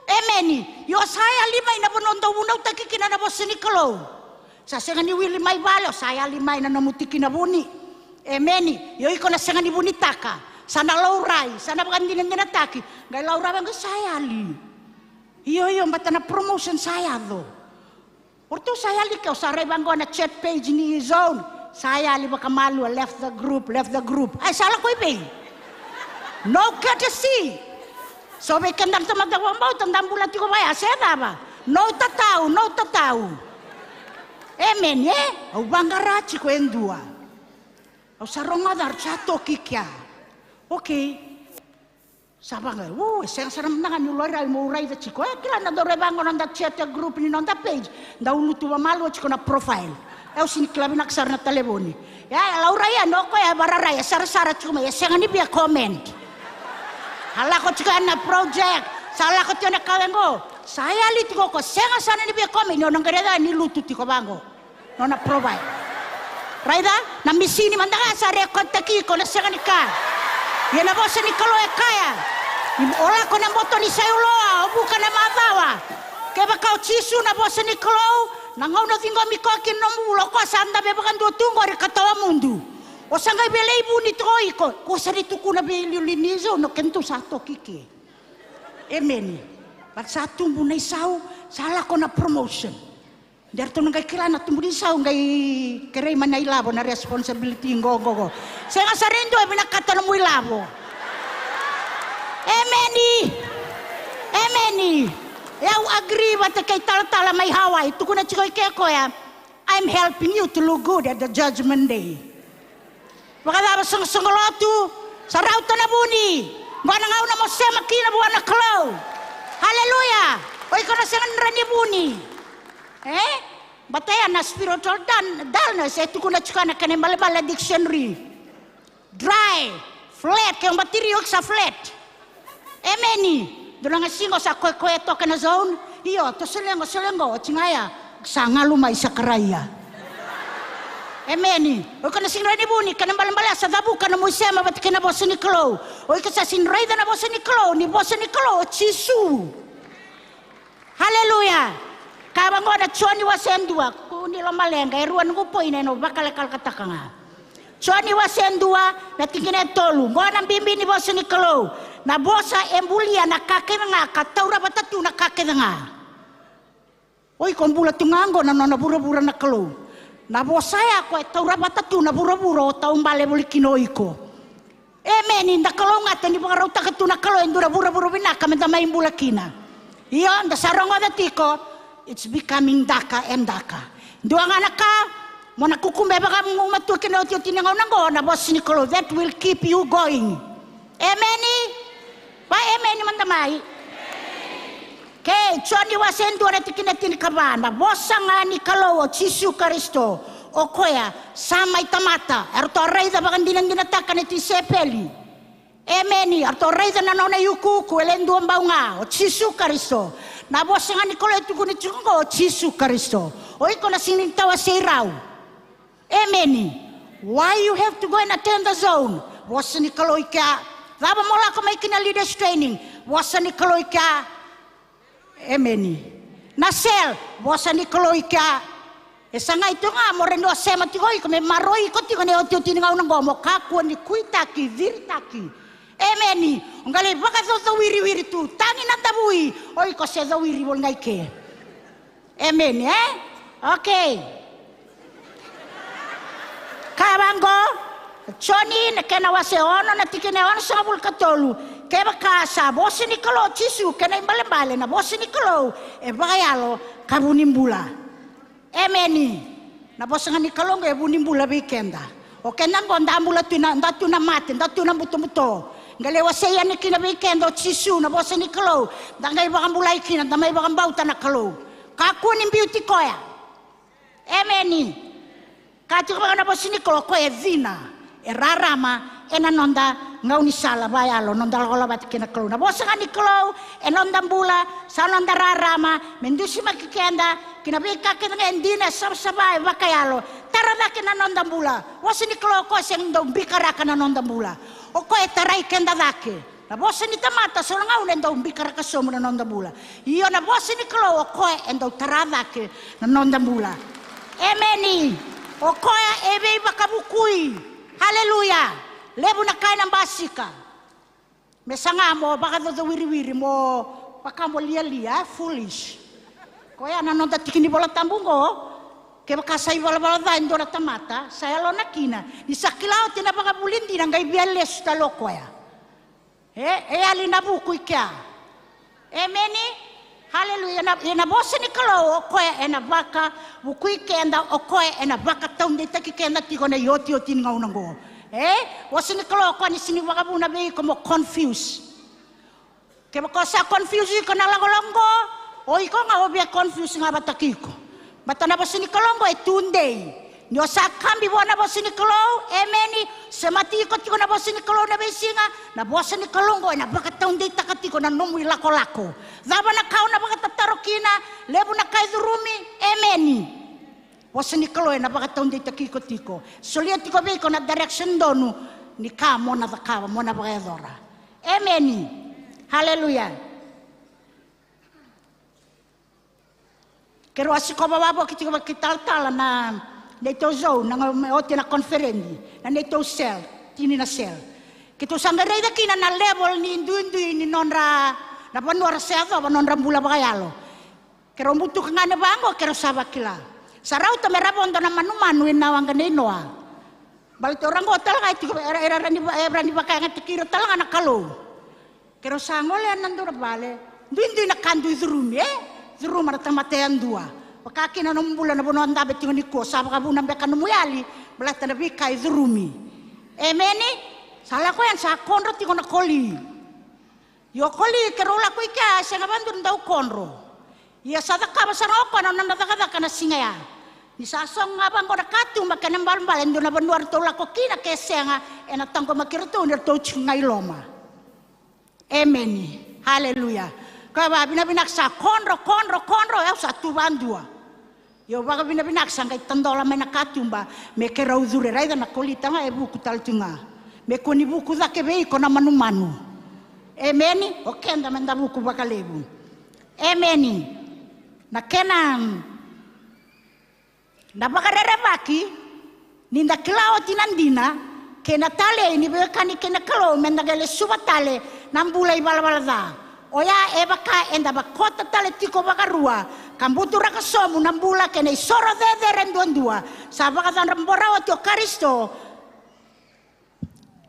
Emeni. Io sa yali mai na vanua dau vunautaki kina na vosa ni Kalou. Sa sega ni wili mai vale, o sa yali mai na nomu tikina vuni. Emeni. Io iko na sega ni vunitaka. Sa na laurai, sa na vakadinadinataki. Qai laurai vaqo sa yali. Io, io, bata na promotion sa yaco. O ratou sa yali ke, o sa rai vaqo na chat page ni Zone. Sa yali vakamalua, left the group, left the group. Ai, sa lako i vei? No courtesy. So vei keda na tamata vakabauta da bula tiko vaya, se cava? No tatau, no tatau. Emeni, e? Au vaqara tiko e dua. Au sa rogoca, sa toki kea. Okay. Sa vaqo, u, e sega sara mada ga niu laurai, meu raica tiko. E kila na dau rai vaqo na noda chat group ni noda page. Dau lutu vamalua tiko na profile. E, au sega ni kila vinaka sara na talevoni. Ia, e laurai yani o koya, e vararai, e sarasara tiko mai, e sega ni via comment. A lako tiko yani na project, sa lako tiko na ka vaqo. Sa yali tiko ko sega sara ni via comment, ni o na qai raica ni lutu tiko vaqo. Nona provide. Raica, na misini mada ga sa rekotaki iko na sega ni ka. Ia na vosa ni Kalou e kaya, o lako na boto ni sailoa, o vuka na macawa. Kevaka o Jisu na vosa ni Kalou, na gauna o ciqomi koya ki na nomu bula, o koya sa dave vakadua tu qori ka tawa mudu. O sa qai velei vuni tiko iko, ko sa ni tukuna vei iliuliu ni Zone, o kedatou sa toki ke. Emeni. But sa tubu na isau, sa lako na promotion. De ratou na qai kila na tubu ni sau qai kerei mai na ilavo, na responsibility qo, qo, qo. Sega sara e dua e vinakata nomu ilavo. Emeni. Emeni. E au agree vata kei talatala mai Hawaii, tukuna tiko i ke koya, I'm helping you to look good at the judgment day. Vakacava soqosoqo lotu, sa rauta na vuni. Qo na gauna mo sema kina vua na Kalou. Haleluya. O iko na sega ni rawa ni vuni. E? Bata ya na spiritual dul-, dullness e tukuna tiko na kena ibalebale na dictionary. Dry, flat, ke o batiri o iko sa flat. Emeni. Dua na gasiqo sa koekoe toka na Zone. Io, tou soleqo, soleqo, oti ga ya. Sa galu mai Sakaraia. Emeni. O iko na sega ni rawa ni vuni, kena ibalebale sa cavuka nomu isema vata kei na vosa ni Kalou. O iko sa sega ni raica na vosa ni Kalou, ni vosa ni Kalou o Jisu. Haleluya. Ka vaqo na Joni wase dua, kua ni lomaleqa, e rua noqu point, ena vakalekalekataka ga. Joni wase dua, na tikina e tolu, qo na bibi ni vosa ni Kalou. Na vosa e bulia na ka kece ga, ka taura vata tu na ka kece ga. O iko bula tu ga qo na nona vuravura na Kalou. Na vosa ya ko e taura vata tu na vuravura o taubale voli kina o iko. Emeni, da kalougata ni vakarautaka tu na Kalou e dua na vuravura vinaka me da mai bula kina. Io, da sa rogoca tiko, it's becoming darker and darker. Dua ga na ka, mo na kukube vakagumatua kina otioti ni gauna qo, na vosa ni Kalou, that will keep you going. Emeni? Va emeni mada mai. Kei Joni wase dua na tikina tinikava, na vosa ga ni Kalou o Jisu Karisito, o koya sa mai tamata, eratou a raica vakadinadinataka na tisaipeli. Emeni, eratou a raica na nona iukuuku, e le dua bau ga, o Jisu Karisito. Na vosa ga ni Kalou e tukuni tiko qo, o Jisu Karisito. O iko na sega ni tawasei rau. Emeni. Why you have to go and attend the Zone? Vosa ni Kalou i kea. Cava mo lako mai kina leaders training? Vosa ni Kalou i kea. Emeni. Na cell, vosa ni Kalou i kea. E sagai tu ga mo rawa ni o sema tiko iko me maroroi iko tiko na iotioti ni gauna qo mo kakua ni kuitaki, ciritaki. Emeni. O qai lai vakacaucauiriwiri tu, tagi na davui, o iko se cauiri voli ga i ke. Emeni, e? Okei. Ka vaqo, Joni na kena wase ono na tikina e onosagavulu ka tolu. Kevaka sa vosa ni Kalou o Jisu, kena ibalebale na vosa ni Kalou e vakayalo ka vu ni bula. Emeni. Na vosa ga ni Kalou qo e vu ni bula vei keda. O keda qo da bula tu na, da tu na mate, da tu na butobuto. Qai lai wasei yani kina vei keda o Jisu na vosa ni Kalou. Da qai vakabulai kina, da mai vakabauta na Kalou. Kakua ni biuti koya. Emeni. Ka tiko vaka na vosa ni Kalou, koya e cina. E rarama ena noda gaunisala vakayalo, noda lakolako vata kei na Kalou. Na vosa ga ni Kalou e noda bula, sa noda rarama me dusimaki keda ki na veika kece ga e dina, e savasava, e vakayalo. Tara cake na noda bula. Vosa ni Kalou o koya sega ni dau bikaraka na noda bula. O koya e tarai keda cake. Na vosa ni tamata so na gauna e dau bikaraka sobu na noda bula. Ia na vosa ni Kalou o koya e dau tara cake na noda bula. Emeni. O koya e veivakavukui. Haleluya. Levu na ka ena basika. Me saga mo vakacocowiriwiri, mo vaka mo lialia, foolish. Koya na noda tiki ni Vola Tabu oqo. Kevaka sa ivalavala ca e dua na tamata, sa yalona kina, ni sa kila oti na vakavuvuli dina, qai via lesu tale o koya. E, e yali na vuku i kea. Emeni. Haleluya. Na, ena vosa ni Kalou, o koya ena vakavukui keda, o koya ena vakataudeitaki keda tiko na iotioti ni gauna oqo. E, vosa ni Kalou o koya ni sega ni vakavuna vei iko mo confuse. Kevaka o sa confuse iko na lakolako oqo, o iko ga o via confuse ga vata kei iko. Baleta na vosa ni Kalou oqo e tudei. Ni o sa kabi vua na vosa ni Kalou, emeni, semati iko tiko na vosa ni Kalou na veisiga, na vosa ni Kalou oqo ena vakataudeitaka tiko na nomu ilakolako. Cava na ka o na vakatataro kina, levu na ka e curumi, emeni. Vosa ni Kalou ena vakataudeitaki iko tiko. Solia tiko vei iko na direction donu ni ka mo na cakava, mo na vakayacora. Emeni. Haleluya. Keirau a sikova wavoki tiko vakaitalatala na neitou zone, na gauna me oti na koniferedi, na neitou cell, tini na cell. Keitou sa qai raica kina na level ni duidui ni nodra, na vanua ra sa yacova nodra bula vakayalo. Keirau butuka ga na vaqo, keirau sa vakila. Sa rauta me ra vodo na manumanu ina waqa nei Noa. Baleta o ra qo tale ga e tiko, era, era, era ni va-, era ni vakayagataki ira tale ga na Kalou. Keirau sa gole ena dua na vale, duidui na ka dui curumi, e? Curuma na tamata yadua. Vaka kina nomu bula na vanua o dabe tiko nikua, sa vakavuna beka nomu yali, baleta na veika e curumi. Emeni? Sa lako yani sa kodro tiko na koli. Io koli, keirau lako i kea, e sega vakadua ni dau kodro. Ia sa cakava sara o koya na nona cakacaka na siga ya. Ni sa sogo ga vaqo na katuba kei na balebale, e dua na vanua ratou lako kina ke sega, ena taqomaki iratou ni ratou tiko ga i loma. Emeni. Haleluya. Koya vakavinavinaka sa kodro, kodro, kodro, au sa tu vakadua. Io vakavinavinaka sa qai tadola mai na katuba, me keirau curu, raica na koli tale ga e vuku tale tu ga. Me kua ni vuku cake vei iko na manumanu. Emeni. O keda meda vuku vakalevu. Emeni. Na kena, na vakarerevaki, ni da kila oti na dina kei na talei ni veiwekani kei na Kalou, meda qai lesuva tale na bula ivalavala ca. Oya e vaka eda vakota tale tiko vakarua, ka buturaka sobu na bula kei na isoro cecere duadua sa vakacadra bora oti o Karisito.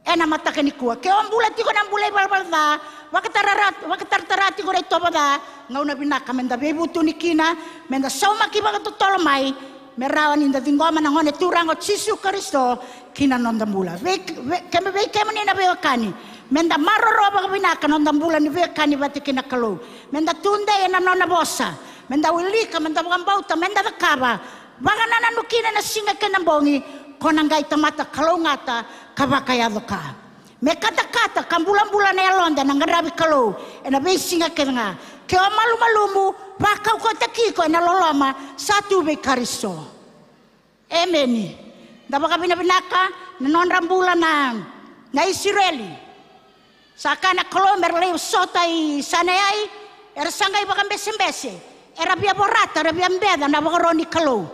Ena mataka nikua, ke o bula tiko na bula ivalavala ca, vakatarara, vakataratara tiko na itovo ca, gauna vinaka meda veivutuni kina, meda saumaki vakatotolo mai, me rawa ni da ciqoma na Gone Turaga o Jisu Karisito ki na noda bula. Vei, vei, keme, vei kemuni na veiwekani, meda maroroya vakavinaka na noda bula ni veiwekani vata kei na Kalou. Meda tudei ena nona vosa, meda wilika, meda vakabauta, meda cakava, vakanananu kina na siga kei na bogi, ko na qai tamata kalougata ka vakayaco ka. Me katakata ka bulabula na yaloda na qaravi Kalou ena veisiga kece ga. Ke o malumalumu, vakaukauwataki iko ena loloma sa tu vei Karisito. Emeni. Da vakavinavinaka na nodra bula na, na Isireli. Sa kaya na Kalou me ra lai sota i Saineai, era sa qai vakabesebese, era via vorata, era via beca na ivakaro ni Kalou.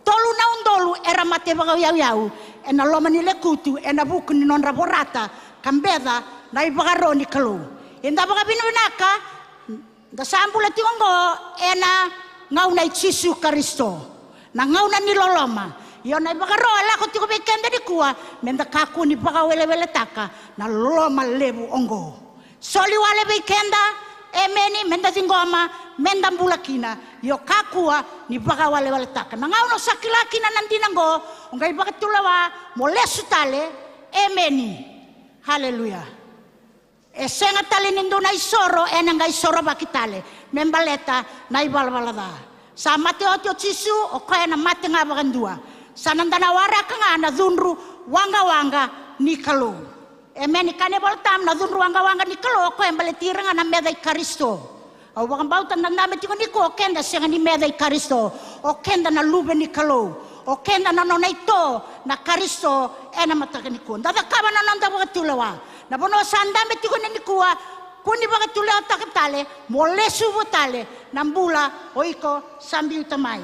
Tolu na udolu era mate vakayauyau ena loma ni lekutu, ena vuku ni nodra vorata ka beca na ivakaro ni Kalou. Eda vakavinavinaka, da sa bula tiko oqo ena gauna i Jisu Karisito, na gauna ni loloma. Ia na ivakaro e lako tiko vei keda nikua, meda kakua ni vakaweleweletaka na loloma levu oqo. Soli wale vei keda, emeni, meda ciqoma, meda bula kina. Ia o kakua ni vakaweleweletaka. Na gauna o sa kila kina na dina oqo, o qai vakatulewa mo lesu tale, emeni. Haleluya. E sega tale ni dua na isoro ena qai sorovaki tale me baleta na ivalavala ca. Sa mate oti o Jisu, o koya ena mate ga vakadua. Sa na da na waraka ga na cudru waqa, waqa, ni Kalou. Emeni. Kaya na iVolatabu na cudru waqawaqa ni Kalou o koya e baleti ira ga na meca i Karisito. Au vakabauta da dabe tiko nikua o keda sega ni meca i Karisito. O keda na luve ni Kalou. O keda na nona ito na Karisito ena mataka nikua. Da cakava na noda vakatulewa. Na vanua sa dabe tiko ina nikua, kua ni vakatulewataka tale, mo lesuva tale na bula o iko sa biuta mai.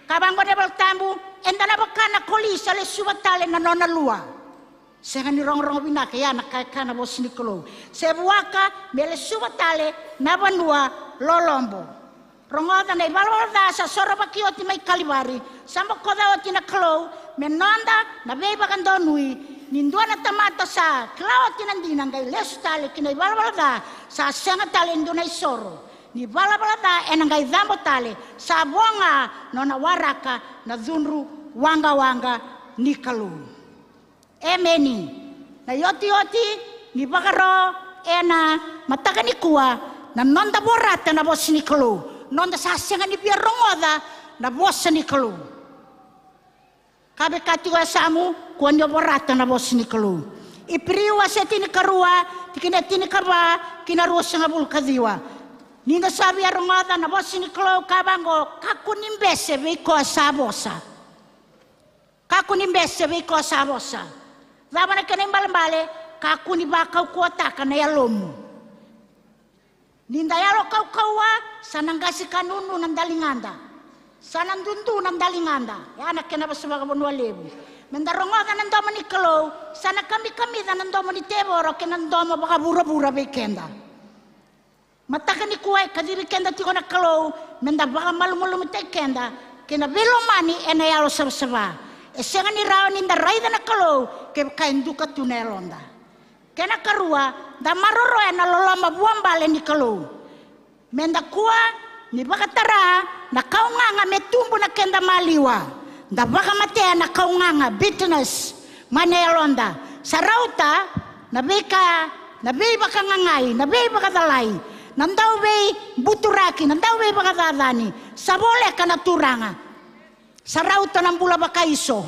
Ka vaqo na iVolatabu, eda na vaka na koli sa lesuva tale na nona lua. Sega ni rogorogo vinaka, ia na ka e kaya na vosa ni Kalou. Se vuaka me lesuva tale na vanua lolobo. Rogoca na ivalavala ca sa sorovaki oti mai Kalivari, sa bokoca oti na Kalou me noda na veivakadonui, ni dua na tamata sa kila oti na dina qai lesu tale ki na ivalavala ca, sa sega tale e dua na isoro. Ni valavala ca ena qai cabo tale, sa vo ga nona waraka na cudru waqawaqa ni Kalou. Emeni. Na iotioti ni vakaro ena mataka nikua, na noda vorata na vosa ni Kalou, noda sa sega ni via rogoca na vosa ni Kalou. Ka vei ka tiko e yasamu, kua ni o vorata na vosa ni Kalou. Iperiu wase tinikarua, tikina e tinikava ki na ruasagavulu ka ciwa. Ni da sa via rogoca na vosa ni Kalou, ka vaqo, kakua ni bese vei koya sa vosa. Kakua ni bese vei koya sa vosa. Cava na kena ibalebale? Kakua ni vakaukauwataka na yalomu. Ni da yalo kaukauwa, sa na qasi ka nunu na daligada. Sa na dudu na daligada. Ya na kena vosa vakavanua levu. Me da rogoca na domo ni Kalou, sa na kamikamica na domo ni tevoro kei na domo vakavuravura vei keda. Mataka nikua e kacivi keda tiko na Kalou, me da vakamalumalumutaki keda kei na veilomani ena yalo savasava. E sega ni rawa ni da raica na Kalou kevaka e duka tu na yaloda. Kena karua, da maroroya na loloma vuabale ni Kalou. Me da kua ni vakatara na kaugaga me tubu na keda maliwa. Da vakamatea na kaugaga, bitterness, mai na yaloda. Sa rauta na veika, na veivakagagai, na veivakacalai, na dau veibuturaki, na dau veivakacacani. Sa voleka na Turaga. Sa rauta na bula vakaiso.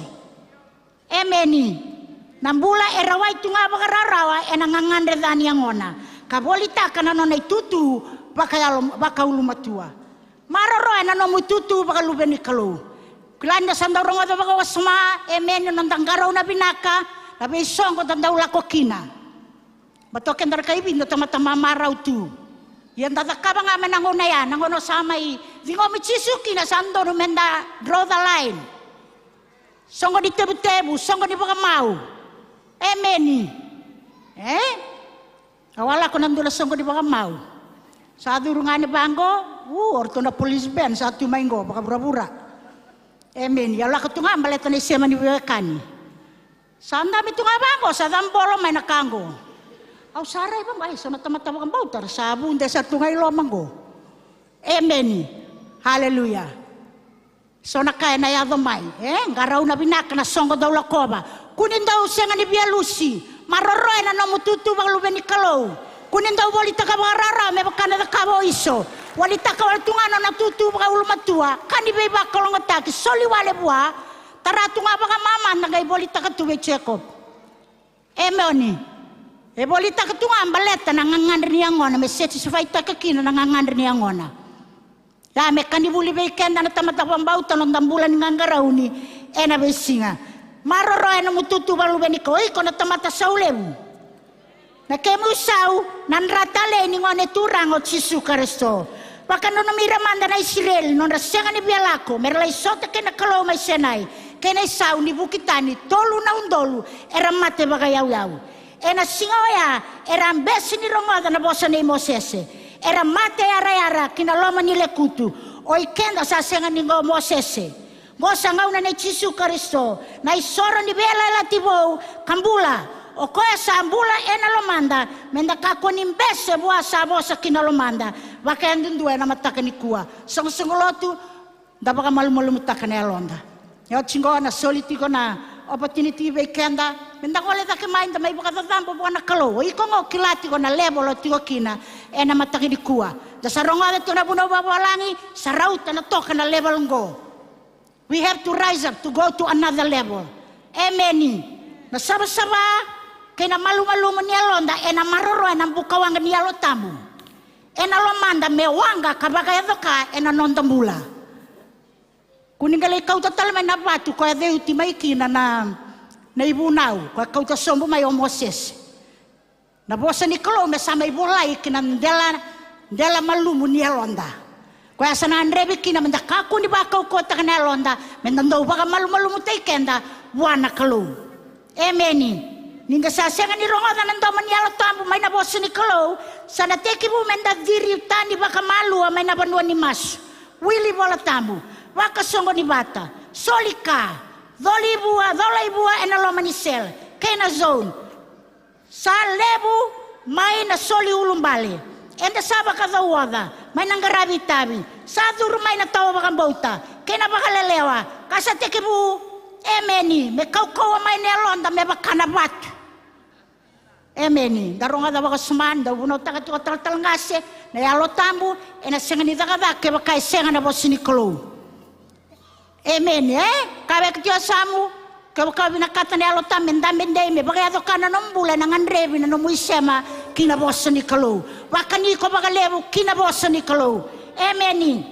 Emeni. Na bula e rawai tu ga vakarawarawa ena gagadre ca ni yagona, ka volitaka na nona itutu vakayalo, vakaulumatua. Maroroya na nomu itutu vakaluve ni Kalou. Kila ni da sa dau rogoca vakawasoma, emeni, na noda qarauna vinaka na veisoqo da dau lako kina. Baleta o keda na kai Viti da tamata mamarau tu. Ia da cakava ga mai na gauna ya, na gauna sa mai ciqomi Jisu kina, sa dodonu me da draw the line. Soqo ni tevutevu, soqo ni vakamau. Emeni. E? Au a lako na dua na soqo ni vakamau. Sa curu ga ni vaqo, u, o ratou na police band sa tu mai qo, vakavuravura. Emeni. Au lako tu ga baleta na isema ni veiwekani. Sa dabe tu ga vaqo, sa cabolo mai na ka qo. Au sa rai vaqo, ai, so na tamata vakabauta ra sa vude sa tu ga i loma qo. Emeni. Haleluya. So na ka ena yaco mai, e? Qarauna vinaka na soqo dau lakova. Kua ni dau sega ni via lusi. Maroroya na nomu itutu vakaluve ni Kalou. Kua ni dau volitaka vakarawarawa me vaka na cakava o Iso. Volitaka wale tu ga na nona itutu vakaulumatua. Ka ni veivakalougatataki, soli wale vua. Tara tu ga vakamamada qai volitaka tu vei Jekope. Emeni. E volitaka tu ga baleta na gagadre ni yagona, me satisfy-taka kina na gagadre ni yagona. Ia me ka ni vuli vei keda na tamata vakabauta na noda bula ni qaqarauni ena veisiga. Maroroya na nomu itutu vakaluve ni Kalou, iko na tamata sau levu. Na kemu isau na dra talei ni Gone Turaga o Jisu Karisito. Vakananumi ira mada na Isireli, nodra sega ni via lako, me ra lai sota kei na Kalou mai Sinai, kei na isau ni vuki tani tolu na udolu era mate vakayauyau. Ena siga oya era a bese ni rogoca na vosa nei Mosese, era mate yarayara ki na loma ni lekutu. O i keda sa sega ni qo Mosese. Qo sa gauna nei Jisu Karisito, na isoro ni veiyalayalati vou ka bula. O koya sa bula ena lomada, me da kakua ni bese vua sa vosa ki na lomada. Vakayadudua ena mataka nikua. Soqosoqo lotu, da vakamalumalumutaka na yaloda. E oti qo na soli tiko na opportunity vei keda me da gole cake mai, da mai vakacacabo vua na Kalou. O iko qo kila tiko na level o tiko kina ena mataka nikua. Da sa rogoca tiko na vunau vakavalagi, sa rauta na toka na level qo. We have to rise up to go to another level. Emeni. Na savasava kei na malumalumu ni yaloda ena maroroya na bukawaqa ni Yalo Tabu ena lomada me waqa ka vakayaco ka ena noda bula. Kua ni qai lai kauta tale mai na vatu ko e ceuti mai kina na, na ivunau ko e kauta sobu mai o Mosese. Na vosa ni Kalou me sa mai volai ki na dela, dela malumu ni yaloda. Koya sa na gadrevi kina meda kakua ni vakaukauwataka na yaloda, meda dau vakamalumalumutaki keda vua na Kalou. Emeni. Ni da sa sega ni rogoca na domo ni Yalo Tabu mai na vosa ni Kalou, sa na tekivu meda ciri tani vakamalua mai na vanua ni masu. Wili Vola Tabu, vakasoqoni vata, soli ka, coli vua, colai vua ena loma ni sele kei na zone. Sa levu mai na soli ulubale. Eda sa vakacauoca mai na qaravi itavi. Sa curu mai na tawa vakabauta kei na vakalelewa. Ka sa tekivu, emeni, me kaukauwa mai na yaloda me vaka na vatu. Emeni. Da rogoca vakasuma, da vunautaka tiko talatala qase, na Yalo Tabu ena sega ni cakacaka kevaka e sega na vosa ni Kalou. Emeni, e? Kaya vei keda tiko na yasamu, kevaka o vinakata na Yalo Tabu me dabe dei, me vakayaco ka na nomu bula, ena gadrevi na nomu isema ki na vosa ni Kalou. Vakani iko vakalevu ki na vosa ni Kalou. Emeni.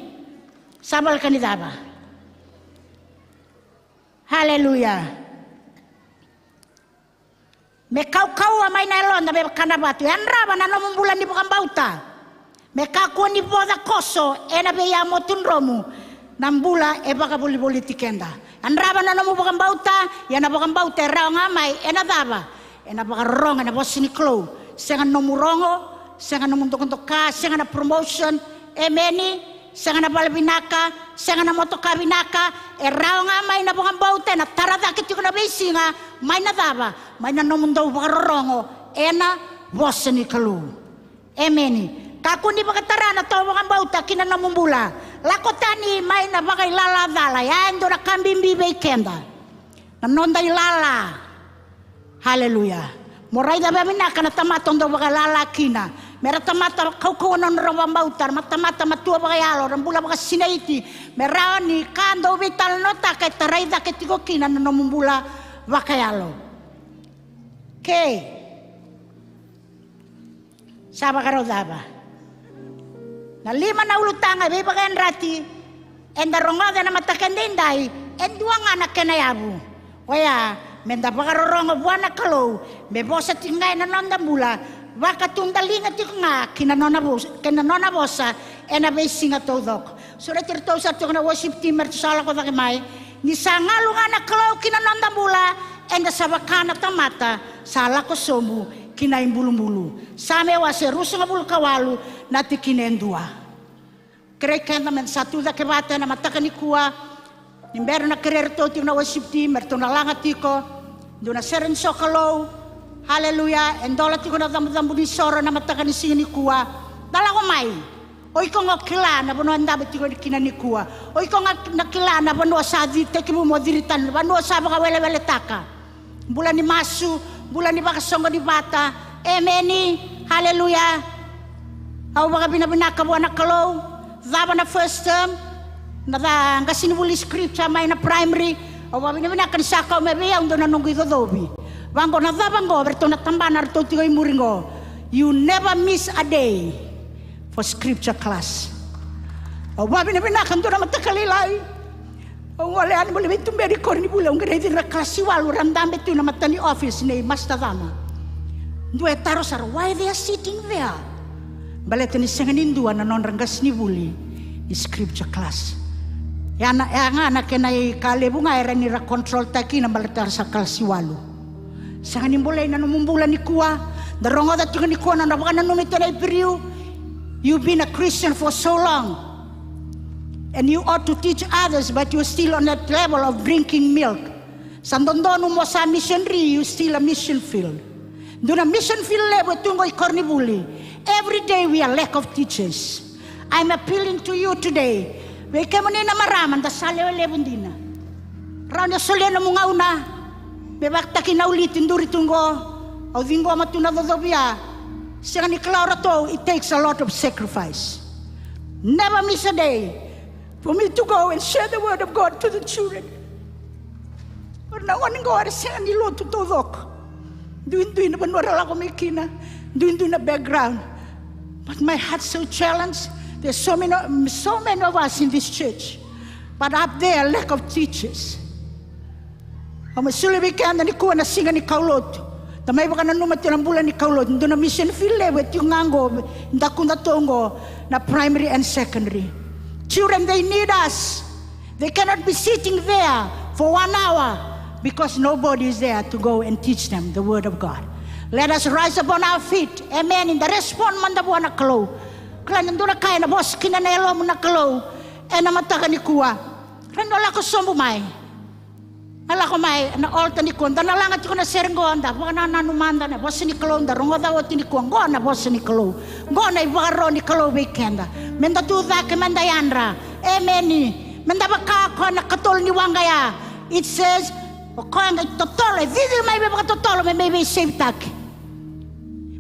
Sa voleka ni cava? Haleluya. Me kaukauwa mai na yaloda me vaka na vatu. Yadrava na nomu bula ni vakabauta. Me kakua ni voca koso ena veiyamotu dromu na bula e vakavolivoliti keda. Yadrava na nomu vakabauta, ia na vakabauta e rawa ga mai ena cava? Ena vakarorogo ena vosa ni Kalou. Sega na nomu rogo, sega na nomu dokadoka, sega na promotion. Emeni. Sega na vale vinaka, sega na motoka vinaka, e rawa ga mai na vakabauta, ena tara cake tiko na veisiga mai na cava? Mai na nomu dau vakarorogo ena vosa ni Kalou. Emeni. Kakua ni vakatara na tawa vakabauta ki na nomu bula. Lako tani mai na vakailala cala, ya e dua na ka bibi vei keda. Na noda ilala. Haleluya. Mo raica vakavinaka na tamata o dau vakalala kina. Me ra tamata kaukauwa na nodra vakabauta, ra tamata matua vakayalo, ra bula vakasinaiti. Me rawa ni ka dau veitalanoataka e tarai cake tiko kina na nomu bula vakayalo. Kei. Sa vakarau cava? Na lima na ulutaga e veivakayadrati eda rogoca ena mataka edaidai, e dua ga na kena yavu. Oya, meda vakarorogo vua na Kalou, me vosa tiko ga ena noda bula, vakatudaliga tiko ga ki na nona vosa, ki na nona vosa ena veisiga taucoko. Sureti iratou sa tiko na worship team, me ratou sa lako cake mai. Ni sa galu ga na Kalou ki na noda bula, eda sa vaka na tamata sa lako sobu ki na ibulubulu. Same wase ruasagavulu ka walu na tikina e dua. Kerei keda meda sa tu cake vata ena mataka nikua. Ni bera na kerei iratou tiko na worship team, me ratou na laga tiko. Dua na sere ni sokalou. Haleluya. E dola tiko na cabucabu ni soro ena mataka ni siga nikua. Da lako mai. O iko ga o kila na vanua e dabe tiko kina nikua. O iko ga na kila na vanua sa ci, tekivu mo ciri tani, na vanua sa vakaweleweletaka. Bula ni masu, bula ni vakasoqoni vata. Emeni. Haleluya. Au vakavinavinaka vua na Kalou. Cava na first term? Na ca qasenivuli scripture mai na primary. Au vakavinavinaka ni sa kau mai vei au dua na noqu icocovi. Vaqo na cava qo, vei ratou na tabana ratou tiko i muri qo. You never miss a day for scripture class. Au vakavinavinaka dua na mataka lailai. Au gole yani mo lai veituberi koronivuli, au qai raici ira na kalasi walu ra dabe tu na mata ni office nei Master Cama. Dua e taro sara, why they are sitting there? Baleta ni sega ni dua na nodra qasenivuli ni scripture class. Ya na, ya ga na kena ika levu ga era ni ra control taki na baleta ra sa kalasi walu. Sega ni bolei na nomu bula nikua. Da rogoca tiko nikua na nodra vakananumi tiko na Iperiu. You've been a Christian for so long. And you ought to teach others, but you're still on that level of drinking milk. Sa dodonu mo sa missionary, you still a mission field. Dua na mission field levu e tu qo i koronivuli. Every day we are lack of teachers. I'm appealing to you today. Vei kemuni na marama, da sa lewe levu dina. Rawa ni o solia nomu gauna me vakataki na uliti duri tu qo. Au ciqoma tu na cocovi ya. Sega ni kila o ratou, it takes a lot of sacrifice. Never miss a day for me to go and share the word of God to the children. Na gone qo era sega ni lotu taucoko. Duidui na vanua ra lako mai kina, duidui na background. But my heart so challenged. There's so many, so many of us in this church. But up there, lack of teachers. Au mai solia vei keda nikua na siga ni kaulotu. Da mai vakananuma tiko na bula ni kaulotu. Dua na mission field levu e tiko ga qo, da kuda tu qo, na primary and secondary. Children, they need us. They cannot be sitting there for one hour because nobody is there to go and teach them the word of God. Let us rise upon our feet. Amen. Da respond mada vua na Kalou. Kila ni dua na ka ena vosa kina na yalomu na Kalou ena mataka nikua. Kila ni o lako sobu mai. Na lako mai na altar nikua, da na laga tiko na sere qo, da vakananuma mada na vosa ni Kalou, da rogoca oti nikua, qo na vosa ni Kalou. Qo na ivakaro ni Kalou vei keda. Meda tu cake, meda yadra. Emeni. Meda vaka o koya na katolu ni waqa ya. It says, o koya qai totolo, e cici mai vei vakatotolo me mai veiseivitaki.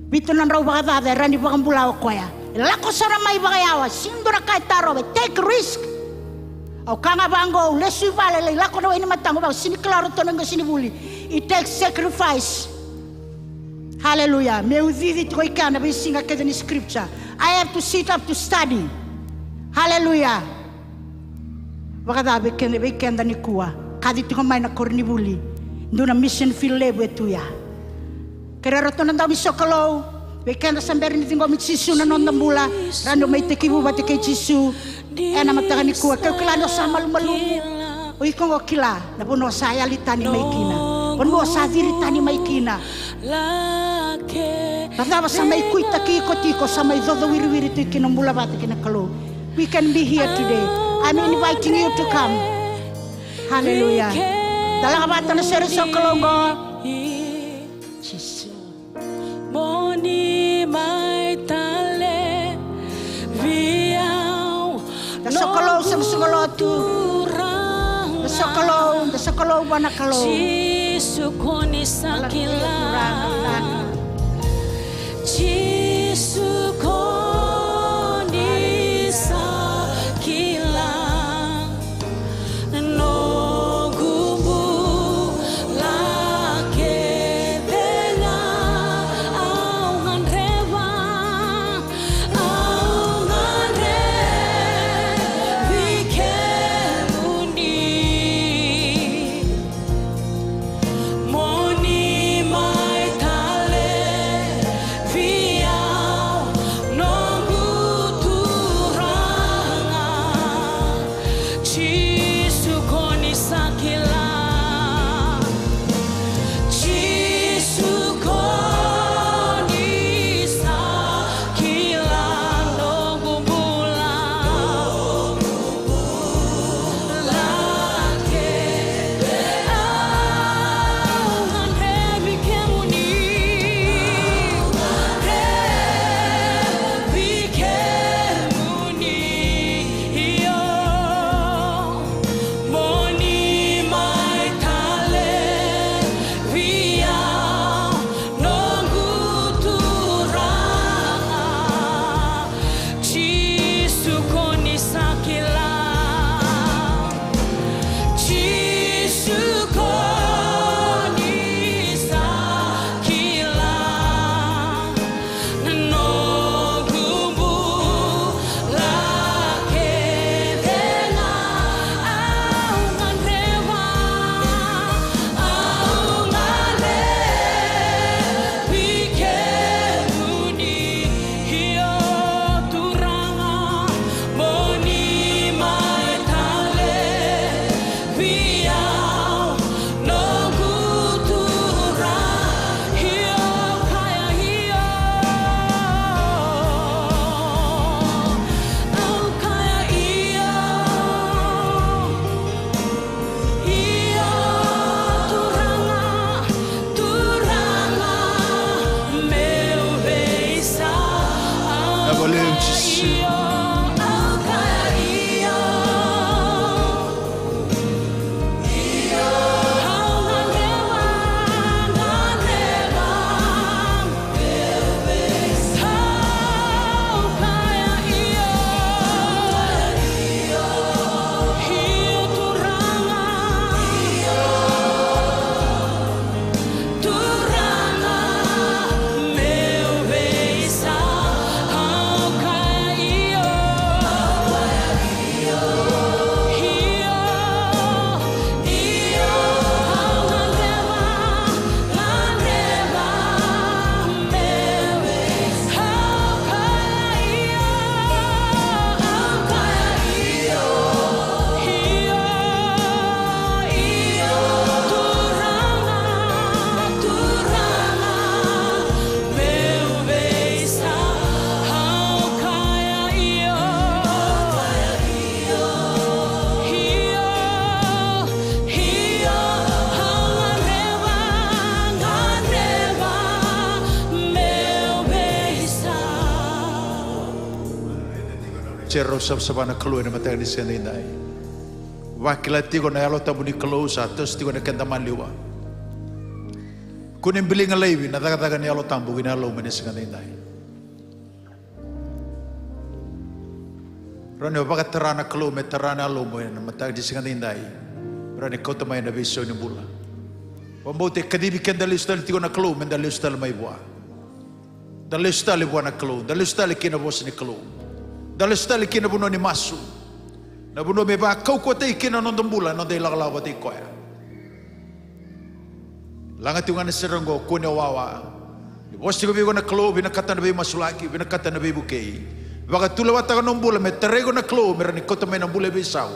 Vitu na drau vakacaca e rawa ni vakabula o koya. E lako sara mai vakayawa, sega ni dua na ka e tarova, e take risk. Au kaya ga vaqo, au lesu i vale, lai lako na wai ni mataqu, vaka sega ni kila o ratou na qasenivuli. It takes sacrifice. Hallelujah. Meu cici tiko i kea na veisiga kece ni scripture. I have to sit up to study. Hallelujah. Vakacava vei keda, vei keda nikua? Kaci tiko mai na koronivuli. Dua na mission field levu e tu ya. Kerea ratou na daunisokalou. Vei keda sa bera ni ciqomi Jisu na noda bula, rawa ni o mai tekivu vata kei Jisu ena mataka nikua. Ke o kila ni o sa malumalumu, o iko qo kila na vanua o sa yali tani mai kina, vanua o sa ciri tani mai kina. Na cava sa mai kuitaki iko tiko, sa mai cocowiriwiri tu kina o bula vata kei na Kalou? We can be here today. I'm inviting you to come. Hallelujah. Da laga vata na sere sokalou qo. Jisu. Mo ni mai tale vei au. Da sokalou, sa na sokalou tu. Da sokalou, da sokalou vua na Kalou. Jisu ko ni sa kila. Jisu ko ni sa kila. Noqu bula kece ga au gadreva, au gadrevi kemuni. Mo ni mai tale vei Serau savasava na Kalou ena mataka ni siga daidai. Vakila tiko na Yalo Tabu ni Kalou sa toso tiko ena keda maliwa. Kua ni biliga laivi na cakacaka ni Yalo Tabu ki na yalomu ena siga daidai. Rawa ni o vakatara na Kalou me tara na yalomu ena mataka ni siga daidai. Rawa ni kauta mai na veisau ni bula. Vakabauta e kacivi keda lesu tale tiko na Kalou me da lesu tale mai vua. Da lesu tale vua na Kalou, da lesu tale ki na vosa ni Kalou. Da lesu tale ki na vanua ni masu. Na vanua me vakaukauwataki kina na noda bula, na noda ilakolako vata i koya. Laga tiko ga na sere oqo, kua ni wawa. Ni vosa tiko vei iko na Kalou, vinakata na veimasulaki, vinakata na veivukei. Vakatulewataka na bula me tarai iko na Kalou, me rawa ni kauta mai na bula e veisau.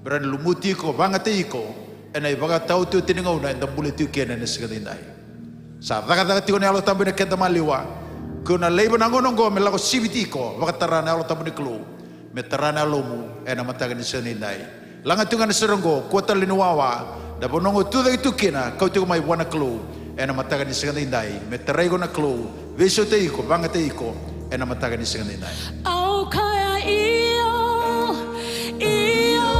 Me rawa ni lumuti iko, vakayagataki iko ena ivakataotioti ni gauna eda bula tiko kina ena siga daidai. Sa cakacaka tiko na Yalo Tabu ena keda maliwa. Kua na laiva na gauna oqo me lako siviti iko, vakatara na Yalo Tabu ni Kalou me tara na yalomu ena mataka ni siga daidai. Laga tiko ga na sere oqo, kua tale ni wawa. Na vanua o tu cake tu kina, kauti iko mai vua na Kalou ena mataka ni siga daidai, me tarai iko na Kalou, veisautaki iko, vakayagataki iko ena mataka ni siga daidai. Au kaya io, io.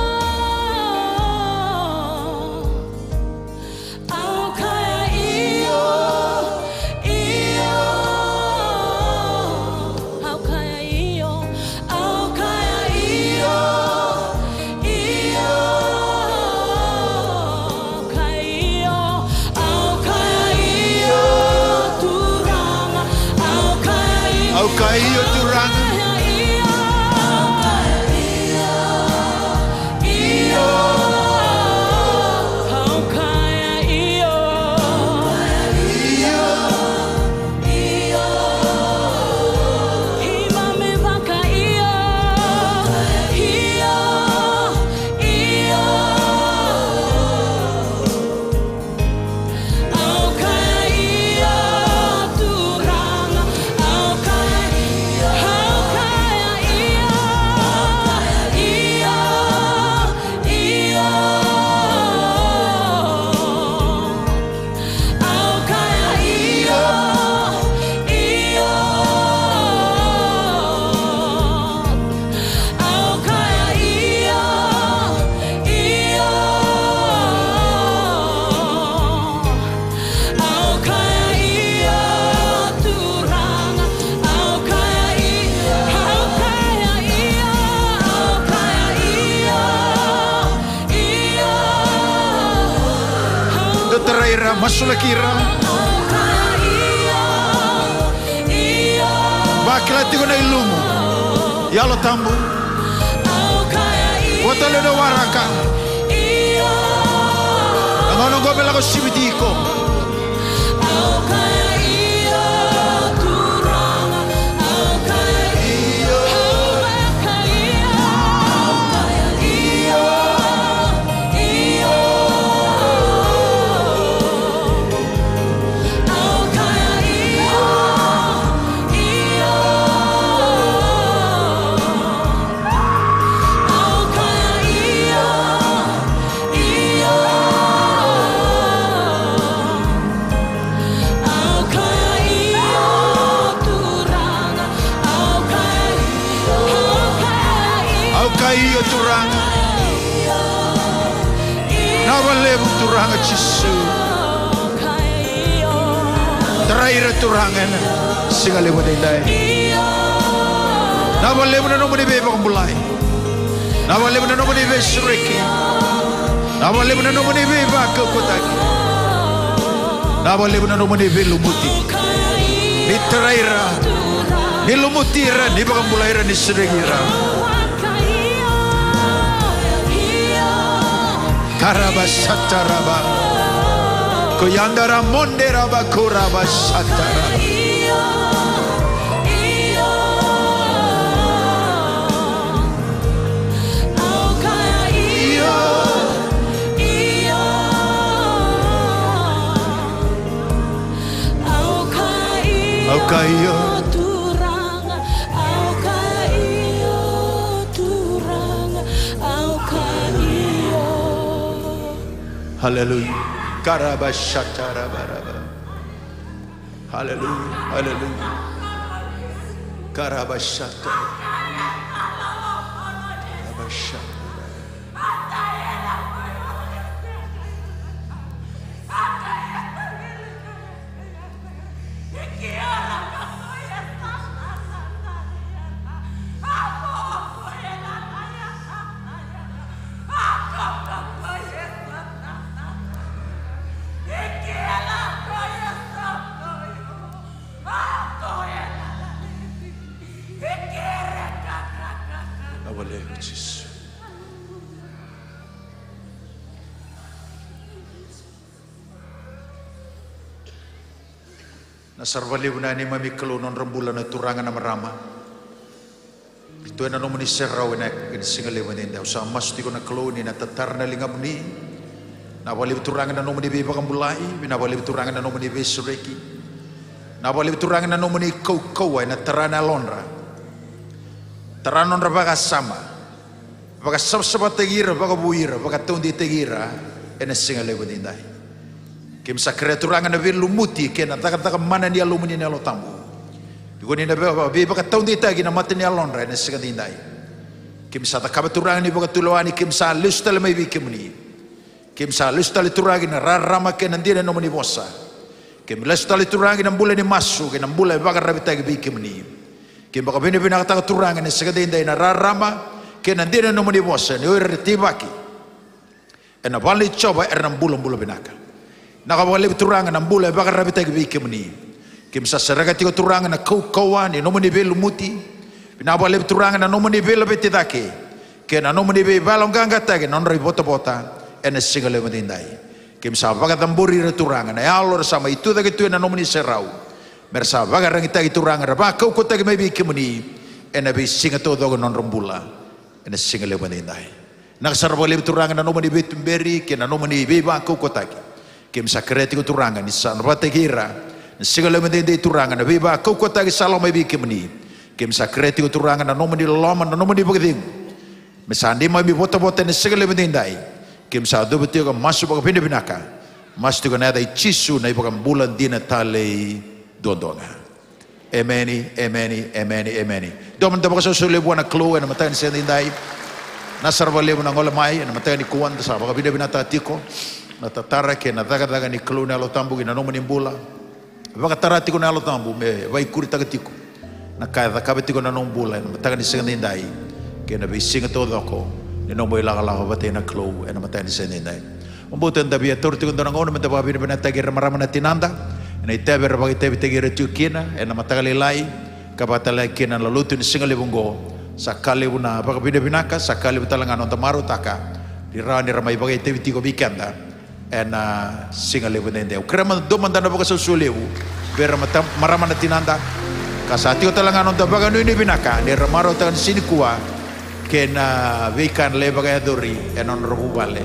Au kaya io, io. Au kaya io, au kaya io, io. Au kaya io, au kaya io, Turaga. Au kaya io, au kaya io, Turaga. Au kaya io, au kaya io. Io. Au kaya io. Io. Io. Ima me vaka io. Io. Io. Au kaya io, Turaga, au kaya io, au kaya io, io, io. Au kaya io, io. Au kaya io, io. Au kaya io, Turaga. Au kaya io, au kaya io, au kaya io, io. Dou tarai ira, masulaki ira. Au kaya io, io. Vakila tiko na ilumu. Yalo Tabu. Kua tale ni waraka. Na gauna oqo me lako siviti iko. Au kaya io, Turaga. Vinaka vakalevu, Turaga Jisu. Tarai ira, Turaga, ena siga levu edaidai. Vinaka vakalevu na nomuni veivakabulai. Vinaka vakalevu na nomuni veisureti. Vinaka vakalevu na nomuni veivakaukauwataki. Vinaka vakalevu na nomuni veilumuti. Ni tarai ira, ni lumuti ira, ni vakabulai ira, ni sereki ira. Karaba sataraba. Kuyandara monderaba kuraba satara. Io, io. Au kaya io, au kaya io, Turaga, au kaya io, Turaga, au kaya io. Haleluya. Karabashatarabaraba. Haleluya, haleluya. Karabashata. Na sara vakalevu na neimami Kalou, nodra bula na turaga, na marama. Ratou ena nomuni serau ena, ena siga levu edaidai. Au sa masu tiko na Kalou ni na tatara na ligamuni. Na vakalevu turaga na nomuni veivakabulai, na vakalevu turaga na nomuni veisereki. Na vakalevu turaga na nomuni kaukauwa ena tara na yalodra. Tara nodra vakasama. Vakasavasavataki ira, vakavui ira, vakataudeitaki ira ena siga levu edaidai. Keimami sa kerea turaga na veilumuti kei na cakacaka mana ni Yalomuni na Yalo Tabu. Ni ko ni na vei-, veivakataudeitaki na mata ni yalodra ena siga edaidai. Keimami sa cakava turaga ni vakatulewa ni keimami sa lesu tale mai vei kemuni. Keimami sa lesu tale turaga ki na rarama kei na dina ni nomuni vosa. Keimami lesu tale turaga ki na bula ni masu kei na bula e vakararavitaki vei kemuni. Keimami vakavinavinakataka turaga ena siga edaidai na rarama kei na dina ni nomuni vosa, ni o ira era teivaki ena vale i Jiova era na bulabula vinaka. Vinaka vakalevu turaga na bula e vakararavitaki vei kemuni. Keimami sa sereka tiko turaga na kaukauwa ni nomuni veilumuti. Vinaka vakalevu turaga na nomuni veilaveti cake kei na nomuni veivakayaloqaqataki na nodra ivotavota ena siga levu edaidai. Keimami sa vakacabori ira turaga na yalo era sa mai tucake tu ena nomuni serau, me ra sa vakaiyaragitaki turaga, ra vakaukauwataki mai vei kemuni ena veisiga taucoko ni nodra bula ena siga levu edaidai. Vinaka sara vakalevu turaga na nomuni veituberi kei na nomuni veivakaukauwataki. Keimami sa kerea tiko turaga ni sa na vakataki ira na siga levu edaidai turaga na veivakaukauwataki sa lako mai vei kemuni. Keimami sa kerea tiko turaga na nomuni loloma, na nomuni vakacegu, me sa neimami votavota ena siga levu edaidai. Keimami sa cuva tiko ka masu vakavinavinaka. Masu tiko ena yaca i Jisu na iVakabula dina talei duadua ga. Emeni, emeni, emeni, emeni. Dua mada na vakasausau levu vua na Kalou ena mataka ni siga edaidai. Vinaka sara vakalevu na gole mai ena mataka nikua, da sa vakavinavinakataka tiko na tatara kei na cakacaka ni Kalou na Yalo Tabu ki na nomuni bula. Vakatara tiko na Yalo Tabu me vakaikuritaka tiko na ka e cakava tiko na nomu bula ena mataka ni siga edaidai kei na veisiga taucoko ni nomu ilakolako vata kei na Kalou ena mataka ni siga edaidai. Au vakabauta eda via taura tiko e dua na gauna meda vakavinavinakataki ira na marama na tinada ena itavi era vakaitavitaki ira tiko kina ena mataka lailai, ka vaka tale ga kina na lotu ni siga levu oqo. Sa ka levu na vakavinavinaka, sa ka levu tale ga na noda marautaka ni rawa ni ra mai vakaitavi tiko vei keda ena siga levu edaidai. Au kerea mada, dua mada na vakasausau levu vei ira na mata-, marama na tinada, ka sa tiko tale ga na noda vakanuinui vinaka ni ra marautaka na siga nikua kei na veika ena lai vakayacori ena nodra vuvale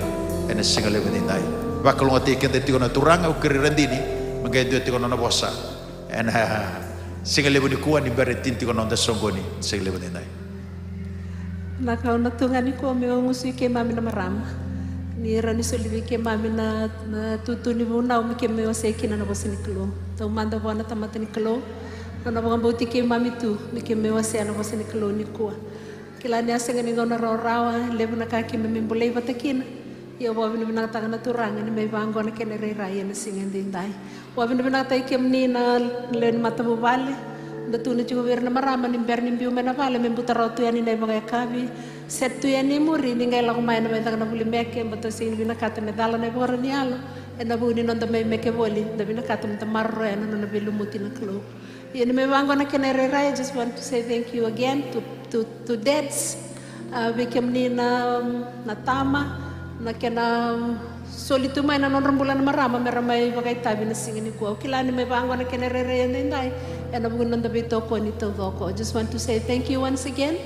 ena siga levu edaidai. Vakalougatataki keda tiko na Turaga. Au kerei Radini me qai dua tiko na nona vosa ena siga levu nikua ni bera ni tini tiko na noda soqoni siga levu edaidai. Na ka au na tu ga nikua meu gusu vei keimami na marama, ni rawa ni soli vei keimami na, na tutu ni vunau me keimami wasea kina na vosa ni Kalou. Taumada vua na tamata ni Kalou, na nona vakabauti keimami tu me keimami wasea na vosa ni Kalou nikua. Kila ni a sega ni gauna rawarawa, levu na ka keimami bolei vata kina. Ia au vakavinavinakataka na Turaga ni mai vaqo na kena irairai ena siga edaidai. Vakavinavinakataki kemuni na lewe ni matavuvale. Da tukuna tiko vei ira na marama ni bera ni biu mai na vale me buta rawa tu yani na ivakayakavi. Set tu yani i muri ni qai lako mai na mai caka na vuli meke, baleta sega ni vinakata me cala na ivakarau ni yalo. Ena vuku ni noda mai meke voli, da vinakata meda maroroya na nona veilumuti na Kalou. Ia ni mai vaqo na kena irairai, I just want to say thank you again to, to, to dads. Ah, vei kemuni na, na tama, na kena soli tu mai na nodra bula na marama me ra mai vakaitavi na siga nikua. Au kila ni mai vaqo na kena irairai edaidai ena vuku ni noda veitokoni taucoko. I just want to say thank you once again.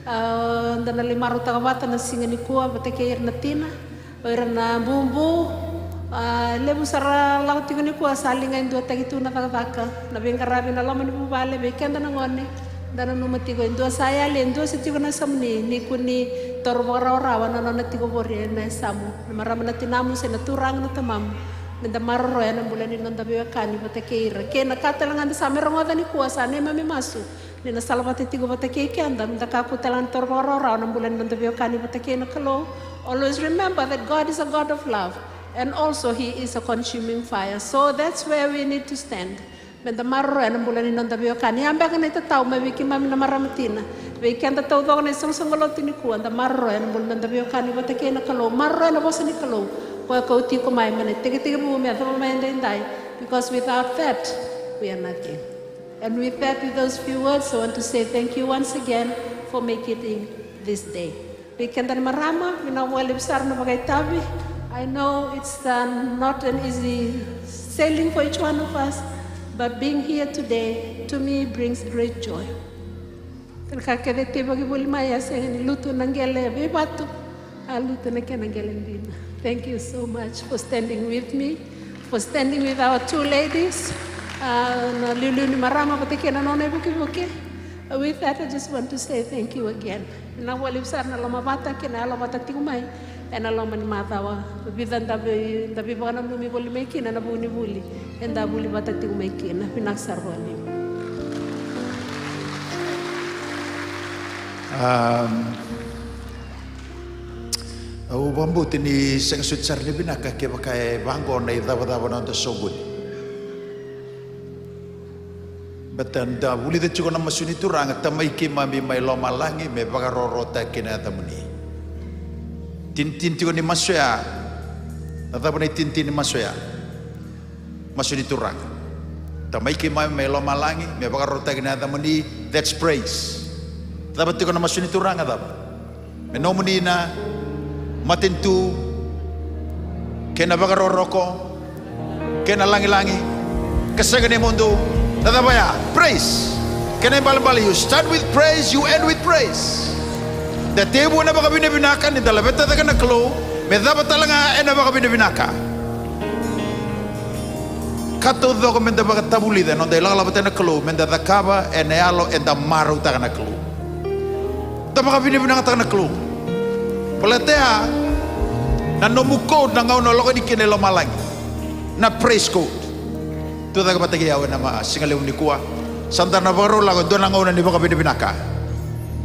Ah, da na lai marautaka vata na siga nikua vata kei ira na tina. O ira na bubu, ah, levu sara lako tiko nikua sa liga e duataki tu na cakacaka, na veiqaravi, na loma ni vuvale, vei keda na gone. Da nanuma tiko e dua sa yali, e dua se tiko na yasamuni, ni kua ni toro vakarawarawa na nona tiko voli ena yasamu. Na marama na tinamu se na turaga na tamamu, meda maroroya na bula ni noda veiwekani vata kei ira. Kei na ka tale ga da sa mai rogoca nikua sa neimami masu. Ni na salavata tiko vata kei keda, me da kakua tale ga ni taura vakarawarawa na bula ni noda veiwekani vata kei na Kalou. Always remember that God is a God of love, and also He is a consuming fire. So that's where we need to stand. Me da maroroya na bula ni noda veiwekani. Ya beka na itatau mai vei keimami na marama tina, vei keda taucoko na isoqosoqo lotu nikua, da maroroya na bula ni noda veiwekani vata kei na Kalou. Maroroya na vosa ni Kalou, koya ka oti iko mai mai na itekitekivu me yacova mai edaidai, because without that, we are nothing. And with that, with those few words, I want to say thank you once again for making this day. Vei keda na marama, vinaka vakalevu sara na vakaitavi. I know it's, uh, not an easy sailing for each one of us, but being here today, to me, brings great joy. Kena ka kece e teivaki voli mai, a sega ni lutu na qele veivatu, a lutu na kena qele dina. Thank you so much for standing with me, for standing with our two ladies. Ah, na liuliu ni marama vata kei na nona ivukivuki. With that, I just want to say thank you again. Vinaka vakalevu sara na lomavata kei na yalovata tiko mai ena loma ni macawa. Vica da vei, da veivakananumi voli mai kina na vu ni vuli eda vuli vata tiko mai kina. Vinaka sara vakalevu. Um, au vakabauta ni sega soti sara ni vinaka kevaka e vaqo na icavacava na noda soqoni. Baleta da vulica tiko na masu ni Turaga, Tamai keimami mai lomalagi, me vakarorotaki na yacamuni. Tinitini tiko ni masu ya. Na cava na itinitini ni masu ya? Masu ni Turaga. Tamai keimami mai lomalagi, me vakarorotaki na yacamuni. That's praise. Cava tiko na masu ni Turaga, cava? Me nomuni na matanitu kei na vakarokoroko kei na lagilagi, ka sega ni mudu. Na cava ya? Praise. Kena ibalebale, you start with praise, you end with praise. Da tekivu ena vakavinavinaka, ni da laveta cake na Kalou, me cava tale ga ena vakavinavinaka. Ka taucoko me da vakatavulica ena noda ilakolako vata na Kalou, me da cakava ena yalo eda marautaka na Kalou. Da vakavinavinakataka na Kalou. Baleta ya na nomu code na gauna o lako yani kina i lomalagi. Na praise code. Tucake vata kei au ena ma-, siga levu nikua. Sa da na vakarau lako e dua na gauna ni vakavinavinaka.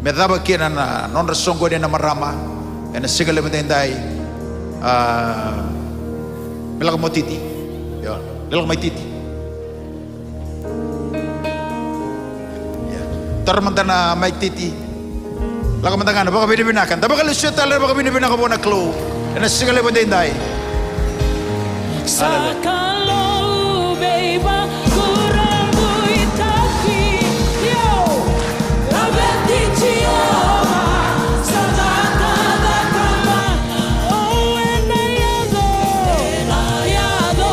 Me cava kina na nodra soqoni na marama ena siga levu edaidai. Ah, me lako mai Titi. Io, me lako mai Titi. Ia. Tara mada na mai Titi. Lako mada ga na vakavinavinaka. Da vakalesuya tale na vakavinavinaka vua na Kalou ena siga levu edaidai. Sa Kalou veivakurabuitaki. Io. Laveti Jiova, sa cakacaka mai. O ena yaco, ena yaco.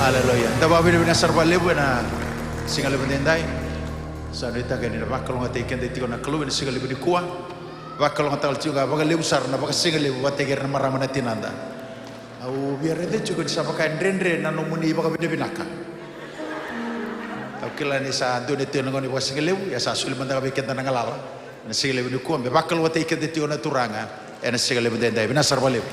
Aleluya. Da vakavinavinaka sara vakalevu ena siga levu daidai. Sa nuitaka ni na vakalougatataki keda tiko na Kalou ena siga levu nikua. Vakalougatataka tiko ga vakalevu sara na vakasiga levu vakataki ira na marama na tinada. Au via raica tiko ni sa vaka e dredre na nomuni vakavinavinaka. Au kila ni sa dua ni tiko na gauna ni vakasiga levu, ia sa soli mada ga vei keda na galala. Na siga levu nikua, me vakalougatataki keda tiko na Turaga ena siga levu daidai. Vinaka sara vakalevu.